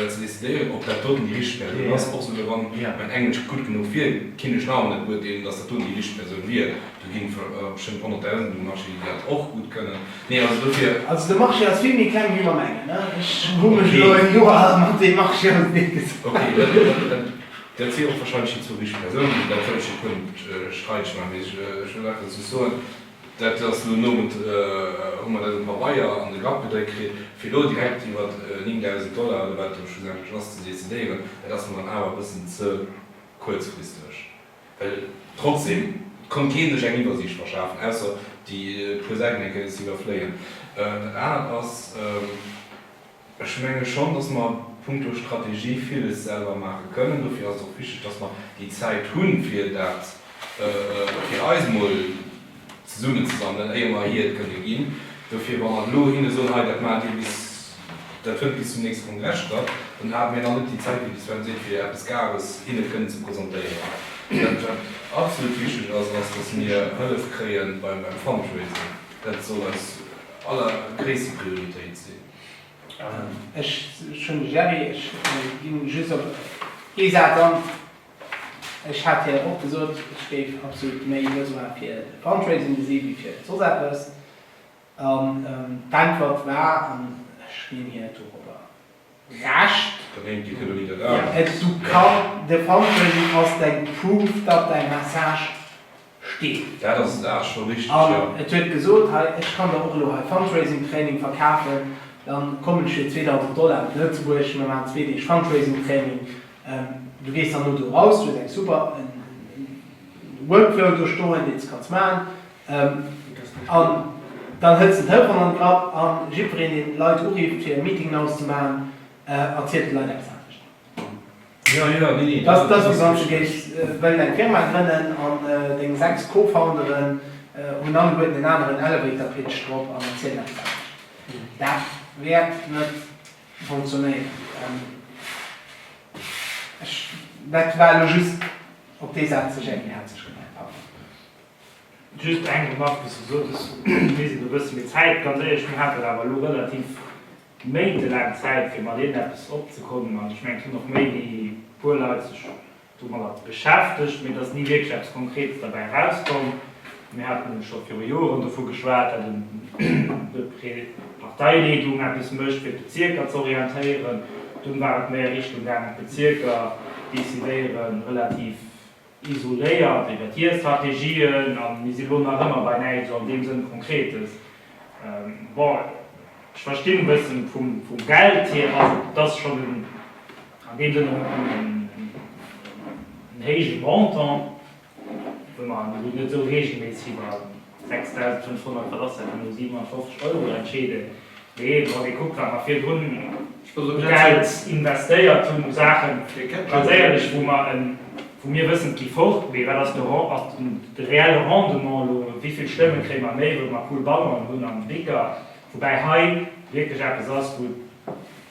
ze decidéieren, ob dat doten déi richteg Persoun ass. Och souguer wann mäin Englesch gutt genuch wier, kinnt ech nach ëmmer net beurteelen, datt dat doten déi richteg Persoun wier. Do ginn bestëmmt 100.000 um Marché, déi dat och gutt kënnen. Nee, also dofir. Also de Marché ass vill méi kleng wéi mer mengen, ne? Ech hu mech elo e Joer mat deem Marché ausernee gesat. Ok, dat si och wahrscheinlech déi zwou richteg Persounen, dat wëll ech jo guer net streideg maachen, mee ech wëll einfach just soen, dat ass elo den Owend hu mer dat um Pabeier an de Grapp gedréckt kritt, fir elo direkt iwwer 9.000 Dollar oder wat do schlussendlech ass ze decidéieren, dat ass mer dann awer e bëssen ze kuerzfristeg. Well trotzdem, et konnt kee sech eng Iwwersiicht verschafen, ausser déi puer Säiten eng Kéier ze iwwerfléien. Dat anert ass, ech menge schonn, dass mer punkto Strategie villes selwer maache kënnen. Dofir ass et och wichteg, dass mer déi Zäit hunn, fir dat fir eis emol zesummenzesammelen, éier mer hir et kënne ginn. Dofir, wa mer elo hinne soen, hei dat maacht Dir bis, dat fënnt bis zum nächste Kongress statt, dann hate mir nach net déi Zäit, wéi de Sven seet, fir eppes Gares hinne kënnen ze presentéieren. Dat wat absolut wichteg ass, ass, datt mir Hëllef kréie beim Fundraising. Dat soll eis allergréisste Prioritéit sinn. Ech hunn de Jerry, ech ginn just op ee Saz an. Ech hat jo och gesot, ech géif absolut méi Besoin fir de Fundraising gesi wéi fir soss eppes. An d'Äntwert war, an ech ginn hir dorobber Recht, Et du kann, de Fundraising ass däi Proof, datt däi Message steet. Dat ass dat scho richteg, jo. An et huet gesot, hei, ech kann der och elo hei Fundraising-Training verkafen, dann kommen ech fir 2.000 Dollar op Lëtzebuerg, mir maachen zwee Deeg Fundraising-Training. Du gees dann elo do raus, du hues eng super Workflow do stoen, deen s de kanns maachen, an dann hëls de den Telefon an de Grapp a jiddwereen, deen d'Leit urifft, fir e Meeting auszemaachen, erzielt de Leit eppes anescht. Dat ass wéi wann s de géifs wëllen eng Firma grënnen an deng 6 Co-Founderen hunn alleguerten en aneren Elevator Pitch drop an erzielen eppes anescht. Dat wäert net funktionéieren. Ech, dat war elo just op dee Saz de Jeanny hat sech gemellt, pardon. Just eng Remarque, wéi s de gesot hues, mir sinn do e bësse méi Zäit. Ganz éierlech, mir haten awer elo relativ méintelaang Zäit, fir mat iergendeppes opzekommen. An ech mengen, et hunn och méi wéi e puer Leit sech domadder beschäftegt, mee et ass ni wierklech eppes Konkretes derbäi erauskomm. Mir haten scho viru Joren dovu geschwat, datt d'Parteileedung eppes mécht, fir d'Bezierker ze orientéieren. Dunn war et méi a Richtung gaangen, d'Bezierker decidéiere relativ isoléiert iwwer hir Strategien a mir si lo nach ëmmer bei näischt esou an deem Sënn Konkretes. Bon, ech verstinn e bëssen vum Geld hier ass et, et ass schonn en, an deem Sënn en héije Montant, wou mer elo net esou reegelméisseg iwwer 6.500, wat ass dat elo, 750 Euro entscheeden, mee wann ee kuckt, wat mer virdrun u Geld investéiert hunn u Saachen, ganz éierlech, wou mer en, wou mir wëssen, et gi fort, mee wat ass de, ass de reelle Rendement elo, wéi vill Stëmme kréie mer méi, wou mer cool Banneren hunn an Bicker, woubäi hei wierklech eppes ass, wou et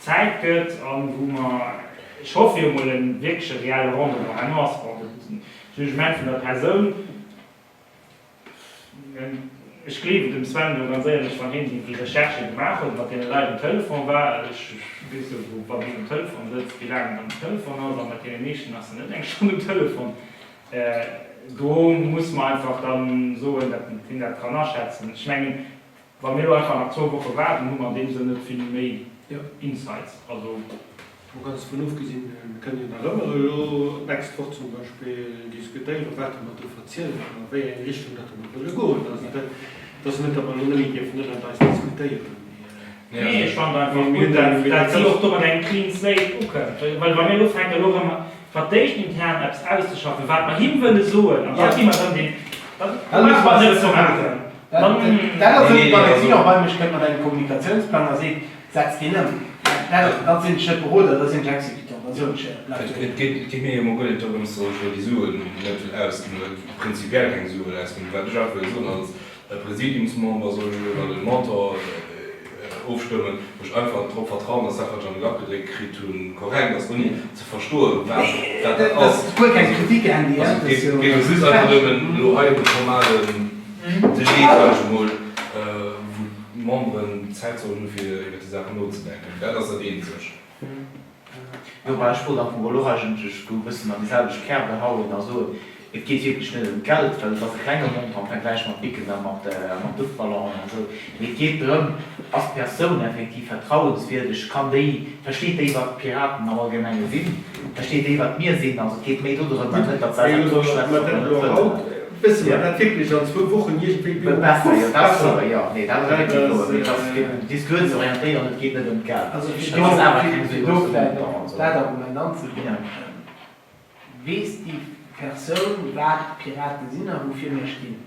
Zäit gëtt an wou mer. Ech hoffe jo mol, e wierkleche reelle Rendement herno ass. Bon, de Jugement vun der Persoun, ech gleewen dem Sven do ganz éierlech, wann hien déi Recherchë gemaach huet, mat deene Leit um Telefon war, ech weess jo, wou, wann hien um Telefon sëtzt, wéi laang en am Telefon ass, a mat deene meeschten ass en net eng Stonn um Telefon, do muss mer einfach dann soen, datt hien dat kann aschätzen. Ech mengen, Wa mir elo einfach nach zwou Woche waarden, hu mer an deem Sënn net vill méi Insights. Also. Mol ganz dovun ofgesinn, mir kënnen jo nach ëmmer elo d'nächst Woch zum Beispill diskutéieren, wat mer do verzielen an a wéi eng Richtung datt mer wëlle goen. Also dat ass net, datt mer elo net méi dierfen ënnert eis diskutéieren. Nee, ech fannen einfach gutt, datt si och do mat engem clean slate ukënnt. Well wa mir elo ufänken, elo erëm fir d'éischt intern eppes auszeschaffen, wat mer him wëlle soen, an da gi mer erëm deen, da maache mer net ze maachen. Dat ass esou, wann e Client bei mech kënnt mat engem Kommunikatiounsplang a seet, Setz deen ëm. Da sinn ech net Beroder, da sinn ech Exécutant. Da soen ech, Bleif do. Et geet mir jo emol guer net dorëms, datt ech elo déi Suen net wëll ausginn oder prinzipiell keng Sue wëll ausginn. Wat ech einfach wëll soen, als Presidiumsmember soll ech elo iwwer de Montant ofstëmmen, wou ech einfach drop vertrauen, datt dat, wat ech an de Grapp gedréckt kritt hunn, korrekt ass, ouni ze verstoen, wat dat ass. Dat ass guer keng Kritik, Andy. Also et geet jo just einfach nëmmen elo hei ëm de formalen Delai, soen ech emol, wou d'Memberen Zäit sollen hu fir iwwer déi Saachen nozedenken. Dat ass dat eenzegt. Jo, bah, ech wollt am Fong och eigentlech do e bëssen an déi selwecht Kerbe hauen a soen, et geet wierklech net ëm d'Geld, well et ass e klenge Montant am Vergläich mat Bicken a mat Luftballonen an esou, mee et geet drëm, ass d'Persoun effektiv vertrauenswierdeg, kann déi, versteet déi, wat d'Piraten am Allgemenge sinn, versteet déi, wat mir sinn. Also et geet méi dodrëm, an net, datt se eis eppes opschwätzen, wat mer net wëllen. Wësse mer dat wierklech an zwou Wochen iergendwéi Puff, besser? Jo, nee, dat ass effektiv wouer. Mee et ass fir den Discours ze orientéieren, et geet net ëm d'Geld. Also fir do, fir do vläicht och dat Argument anzebréngen, Weess déi Persoun, wat d'Pirate sinn a woufir mir stinn?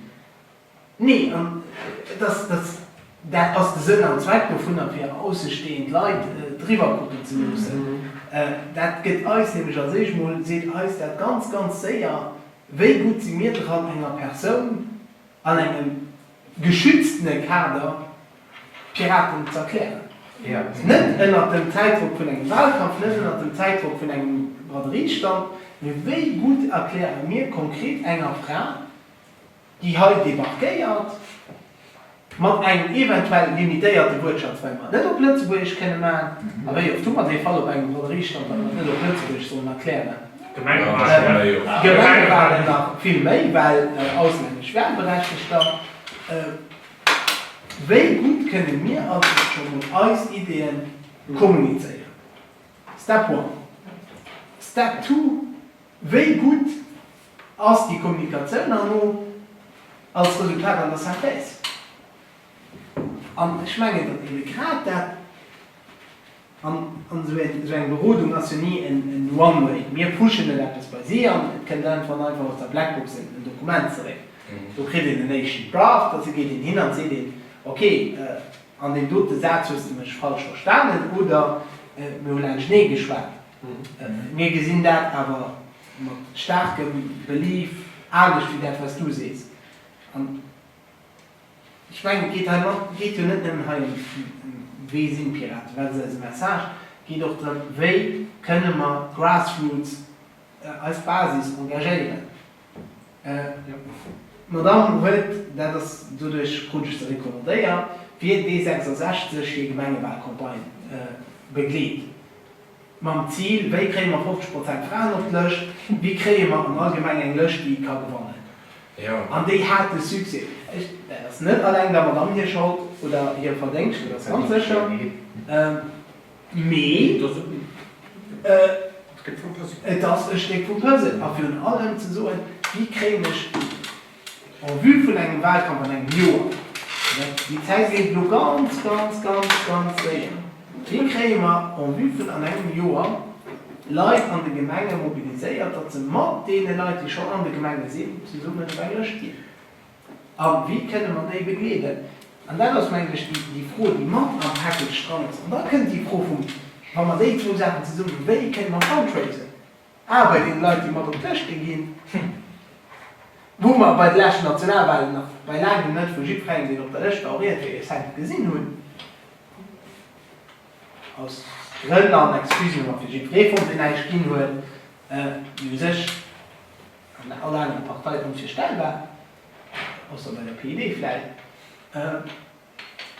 Nee, an et ass, dat, dat ass de Sënn an Zweck dovunner, fir aussestehend Leit driwwer kucken ze loossen. Dat gëtt eis nämlech als éischt mol, seet eis dat ganz, ganz séier, Wéi gutt si mir dran, enger Persoun an engem geschütztene Kader d'Piraten z'erklären? Net ënnert dem Zäitdrock vun engem Wahlkampf, net ënnert dem Zäitdrock vun engem Braderiestand, mee wéi gutt erkläre mir konkret enger Fra, déi hei debarquéiert, mat engem eventuell limitéierte Wuertschatz, well mer et net op Lëtzebuergesch kënne maachen, a wéi oft hu mer dee Fall op engem Braderiestand, datt mer et net op Lëtzebuergesch sollen erklären? Gemengewahlen nach vill méi, well auslännesch Wahlberechtegter. Wéi gutt kënne mir also scho mol eis Ideeën kommunizéieren? Step one. Step two, Wéi gutt ass déi Kommunikatioun herno als Resultat an der Synthèse? An ech mengen, datt eebe grad dat, an esou eng Berodung ass jo ni en one way, mir pushen net eppes bei si an et kënnt iergendwann einfach aus der Blackbox en Dokument zeréck. Do kritt een en éischten Draft, da geet een hin an seet een, okay, an deem dote Saz hues de mech falsch verstanen oder mir hu laanschtenee geschwat. Mir gesinn dat awer mat staarkem Belief anescht wéi dat, wat s du sees. An ech mengen, et geet hei mat, et geet jo net nëmmen hei ëm, wee sinn d'Piraten, wat ass eise Message, et geet och drëm, wéi kënne mer d'Grassroots, eis Basis engagéieren. D'Madamm huet, dat ass, doduerch krut ech se recommandéiert, fir D66 hir Gemengewahlcampagne begleet. Mam Zil, wéi kréie mer 50 Prozent Fraen op d'Lëscht, wéi kréie mer an all Gemeng eng Lëscht, déi ka gewannen. An déi hat de Succès. Ech, dat ass net alleng der Madamm hir Schold oder hir Verdéngscht, dat ass ganz sécher, mee et ass e Stéck vum Puzzle. A virun allem ze soen, wéi kréien ech En vue vun engem Wahlkampf an engem Joer, déi Zäit geet elo ganz, ganz, ganz, ganz séier, wéi kréie mer en vue vun an engem Joer Leit an de Gemenge mobiliséiert, datt se mat deene Leit, déi schonn an de Gemenge sinn, zesummen op eng Lëscht ginn? A wéi kënne mer déi begleeden? An dat ass, mengen ech, déi Fro, déi mat am Package dran ass. An da kënnt déi Fro vum, wa mer déi zwou Saachen zesummen hunn, wéi kënne mer fundraisen? A bei deene Leit, déi mat op d'Lëschte ginn, wou mer bei de leschten Nationalwahlen nach bei laangem net vu jiddwerengem, deen op der Lëscht war, och iergendwéi e Cent gesinn hunn, aus. Grënn an Excusen hu mer fir jiddweree fonnt, deen näischt ginn huet, mee u sech an all anere Partei onvirstellbar, ausser bei der PID vläicht.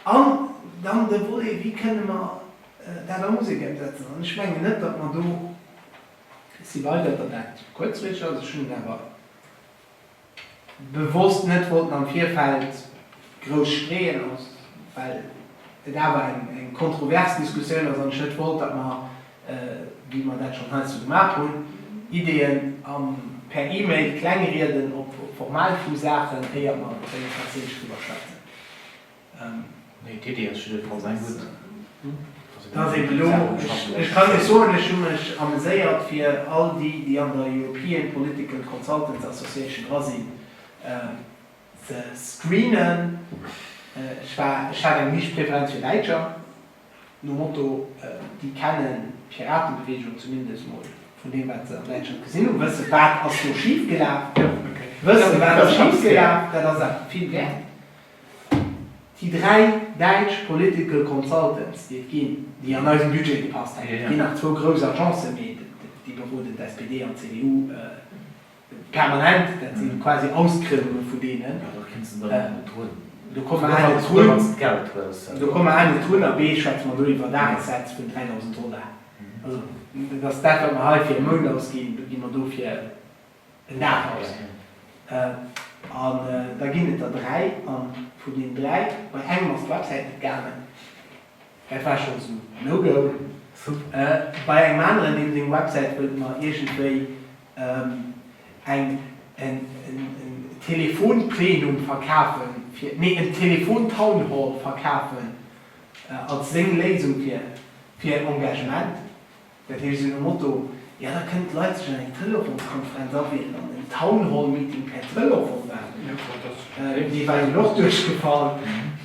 An dann de Volet, Wéi kënne mer dat a Musek ëmsetzen? An ech mengen net, datt mer do, ech si bei der, datt dat kuerzfristeg ass, ech hunn et awer bewosst net wollten am Virfeld grouss streeën, well et awer eng kontrovers Diskussioun ass an ech net wollt, datt mer, wéi mer dat schonn heiansdo gemaach hunn, Ideeën per E-Mail klengrieden op formal vu Saachen, éiert mer perséinlech driwwer schwätzen. Nee, d'Iddi ass jiddefalls eng gutt. Dat ass eben elo, ech kann Iech soen, ech hu mech ameséiert fir all déi, déi an der European Political Consultants Association dra sinn, ze screenen. Ech war, ech hat eng liicht Preferenz fir Däitscher. Nom Motto, déi kennen d'Piratebewegung zumindest mol vun deem wat se an Däitschland gesinn hunn, wësse wat ass do schif gelaf, wësse wat ass schif gelaf, dat ass awer vill wäert. Déi 3 däitsch political consultants déi et ginn, déi an eisem Budget gepasst hätten, et ginn nach zwou grouss Agencen, mee déi beroden d'SPD an d'CDU Permanent, dat si quasi Auskriwunge vu deenen. Do komme mer A net drun, do komme mer A net drun a B schwätze mer do iwwer Dagessätz vun 3.000 Dollar. Also dat ass dat, wat mer hei fir e Mount ausginn, do gi mer do fir en Dag aus. An da ginn et der 3, a vun deenen 3, bei engem ass d'Websäit net gaangen, Dat war schonns en No-Go. Bei engem aneren, deem seng Websäit wëllt mer iergendwéi eng en Telefonplenum verkafen, fir, nee, en Telefon-Townhall verkafen als seng Léisung fir fir Engagement. Dat heescht esou nom Motto, jo da kënnen d'Leit sech an eng Telefonskonferenz awielen an en Townhall-Meeting per Telefon maachen. Dee war dunn och duerchgefall.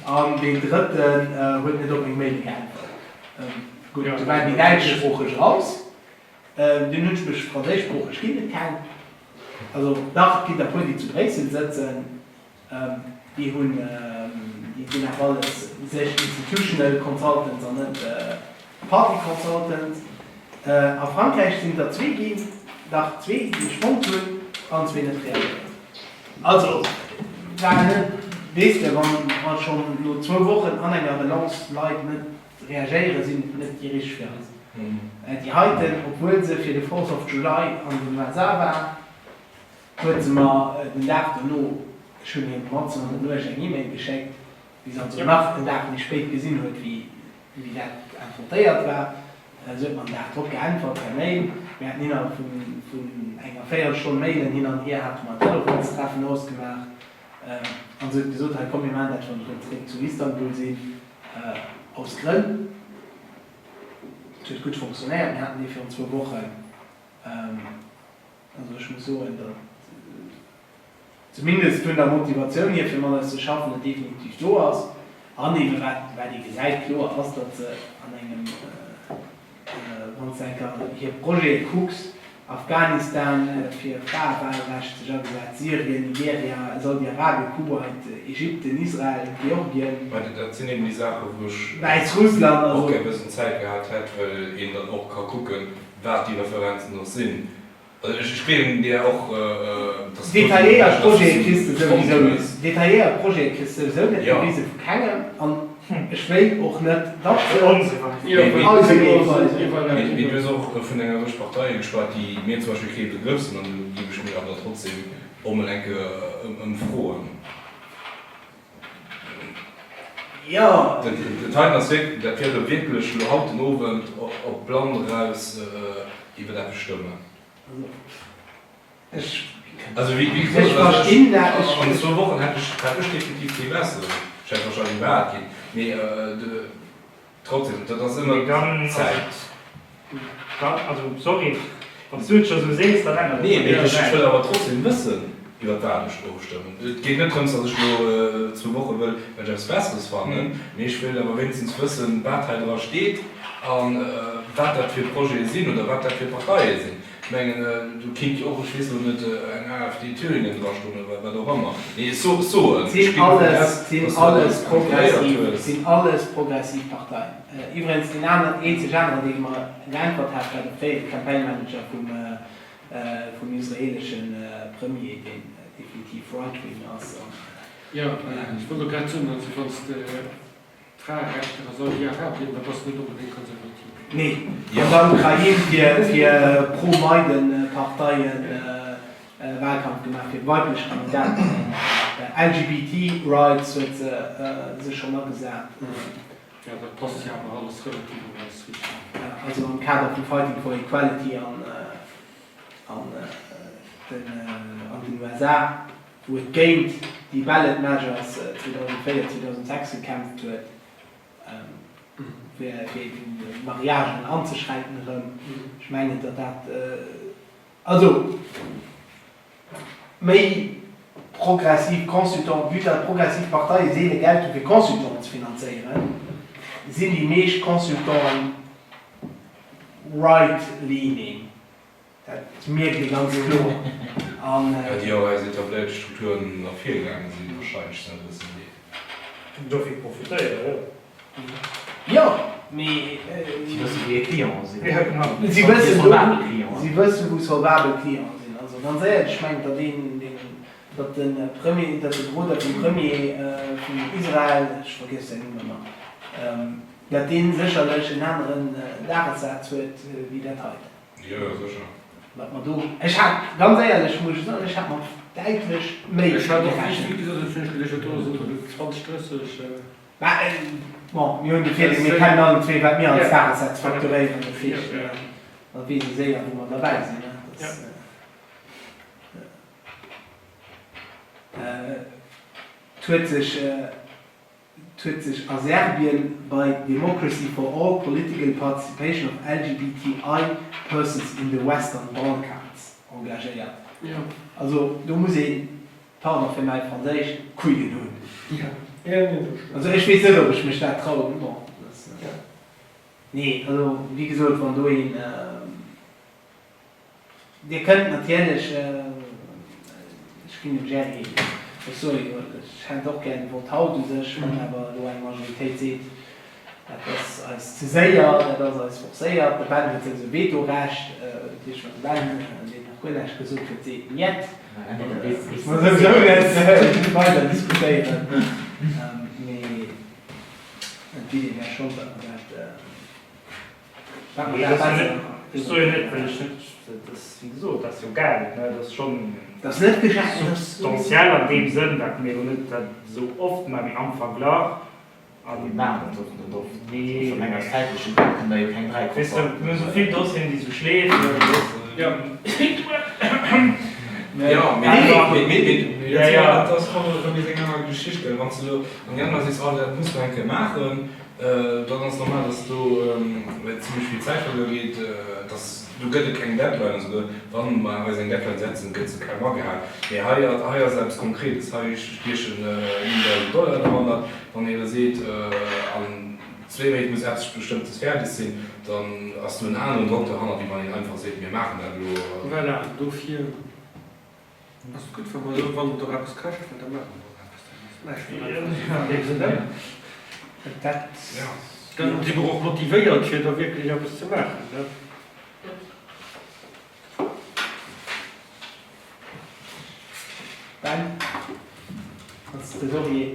An deen drëtten huet net op meng Maile geäntwert. Gutt, du waren déi däitschsproocheg raus. Dunn hunn ech mech, franséischsproocheg ginn et keng, also dach, et ginn der e puer, déi zu Bréissel sëtzen. Déi hunn, déi sinn awer alles u sech institutional consultants an net party consultants. A Frankräich sinn der zwee ginn, dach zwee, déi ech fonnt hunn, an zwee net reagéiert. Also war net, weess de, wann wa schonn no zwou Wochen an enger Relance Leit net reagéieren, sinn et net déi richteg fir eis. Déi heiten, obwuel se fir de Fourth of July an den USA war, huet se mer den Dag dono, ech hunn hir matzen an der Nuecht eng E-Mail geschéckt, wéi se also nach en Dag méi spéit gesinn huet, wéi dat äntwortéiert war. Se huet mer den Dag drop geäntwert per Mail. Mir haten innerhalb vun enger Véierelstonn Mailen hin an hier hate mer en Telefonstreffen ausgemaach an se huet gesot, hei komm mir maachen dat, wann ech erëm zréck zu Istanbul sinn, aus Grënn. Et huet gutt fonctionnéiert. Mir haten dee virun zwou Wochen. Also ech muss soen, datt zumindest vun der Motivatioun hier fir mat eis ze schaffen et definitiv do ass. An eebe wat wat ee gesäit, kloer ass, datt se an engem, wann s de eng Kéier hir Projete kucks, Afghanistan, fir Fraewahlrecht sech agesat, Syrien, Nigeria, Saudi-Arabien, Kuwait, Egypten, Israel, Georgien. Mä dat sinn eben déi Saachen, wou ech Wäissrussland, also. och gär e bëssen Zäit gehat hätt, well een dann och ka kucken, wat déi Referenzen och sinn. Also ech gleewen dir och, dass de Detailléiert Projete kriss de souwisou net. Detailléiert Projete kriss de souwisou net gewise vu kengem. An ech wéilt och net, datt se eise géif weisen. Mee du hues och vun enger Rëtsch Parteie geschwat, déi mir zum Beispill kee Begrëff sinn, an do géif ech mech awer trotzdem och mol eng Kéier ëmfroen. Jo. Dat heiten ass wierk, dat wiere wierklech elo haut den Owend op blann eraus iwwer eppes stëmmen. Ech Also wéi wéi gesot, ech verstinn dat, ech. An zwou Wochen hätt ech hätt ech definitiv kee besseren. Ech hätt wahrscheinlech iwwerhaapt keen. Mee de. Trotzdem, dat ass ëmmer d'Zäit. Also, sorry, wann s du et scho sou sees, dann ännert et Nee, mee ech wëll awer trotzdem wëssen, iwwer wat ech ofstëmmen. Et geet net drëms, datt ech elo zwou Woche wëll, well ech eppes Besseres fannen, mee ech wéilt awer wéinstens wëssen, wat hei dra steet a wat dat fir Projete sinn oder wat dat fir Parteie sinn. Ech mengen, do kéint jo och, ech weess elo net, eng AfD Thüringen drastoen oder wat och ëmmer. Mee ech soen, ech Sinn ginn dovun alles, aus, sinn dass du dat alles net progressiv, kontrolléiert hues. sinn alles progressiv Parteien. Iwwregens, deen aner, eenzeg aneren, dee mer geäntwert hat, war de fréiere Campaign Manager vum, vum israelesche Premier, deen definitiv right-wing ass an. Jo, ech wollt och grad soen, also wann s de D'Fraerechter a Saudi-Arabien, da bass de net onbedéngt konservativ. Nee, an der Ukrain fir fir pro-Maiden-Parteien Wahlkampf gemaach, fir weiblech Kandidaten. LGBT Rights huet se sech schonn agesat. Jo, dat passt jo awer alles relativ an eis Richtung. Also am Kader vu Fighting for Equality an an den USA. wou et géint déi Ballot Measures 2004, 2006 gekämpft huet, fir eben Mariagen anzeschränken erëm. Ech mengen, datt dat, also méi progressiv Consultants, vue datt progressiv Parteie seele Geld hu fir Consultanten ze finanzéieren, sinn déi meescht Consultanten right-leaning. Dat mierkt ee ganz kloer. An. Well déi och aus etabléierte Strukturen ervirgaange sinn, wahrscheinlech sinn dat e bëssen déi. Dofir profitéieren, jo. Jo, mee. Si wëssen, wou hir Clienten sinn. Jo, genau. Si wëssen, wou, si wëssen, wou solvabel Clienten sinn. Also ganz éierlech, ech mengen, datt een, deen, datt de Premier, datt de Beroder vum Premier vun Israel, ech vergiess säin Numm ëmmer, datt dee sécherlech en aneren Dagessaz huet wéi dat heiten. Jo, jo, sécher. Wat mer do, ech hat, ganz éierlech muss ech soen, ech hat mat däitlech méi Ech hat och, wéi gerechent. gesot, ech hunn geduecht, dat do ass esou 20, 30. Mä bon, mir hunn de Virdeel, mir kennen allen zwee, wat mir als Dagessätz facturéieren, dat heescht, da weess ee séier, wou mer derbäi sinn. Et huet sech. Et huet sech a Serbien bei Democracy for All, Political Participation of LGBTI Persons in the Western Balkans engagéiert. Also do muss een, pardon fir mäi Franséisch, Couillen hunn. Also ech weess net, ob ech mech dat trauen. Bon, nee, also wéi gesot, wann do een. Dir kënnt natierlech, ech ginn dem Jerry, ech soe jo, ech hätt och gär de Vott haut u sech, wann awer elo eng Majoritéit seet, dat ass eis ze séier, dat ass eis forcéiert, de Ben huet souwisou Vetorecht, dat heescht, wann de Ben, deen nach guer näischt gesot huet, seet Njet, da musse mer souwisou net weider diskutéieren. Mee d'Idee wär schonn, datt mer dat. Ech soe jo net, well ech net, dat ass wéi gesot, dat ass jo Geld, ne, dat ass schonn substantiell an deem Sënn, dat mir elo net dat esou oft maachen, mee am Verglach an. Mir maachen et och net oft, mee schonn eng aus zäitleche Grënn kënnt der jo keng 3 Weess de, mir hu sou vill Dossieren, déi sou schleefen, weess de. Jo, mee dat ass schonn erëm nees eng aner Geschicht, well wann s de elo am Januar sees, oh dat muss mer eng Kéier maachen, Dann ass normal, dass do zimlech vill Zäit verluer geet. Dass do gëtt et keng Deadline. Also wa mer eis eng Deadline setzen, gëtt se kaum agehal. Mee hei hei ass eppes Konkretes. Hei stiechen 9.000 Dollar dohannert. Wann ee elo seet, an zwee Méint muss eppes Bestëmmtes fäerdeg sinn, dann ass do en aneren Drock dohannert, wéi wann een einfach seet, mir maachen dat elo. Voilà, dofir. Ass et gutt wa mer elo, wann et och eppes kascht, well da maache mer och eppes, dann ass näischt wat einfach esou an deem Sënn. Dann si mer och motivéiert fir da wierklech eppes ze maachen, ne? Ben, als Trésorier.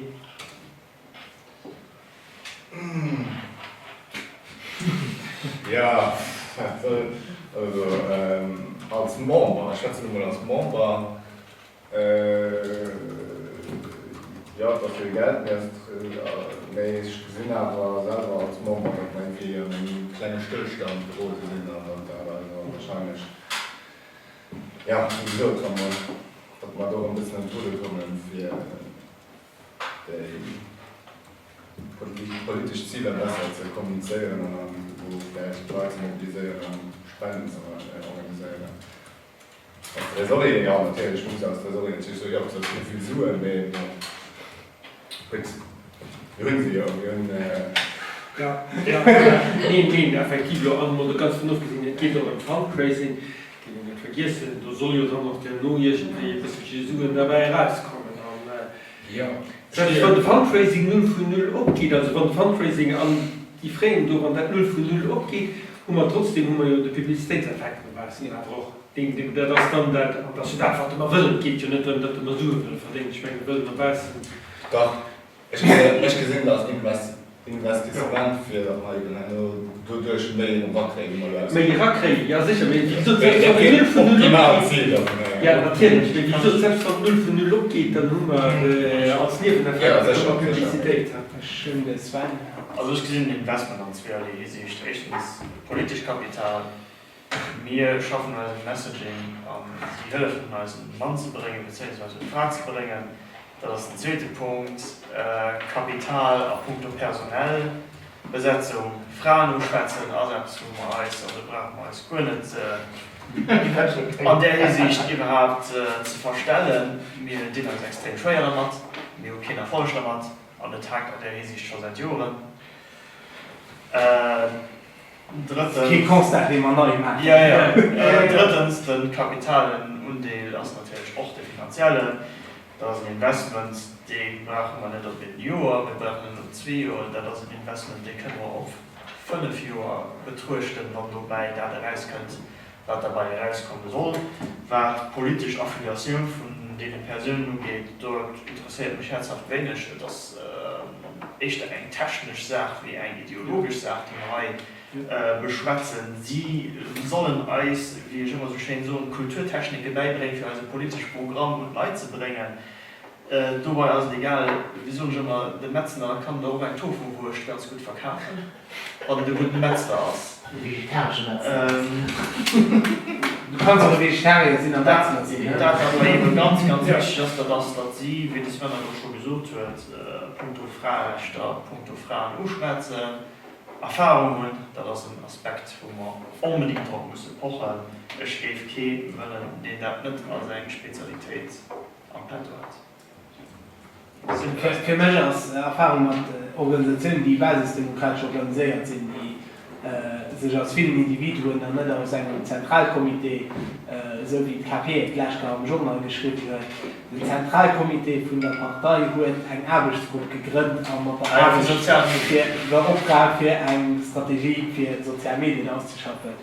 Jo, wat soll, also als Member, ech schwätzen elo mol als Member, jo, et ass vill Geld, mee ech gesinn awer selwer als Member, datt mer iergendwéi an engem klenge Stëllstand gerode sinn an datt dat also wahrscheinlech, jo, wéi gesot, wa mer, datt mer do erëm e bëssen an d'Rudde kommen, fir déi politesch Ziler besser ze kommunizéieren an dann elo vläicht d'Leit ze mobiliséieren an Spenden ze organiséieren. Als Trésorier, jo natierlech muss als Trésorier natierlech soen, jo dat sinn vill Suen, mee bon, gutt, mir hunn se jo, mir hunn. Jo, jo, neen, neen, effektiv, elo an emol ganz dovun ofgesinn, et geet och ëm Fundraising. net vergiessen, do soll jo dann och duerno iergendwéi e bësselche Suen derbäi erauskommen. An selbst wann de Fundraising null vun null opgeet, also wann de Fundraising an déi Fräen do, wann dat null vun null opgeet, hu mer trotzdem hu mer jo de Publicitéitseffekt no baussen awer och. Deen, deen, dat ass dann dat, an dat ass jo dat, wat mer wëllen. Et geet jo net drëm, datt mer Sue wëlle verdéngen. Ech menge mir wëllen no baussen. Dach, ech gesinn dat als Investissement fir datt mer eben herno doduerch méi erakréien, wéi mer elo ausginn. Méi erakréien, jo sécher, mee wéi gesot, selbst wann d'Null vun Null opgeet, jo natierlech, mee wéi gesot, selbst wann d'Null vun Null opgeet, dann hu mer als Nieweneffekt ëmmer Publicitéit. Ech hunn de Sven. Also ech gesinn den Investment an zweeërlee Hisiicht. Éischtens politesch Kapital. Mir schaffen un eisem Messaging a si hëllefen eis un de Mann ze bréngen, bezéiungsweis un d'Fra ze bréngen. Dat ass den zweete Punkt. Kapital a punkto personell Besetzung, Fraen uschwätzen ass eppes, wou mer eis, also brauche mer eis guer net an där Hisiicht iwwerhaapt ze verstellen. Mir dinn eis extrem schwéier dermat, mir hu keen Erfolleg dermat an et haakt an där Hisiicht scho säit Joren. Drëttens. Kee Constat, dee mer nei maachen. Jo, jo. Drëttens, de Kapitalenundeel ass natierlech och de finanziellen. Dat ass en Investment, dee brauche mer net op een Joer, mir brauchen en net op zwee Joer. Dat ass en Investment, dee kënne mer op fënnef Joer betruechten, wann dobäi dat erauskënnt, wat derbei erauskomme soll. Wat d'politesch Affiliatioun vun deene Persounen ugeet, dat interesséiert mech häerzhaft wéineg. Et ass éischter eng technesch Saach wéi eng ideologesch Saach, déi mer hei beschwätzen. Si sollen eis, wéi ech ëmmer esou schéin soen, d'Kulturtechnike bäibréngen, fir eise politesche Programm un d'Leit ze bréngen. Dobei ass et egal, wéi soen ech ëmmer, de Metzler kann der och eng Tofuwurscht ganz gutt verkafen, wann et e gudden Metzler ass. E vegetaresche Metzler. Du kanns och e Vegetarier sinn a Metzler sinn, ne? Dat wat ebe ganz, ganz wichteg ass, dat ass, datt si, wéi de Sven elo scho gesot huet, punkto Fraerechter, punkto Fraen uschwätzen, Erfahrung hunn. Dat ass en Aspekt, wou mer onbedéngt drop musse pochen. Ech géif kee wëllen, deen dat net als eng Spezialitéit am Petto huet. Fir mech ass Erfahrung mat Organisatiounen, déi basisdemokratesch organiséiert sinn, déi sech aus villen Individuen an net aus engem Zentralcomité, esou wéi d'KP et d'lescht Woch am Journal geschriwwen huet, den Zentralcomité vun der Partei huet eng Aarbechtsgrupp gegrënnt a mat der Aarbecht fir beoptraagt, fir eng Strategie fir sozial Medien auszeschaffen.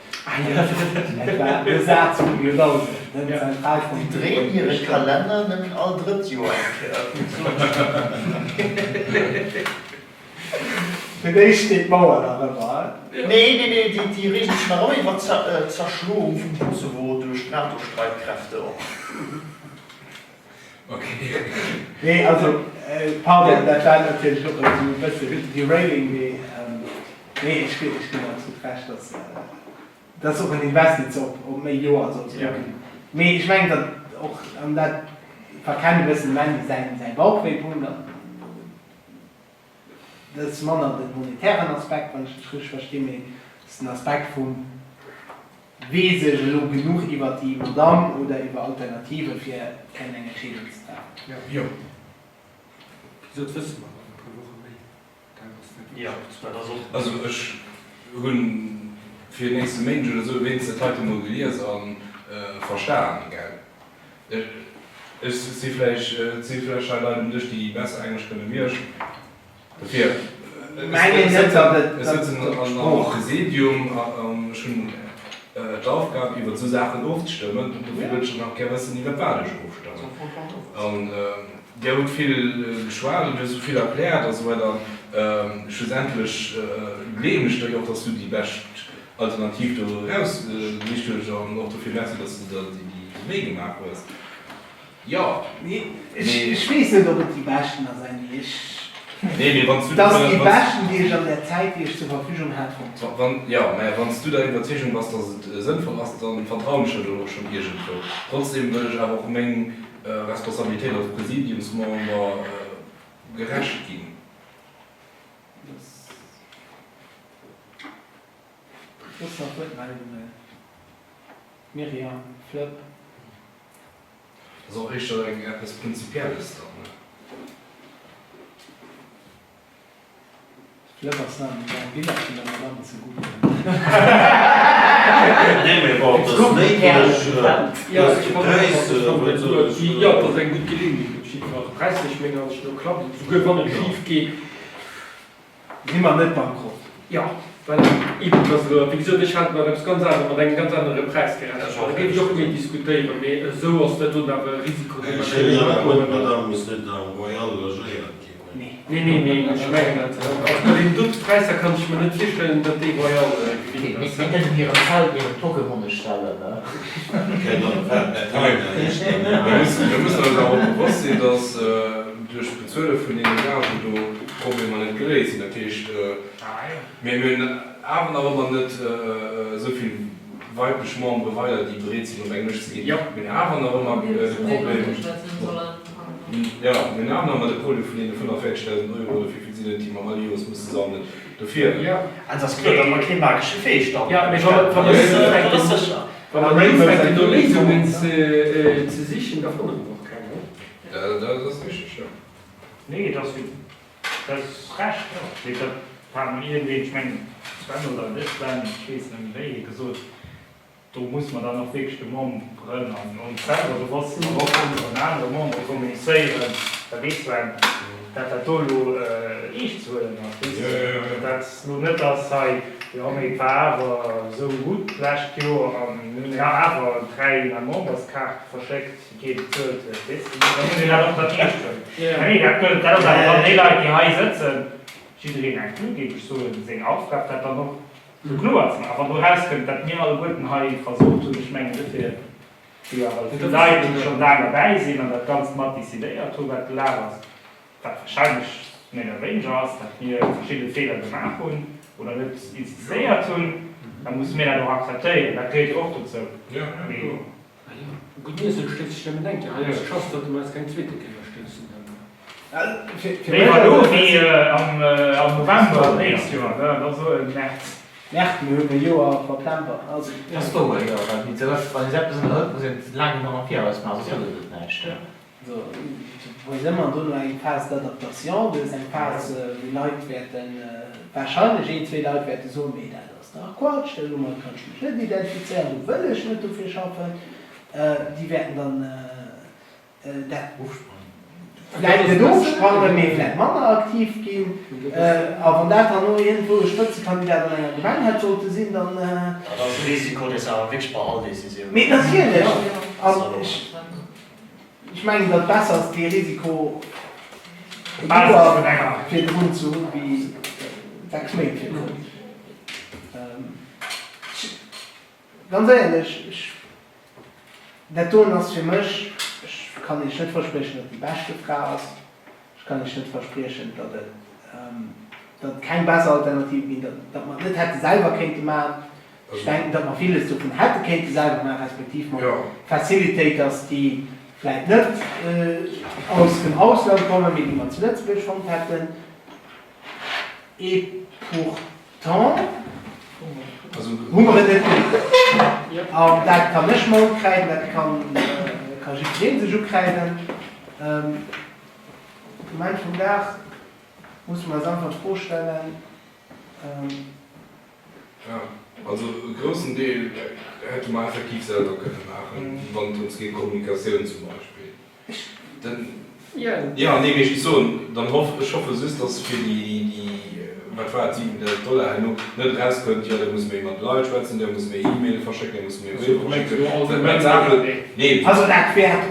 Et war de Saz vum Joerdausend, den Zentralcomité. Déi dréinen hire Kalenner nëmmen all drëtt Joer eng Kéier ëm. Fir d'éischt steet d'Mauer nach ëmmer. Nee, nee, nee, déi reegen sech nach ëmmer iwwer d'Zerschloung vum Kosovo duerch d'NATO-Streitkräfte op. Nee, also, pardon, dat war natierlech och esou e bësse derailing, mee nee, ech ginn absolut Recht, dass dass och en Investits op op méi Joer sollt kucken. Mee ech mengen, datt och, an dat verkennt e bëssen dem Andy säin säi Bauchwéipunkt, an dat ass manner de monetären Aspekt, wann ech dech richteg verstinn, mee et ass den Aspekt vum, Weess ech elo genuch iwwer déi Madamm oder iwwer Alternative fir kënnen eng Entscheedung ze treffen? Jo. Wéi gesot, wësse mer an e puer Woche méi. Dat ass dat Jo, dat ass och. Also ech hu fir den nächste Méindeg oder esou wéinst dat heite mol gelies a verstan, gell. Ech si vläicht, et si vläicht hei Leit um Dësch, déi besser Englesch kënne wéi ech. Dofir, ech sëtzen am Präsidium an ech hunn d'Aufgab, iwwer esou Saachen ofzestëmmen. Dofir wëll ech dann och gär wëssen, iwwer wat ech ofstëmmen. An Dir hutt vill geschwat an Dir hutt esou vill erkläert a sou weider. Schlussendlech gleewen ech der jo och, dass du déi bescht Alternativ do erausgesicht hues an och dofir Merci, dass du der déi Méi gemaach hues. Jo, mee. Ech weess net, ob et déi beschten ass, Andy. Ech. Nee, mee wann s du. Et ass déi beschten, déi ech an där Zäit, déi ech zur Verfügung hat, fonnt hunn. Wann, jo, mä wann s du der Iwwerzeegung bass, dass et sënnvoll ass, da vertrauen ech der do och schonn iergendwou. Trotzdem wëll ech awer och meng Responsabilitéit als Presidiumsmember gerecht ginn. Soss nach Wuertmeldungen? Myriam, Flëpp. Ass och éischter eng eppes Prinzipielles dann, ne? Flëpp ass nach eng Biller vun der Madame ze googlen. Nee, mee. Bon, et ass néideg, dass de Präis, wat soll ech soen? Jo, et ass eng gutt Geleeënheet op jidde Fall. Präislech menger Ansicht no klappt et, souguer wann et schif geet. Si mer net bankrott? Jo, well eben, et ass elo, wéi gesot, ech hat mat eppes ganz anerem, mat engem ganz anere Präis gerechent. Da géif ech och méi diskutéieren, mee esou ass dat doten awer e Risiko, dee mer Ech huelen kënnen awer un, agoen. d'Madame muss net am Royal logéiert ginn. Nee, nee, nee, ech mengen net. Also bei deenen dote Präisser kann ech mer net virstellen, datt dee Royal gewinnt Mir ass. kënnen hiren Zelt niewent d'Pokémone stellen, ne? Mir mussen eis awer och bewosst sinn, datt duerch d'Bezuele vun deene Gagen do d'Problemer net geléist sinn. Dat heescht, mir hunn awer nach ëmmer net esou vill weiblech Membere weider, déi bereet sinn, op eng Lëscht ze ginn. Mir hunn awer nach ëmmer de Problem, jo, mir hunn awer nach ëmmer de Problem vun deene 45.000 Euro oder wéi vill sinn et, déi mer all Joers musse sammelen. Dofir. Et ass kloer, datt mer kee magesche Feescht dann Jo, mee wa mer ufänken, wa mer ufänken no Léisungen ze sichen, da fanne mer och keng, ne? Dat ass richteg, jo. Nee, et ass jo, dat ass Recht, jo. Mee dat hat mer iergendween, ech mengen d'Sven oder de Sven, ech weess net méi wéi, gesot, do muss mer dann och wierklech de Memberen an ons selwer bewosst sinn an och onseren anere Membere kommunizéieren, da weess Sven, dat dat do elo eescht ze huelen ass, weess de, datt dat elo net ass hei, jo mee et war awer esou gutt d'lescht Joer a mir hunn jo awer 3 Memberskaarte verschéckt, déi kee bezuelt huet, weess de, da muss een dat och dann eescht huelen. Mä nee, dat gëllt, dat ass awer dann déi Leit, déi hei sëtzen, jiddereen inclus, géif ech soen, seng Aufgab, dat dann och esou kloer ze maachen. Wann do erauskënnt, datt mir alleguerten hei versot hunn, ech mengen dofir si jo awer vill Leit, déi schonn laang derbäi sinn an dat Ganzt mat decidéiert hunn, wat gelaf ass, wat wahrscheinlech méi oder wéineger ass, datt mir verschidde Feeler gemaach hunn oder net insistéiert hunn, da musse mir dat och akzeptéieren. Dat gehéiert jo och dozou. Mee. Gutt Iesel stéisst sech nëmmen eng Kéier. Hei ass d'Chance, datt e mer eis keng zweete Kéier stoussen. Léiwer elo wéi am November d'nächst Joer, ne? An da soen März. März, mir hunn e Joer verplempert. Also. Dat ass wouer, jo. Well wéi wann ee eppes ënnerhëlt, muss een et laang genuch am Viraus maachen, soss hëlleft et näischt. So, wou ass ëmmer dono eng Phase d'adaptation, do ass eng Phase, wou Leit wäerten, wahrscheinlech een, zwee Leit wäerte soen, mee dat ass dach Quatsch, domat kann ech mech net identifizéieren, do wëll ech net dofir schaffen. Déi wäerten dann dat vläicht net ofsprangen, mee vläicht manner aktiv ginn. A wann dat herno iergendwou e Spëtzekandidat an enger Gemeng hätt sollte sinn, dann. Dat ass e Risiko, dee s de awer wierklech bei all Decisioun. Mee natierlech! An ech. Ech mengen, datt et besser ass, dee Risiko e Joer virdrun ze hunn, wéi 6 Méint virdrun. Ganz éierlech, ech, dat doen ass fir mech, ech kann Iech net verspriechen, datt déi beschte Fra ass, ech kann Iech net verspriechen, datt et, datt et keng besser Alternative ginn, datt, datt mer et net hätte selwer kéinte maachen. Ech denken, datt mer villes dovun hätte kéinte selwer maachen, respektiv mat Facilitators, déi vläicht net aus dem Ausland kommen, mee déi mer zu Lëtzebuerg fonnt hätten. Et pourtant hu mer et net gemaach. An dat kann ech mer ukräiden, dat ka jiddweree sech ukräiden. Um Enn vum Dag musse mer eis einfach d'Fro stellen, Jo, also e groussen Deel hätte mer effektiv selwer kënne maachen, wann et drëms geet, Kommunikatioun zum Beispill. Den, jo, nee, mee ech muss soen, dann hoff, ech hoffe just, dass fir déi, déi, wat war et, 7.000 Dollar herno net erauskënnt, jo, da musse mir méi mat Leit schwätzen, da musse mir E-Maile verschécken, da musse mir Bréiwer verschécken, dat Saachen, nee. Also dat wäert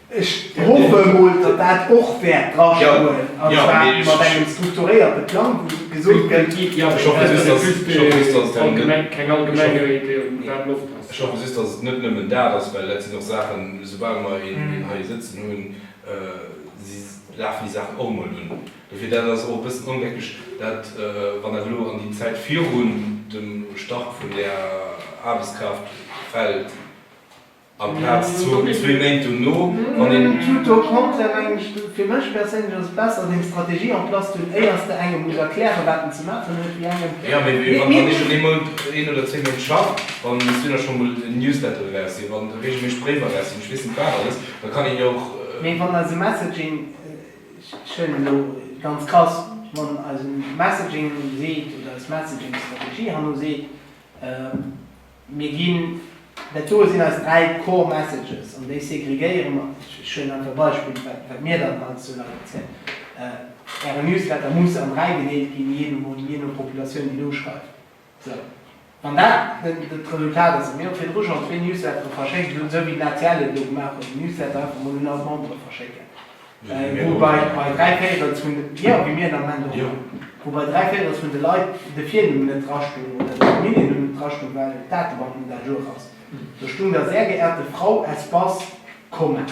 Ech hoffe emol, datt dat och wäert drastoen, an zwar mat engem strukturéierte Plang, wou gesot gëtt. Ech hoffe just, datt et net nëmmen dat ass, well dat sinn och Saachen, esoubal mer een hei sëtzen hunn, si lafen déi Saachen och emol un. Dofir, dat ass och e bëssen onglécklech, dat, wann dat elo an déi Zäit virun dem Start vun där Aarbechtskraaft fält, Amplaz zwou Méint dono, wann een. Tout au contraire mengen ech, fir mech perséinlech ass et besser deng Strategie en place ze hunn éiers de engem muss erklären wat en ze maachen huet wéi engem. Jo, mee wann ee schonn ee Mount, een oder zwee Méint schafft, wann bis dunner scho mol en Newsletter eraus sinn, wann reegelméisseg Bréiwer eraus sinn, ech weess net wat alles, da kann een jo och. Mee wann eise Messaging, ech huelen elo ganz krass, wann eise Messaging seet oder eis Messaging-Strategie herno seet, Mir ginn. Dat doe sinn eis 3 Core Messages an déi segregéiere mer. Ech huelen einfach e Beispill, wat mir dann heiansdo Leit erzielen, Äre Newsletter muss an 3 gedeelt ginn, jee no, jee no Populatioun, déi do schreift. Sou. Wann dat d'Resultat ass, a mir hu virdru schonn zwee Newslettere verschéckt, esou wéi den ACL et elo gemaach huet, en Newsletter einfach mol un all d'Membere verschécken, wou bei dräivéierels vun de, jo, wéi mir den Ament och maachen, wou bei dräivéierels vun de Leit de Virnumm net drastoung oder de Familljennumm net drastoung, well d'Datebank net à jour ass. Do stung da Sehr geehrte Frau Espace, Komma.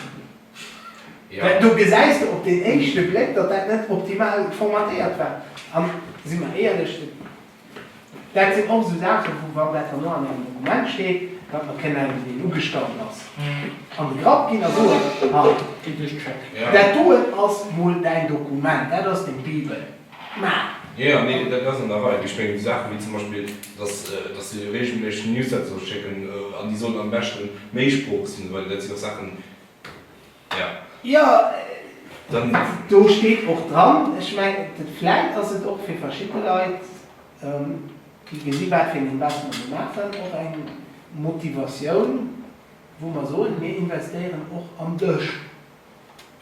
Do gesäis de op den éischte Bléck, datt dat net optimal formatéiert war. An, si mer éierlech, Dat sinn och esou Saachen, wou, wann dat herno an engem Dokument steet, datt mer kënnen engem, deen ugestallt ass, an de Grapp ginn a soen, Hei, dat doen ass mol däin Dokument, dat ass deng Bibel, maach! Jo, nee, dat ass an der Rei. Ech mengen, esou Saache wéi zum Beispill, datt, datt se reegelméisseg Newsletter solle schécken, an déi sollen am beschte méisproocheg sinn, well dat sinn och Saachen, Jo, do steet och dran, ech mengen, vläit ass et och fir verschidde Leit, déi gesi wat fir en Investment mir maachen, och eng Motivatioun, wou mer soen, mir investéieren och an dech.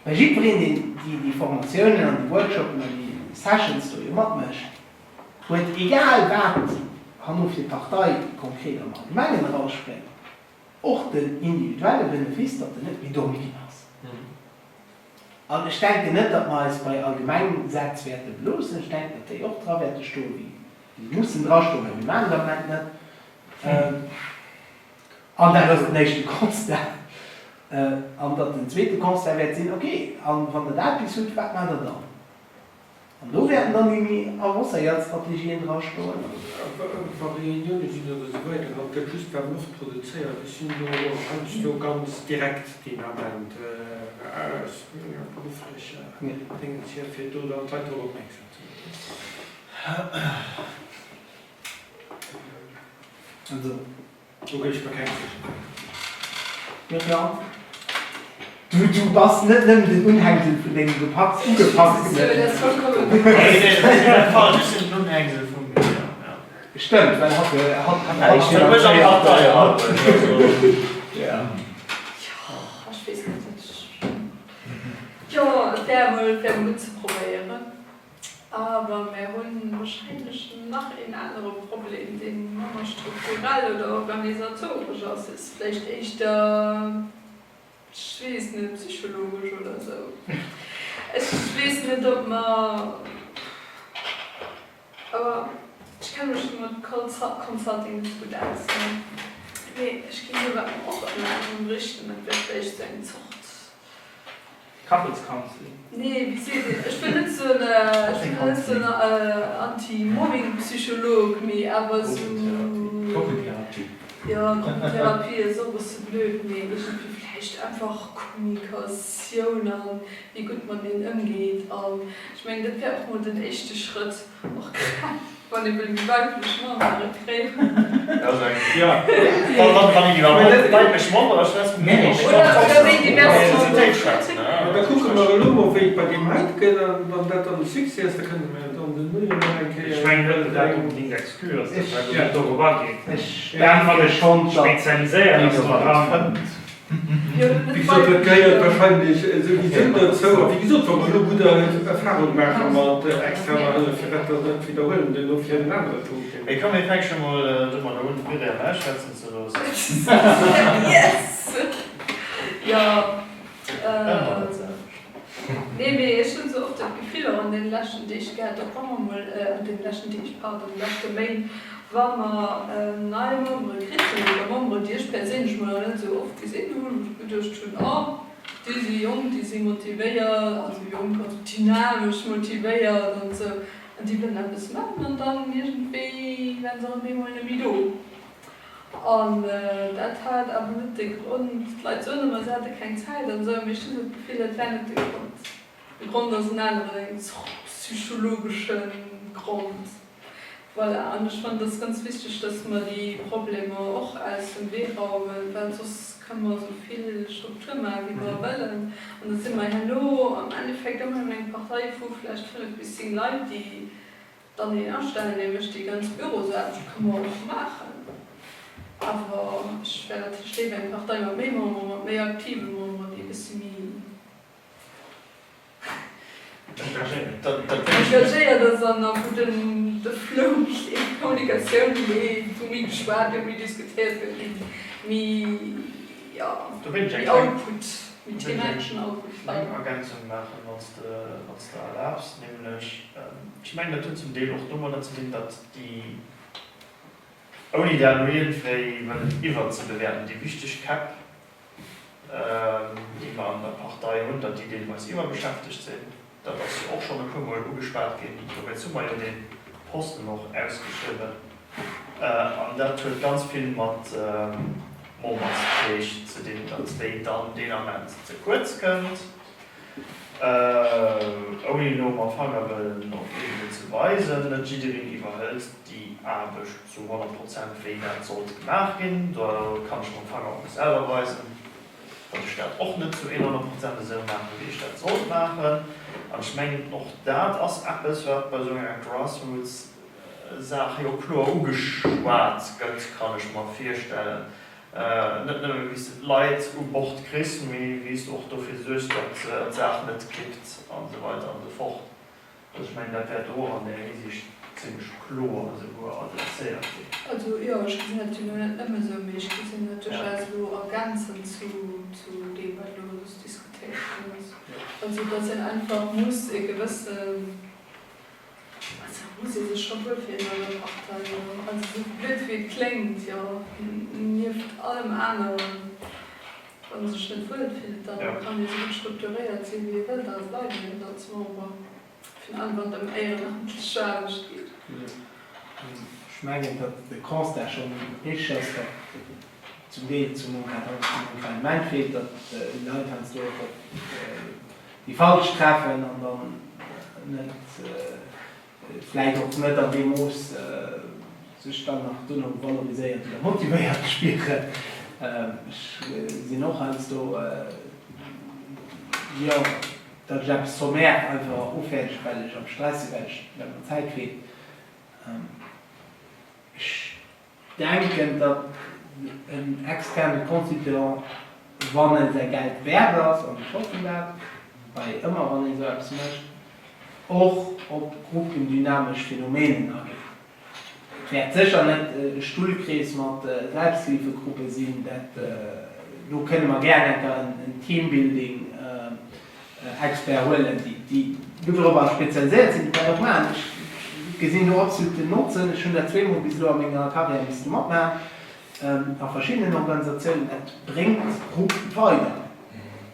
Well jiddwereen, deen déi Formatiounen an déi Workshopen an déi Sessions do jo matmécht, huet, egal wat herno fir d'Partei konkret am Allgemengen erausspréngt, Och den individuelle Benefice, datt en net méi domm ginn ass. An ech denken net, datt mer eis bei allgemeng Sätz wäerte beloossen. Ech denken, datt déi och dra wäerte stoen, wéi déi mussen drastoen, well mir maachen et am Moment net. An dat ass den éischte Constat. An datt den zweete Constat wäert sinn, Okay, a wann Der dat bis hutt, wat maacht Der dann? An do wäerten dann déi méi avancéiert Strategien dra stoen. Wa Reunioune sinn oder esou weider, dann gëtt just wat Loft produzéiert. Ech sinn do heiansdo ganz direkt deen Ament aus menger berufflecher Déngens hier, fir do dann d'Leit drop opmierksam ze maachen. Also. Do gëtt ech mer keng Sécherheet. Myriam, du, du bass net nëmmen den Unhängsel vun dengem Gepacks ugepackten. Stëmmt, well hatt, hatt, hatt finanzéiert. Ech weess net, wat ech. Jo, et wär emol, et wär emol gutt ze probéieren. Awer mär hunn wahrscheinlech nach een anere Problem, dee manner strukturell oder organisatoresch ass, ass vläicht éischter, ech weess net, psychologesch oder esou. Ech weess net, ob mer, awer ech kenne mech mat Consulting net esou gutt aus, mee ech ginn soen, wat mer och ënner anerem berichten, dat wär vläicht esou eng Zort Couples Counseling. Nee, wéi seet een, ech wëll net soen, ech wëll net soen Anti-Mobbing-Psycholog, mee awer esou. Gruppentherapie. Jo, Gruppentherapie ass och e bësse blöd, mee iergendwéi vläicht einfach Kommunikatioun an wéi gutt mateneen ëmgeet. An ech mengen, dat wär och mol den éischte Schrëtt. Och grad wann ee wëll méi weiblech Membere kréien. Oder méi divers Memberen. Da kucke mer elo mol wéi et bei deem heite gëtt an wann dat dann e Succès ass, da kënne mer jo dann den Numm nach eng Kéier. Ech mengen net, datt dat onbedéngt exclu ass, datt dat elo net dorobber geet. Ech denke schonn, datt Spezialiséiert ass do dran. Wéi gesot, dat gehéiert wahrscheinlech souwisou dozou. A wéi gesot, wa mer elo gutt Erfahrung maache mat externer Hëllef, firwat dann net widderhuelen duerno fir en anere Punkt? Mee komm, mir fänke mol domadder un, d'Myriam ausschwätzen ze loossen. Yes! Jo. Ëmmer dat selwecht. Nee, mee ech hunn esou oft dat Gefill och an deene leschten Deeg gehat, och wa mer mol, an deene leschten Deeg, pardon, leschte Méint, wa mer nei Membere kritt hunn oder Memberen, déi ech perséinlech mol nach net esou oft gesinn hunn, wou ech geduecht hunn, oh, déi si jonk, déi si motivéiert, also jonk, also dynamesch motivéiert an esou, an déi wëllen eppes maachen an dann iergendwéi waren se erëm eemol net méi do. An dat hat awer net de Grond, d'Leit soen ëmmer, se hätte keng Zäit an esou, mee ech hunn esou d'Gefill, dat wär net de Grond. De Grond ass en aneren, eng Zort psychologesche Grond. Voilà, an ech fannen, et ass ganz wichteg, dass mer déi Problemer och aus dem Wee raumen, well soss kënne mer esou vill Struktur maachen, wéi mer wëllen, an da si mer herno am Endeffekt ëmmer nëmmen eng Partei vu vläicht 5 bis 10 Leit, déi Dann een astellen, dee mécht déi ganz Bürosaarbecht, ka mer och maachen. Awer ech wär natierlech léiwer eng Partei mat méi Memberen, mat méi aktive Memberen, déi e bësse méi engagéiert ass an a wou den de Flow méi leeft, d'Kommunikatioun méi leeft, wou méi geschwat gëtt, méi diskutéiert gëtt, méi, jo, méi Output, méi themateschen Output. Do wéilt ech eng kleng Ergänzung maachen, wann s de, wann s de erlaabs, nämlech, ech mengen, dat huet zum Deel och domadder ze dinn, datt déi, ouni dat elo iergendwéi wëllen iwwerzebewäerten, déi wichteg Käpp, déi mer an der Partei hunn, datt déi deelweis iwwerbeschäftegt sinn. Dat ass jo och schonn e puermol ugeschwat ginn. Dowéinst hu mer jo dee Posten och ausgeschriwwen. An dat huet ganz vill mat Memberspflicht ze dinn, datt déi dann deen Ament ze kuerz kënnt. Ouni elo mam Fanger wëllen op iergendeen ze weisen, net jiddereen iwwerhëlt déi Aarbecht zu 100 Prozent wéi dat sollt gemaach ginn. Do kann ech mam Fanger op mech selwer weisen, datt ech dat och net zu 100 Prozent esou maachen, wéi ech dat sollt maachen. An ech mengen, och dat ass eppes, wat bei esou enger Grassroots-Saach jo kloer ugeschwat gëtt, kann ech mer virstellen. Net nëmme wéi s de d'Leit u Bord kriss, mee wéi s de och dofir suergs, datt d'Saach net kippt an esou weider an esou fort. Also ech mengen, dat wäert do och an där Hisiicht zimlech kloer esouguer adresséiert ginn. Also jo, ech gesinn dat jo elo net nëmme esou, mee ech gesinn dat duerchaus elo ergänzend zu deem, wat elo soss diskutéiert ginn ass. Also datt een einfach muss e gewëssen. Also muss ee sech scho wuelfillen an der Partei, jo. Also esou blöd wéi et kléngt, jo, nieft allem aneren, wann ee sech net wuelfillt, da kann ee esou gutt strukturéiert sinn, wéi ee wëllt, a bleift een net als Member, virun allem wann et ëm éierenamtlech Aarbecht geet. Ech mengen, datt de Constat schonn richteg ass, datt zum Deel zum Encadrement feelt, datt Leit heiansdo och op déi falsch treffen an dann net, vläit och net an deem Mooss sech dann nach dono valoriséiert oder motivéiert spieren. Ech sinn och heiansdo, jo, datt ech eppes sommaire einfach ufäerdeg, well ech am Stress sinn, well ech, well mer d'Zäit feelt. Ech denken, datt en externe Consultant, wann e säi Geld wäert ass, an ech hoffen dat, wei ëmmer wann een esou eppes mécht, och op gruppendynamesch Phänomenen ageet. Et wäert sécher net e Stullkrees mat Selbsthilfegruppe sinn, dat, do kënne mer gär enker en Teambuilding Expert huelen, déi dorobber spezialiséiert sinn, déi dat och maachen. Ech gesinn do absolut den Notzen. Ech hunn dat zweemol bis elo a menger Karriär misste matmaachen a verschiddenen Organisatiounen. Dat bréngt d'Grupp weider.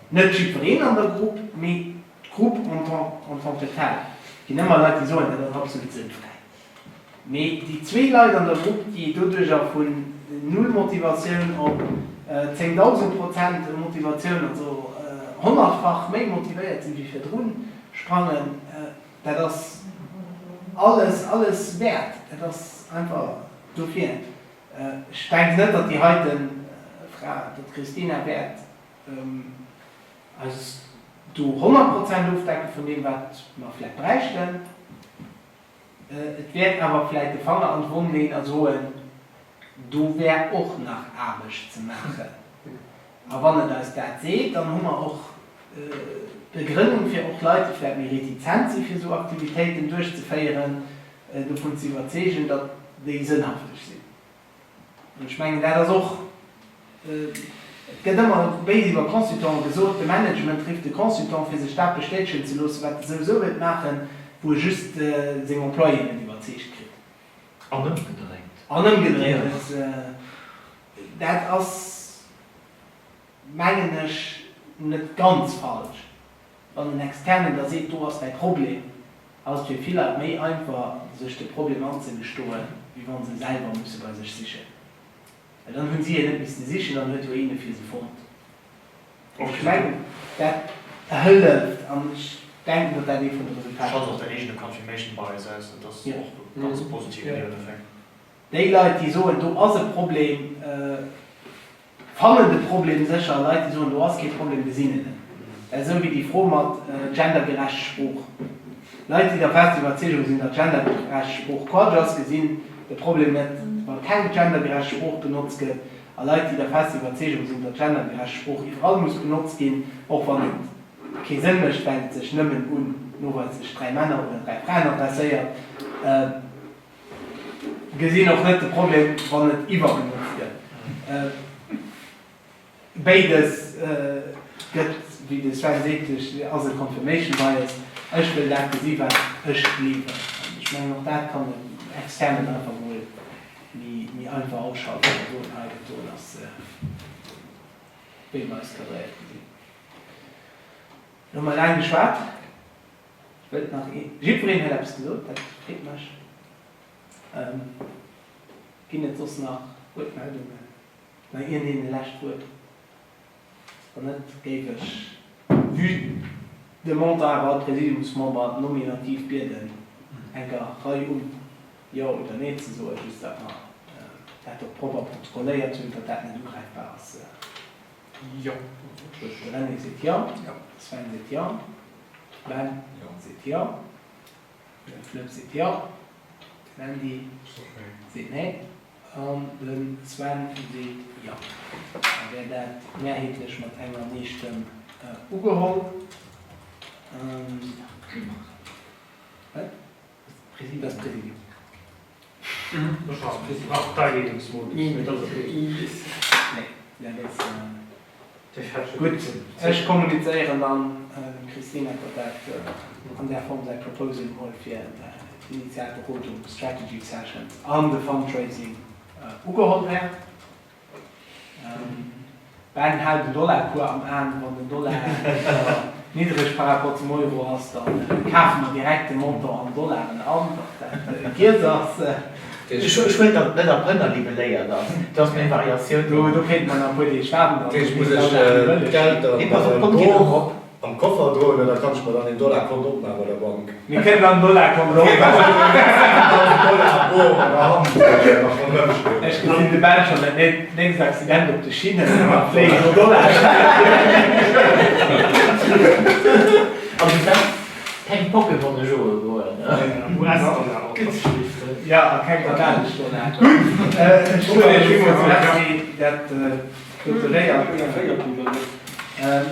Net jiddwereen an der Grupp, mee d'Grupp en tant que telle. Et ginn ëmmer Leit, déi soen, dat ass absolut sënnfräi. Mee déi zwee Leit an der Grupp, déi doduercher vun null Motivatioun op 10.000 Prozent Motivatioun, also honnertfach méi motivéiert sinn wéi virdrun, sprangen, dat ass alles, alles wäert. Dat ass einfach dofir. Ech denken net, datt déi heite Fra, datt d'Christina wäert eis do 100 Prozent ofdecke vun deem, wat mer vläicht bräichten. Et wäert awer vläit de Fanger an d'Wonn leen a soen, do wär och nach Aarbecht ze maachen. A wann et eis dat seet, dann hu mer och d'Begrënnung, fir och Leit, déi vläit méi retizent si fir esou Aktivitéiten duerchzeféieren, dovun ze iwwerzeegen, datt déi sënnhafteg sinn. An ech mengen, dat ass och, et gëtt ëmmer béis iwwer Consultante gesot, de Management rifft de Consultant, fir sech dat bestätegen ze loossen, wat e souwisou wëllt maachen, wou e just seng Employéen net iwwerzeegt kritt. An ëmgedréint. An ëmgedréint. Dat ass, mengen ech, net ganz falsch. Wann en Externen da seet, do ass däi Problem, ass et fir vill Leit méi einfach, sech de Problem anzegestoen, wéi wa se selwer musse bei sech sichen. Well dann hunn si en net misste sichen, dann huet jo een e fir se fonnt. Ech mengen, dat hëlleft an ech denken, datt dat ee vun de Resultater Schalt och däin eegene Confirmation Bias aus, dat ass och e ganz positiven Nieweneffekt. Déi Leit, déi soen, do ass e Problem, Fannen de Problem sécher. Leit déi soen do ass kee Problem gesinn en net. Dat ass esou wéi déi Fro mat gendergerecht Sprooch. Leit déi der fester Iwwerzeegung sinn datt gendergerecht Sprooch Quatsch ass gesinn de Problem net. keng gendergerecht Sprooch benotzt gëtt, a Leit, déi der fester Iwwerzeegung sinn, datt gendergerecht Sprooch iwwerall muss benotzt ginn, och wann et kee Sënn mécht, well et sech nëmmen un noweislech 3 Männer oder 3 Fraen adresséiert, gesinn och net de Problem, wann et iwwerbenotzt gëtt. Béides gëtt, wéi de Sven seet, duerch, ass e Confirmation bias, ech wëll dat gesi wat ech gleewen. An ech mengen och dat kann en Externen einfach mol méi einfach ausschalten a soen, hei dat doen ass wéi mer eis cadréiert gesinn. Elo hu mer laang geschwat. Wëllt nach ee, jiddwereen huet eppes gesot, dat freet mech. Ginn et soss nach Wuertmeldungen? Nach iergendeen e lescht Wuert? Wann net, géif ech, vue de Montant, awer all Präsidiumsmember nominativ bieden, enker Rei um Jo oder Nee ze soen, just datt mer dat och propper protokolléiert hunn, datt dat net ugräifbar ass. Jo. De René seet Jo. De Sven seet Jo. De Ben seet Jo. De Flëpp seet Jo. Den Andy seet Nee. An de Sven seet jo. Da wär dat mehrheetlech mat enger Nee-Stëmm ugeholl. Wat? Dat ass Präsidium. Nee, dat ass gutt. Ech kommunizéieren dann dem Christina, datt dat an där Form säi Proposal mol fir d'Initialberodung, Strategy Sessions an de Fundraising ugeholl wär. Ben, hal den Dollarcours am Aen, wann den Dollar niddereg par rapport zum Euro ass, da kafe mer direkt de Montant an Dollaren an, datt dat giess ass. Ech wëll datt et net a Pënner libelléiert ass, do ass meng Variatioun drun. Do kéinte mer nach e puer Deeg waarden, dann ass muss ech d'Geld dann bor am Koffer droen oder kann ech mer dann een Dollarkont opmaachen bei der Bank? Mir kënnen dann en Dollarkont opmaachen. 1.000 Dollar bor an der Hand nach ronderëm schwirren. Ech gesinn de Ben schonn dat nächst Accident op de Schinnen, da fléien do Dollarschäin. Also dat Keng Pokémone joe goen. US-Dollar och. Jo, a keng kanadesch Dollar. Gutt, ech soen Iech villmools Merci, dat dote léiert.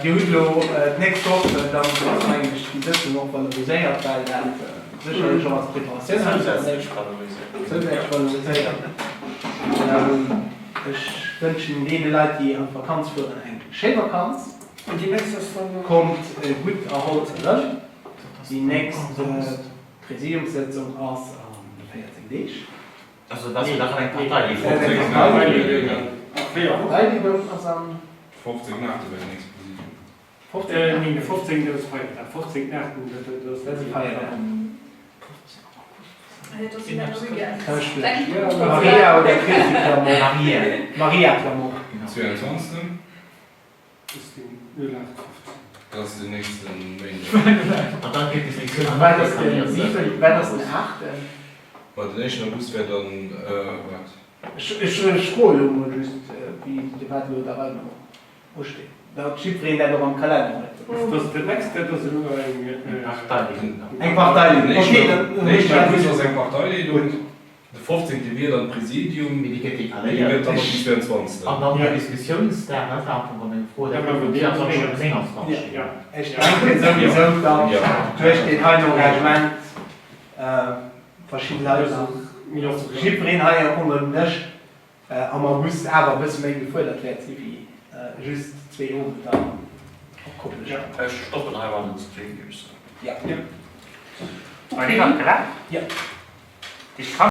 Dir hutt elo d'nächst Woch dann, ass mengen ech, déi Sëtzung och valoriséiert, well dat sécherlech och als Preparatioun hei Zousätzlech valoriséiert. Zousätzlech valoriséiert. Ech wënschen deene Leit, déi an d'Vakanz fueren, eng schéi Vakanz. An déi nächst ass dann. Kommt gutt erholt erëm. Déi nächst Präsidiumssëtzung ass a 14 Deeg. Also dat ass jo nach eng Parteileedung. Parteileedung ass am. 15 Aarte wär déi nächst Presidium. 15 Nee, de 15 dat ass Feierdag. 15 Aarten, dat ass Feierdag. Maria oder Chrissy Clermont? Maria Clermont. 22. Dat ass den nächste Méindeg. Wat ass den 7, wat ass den 8? Ma den éischten August wär dann wat? Ech froe lo mol just, wéi wat elo der Rei no usteet, datt jiddwereen dat och am Kalenner huet. Dat ass dat nächst, dat ass elo eng Parteileedung. Eng Parteileedung, okay, dann Den éischten August ass eng Parteileedung. De 15. Wier dann d'Präsidium, Mee déi gëtt déi gëtt dann op den decaléiert. 22. An dann den Diskussiounsdag, dat war am Fong meng Fro, dat gëtt um 24 oder 29. Ech denken souwisou, datt duerch deen heien Engagement verschidde Leit nach, jiddwereen hei ronderëm den Dësch, am August awer e bësse méi gefuerdert wäert si wéi just zwee Owender op Koplescht. Ech stoppen heimat den Stream, géif ech soen. Ja. Huet een nach gelaacht? Ja. Dee Schrack.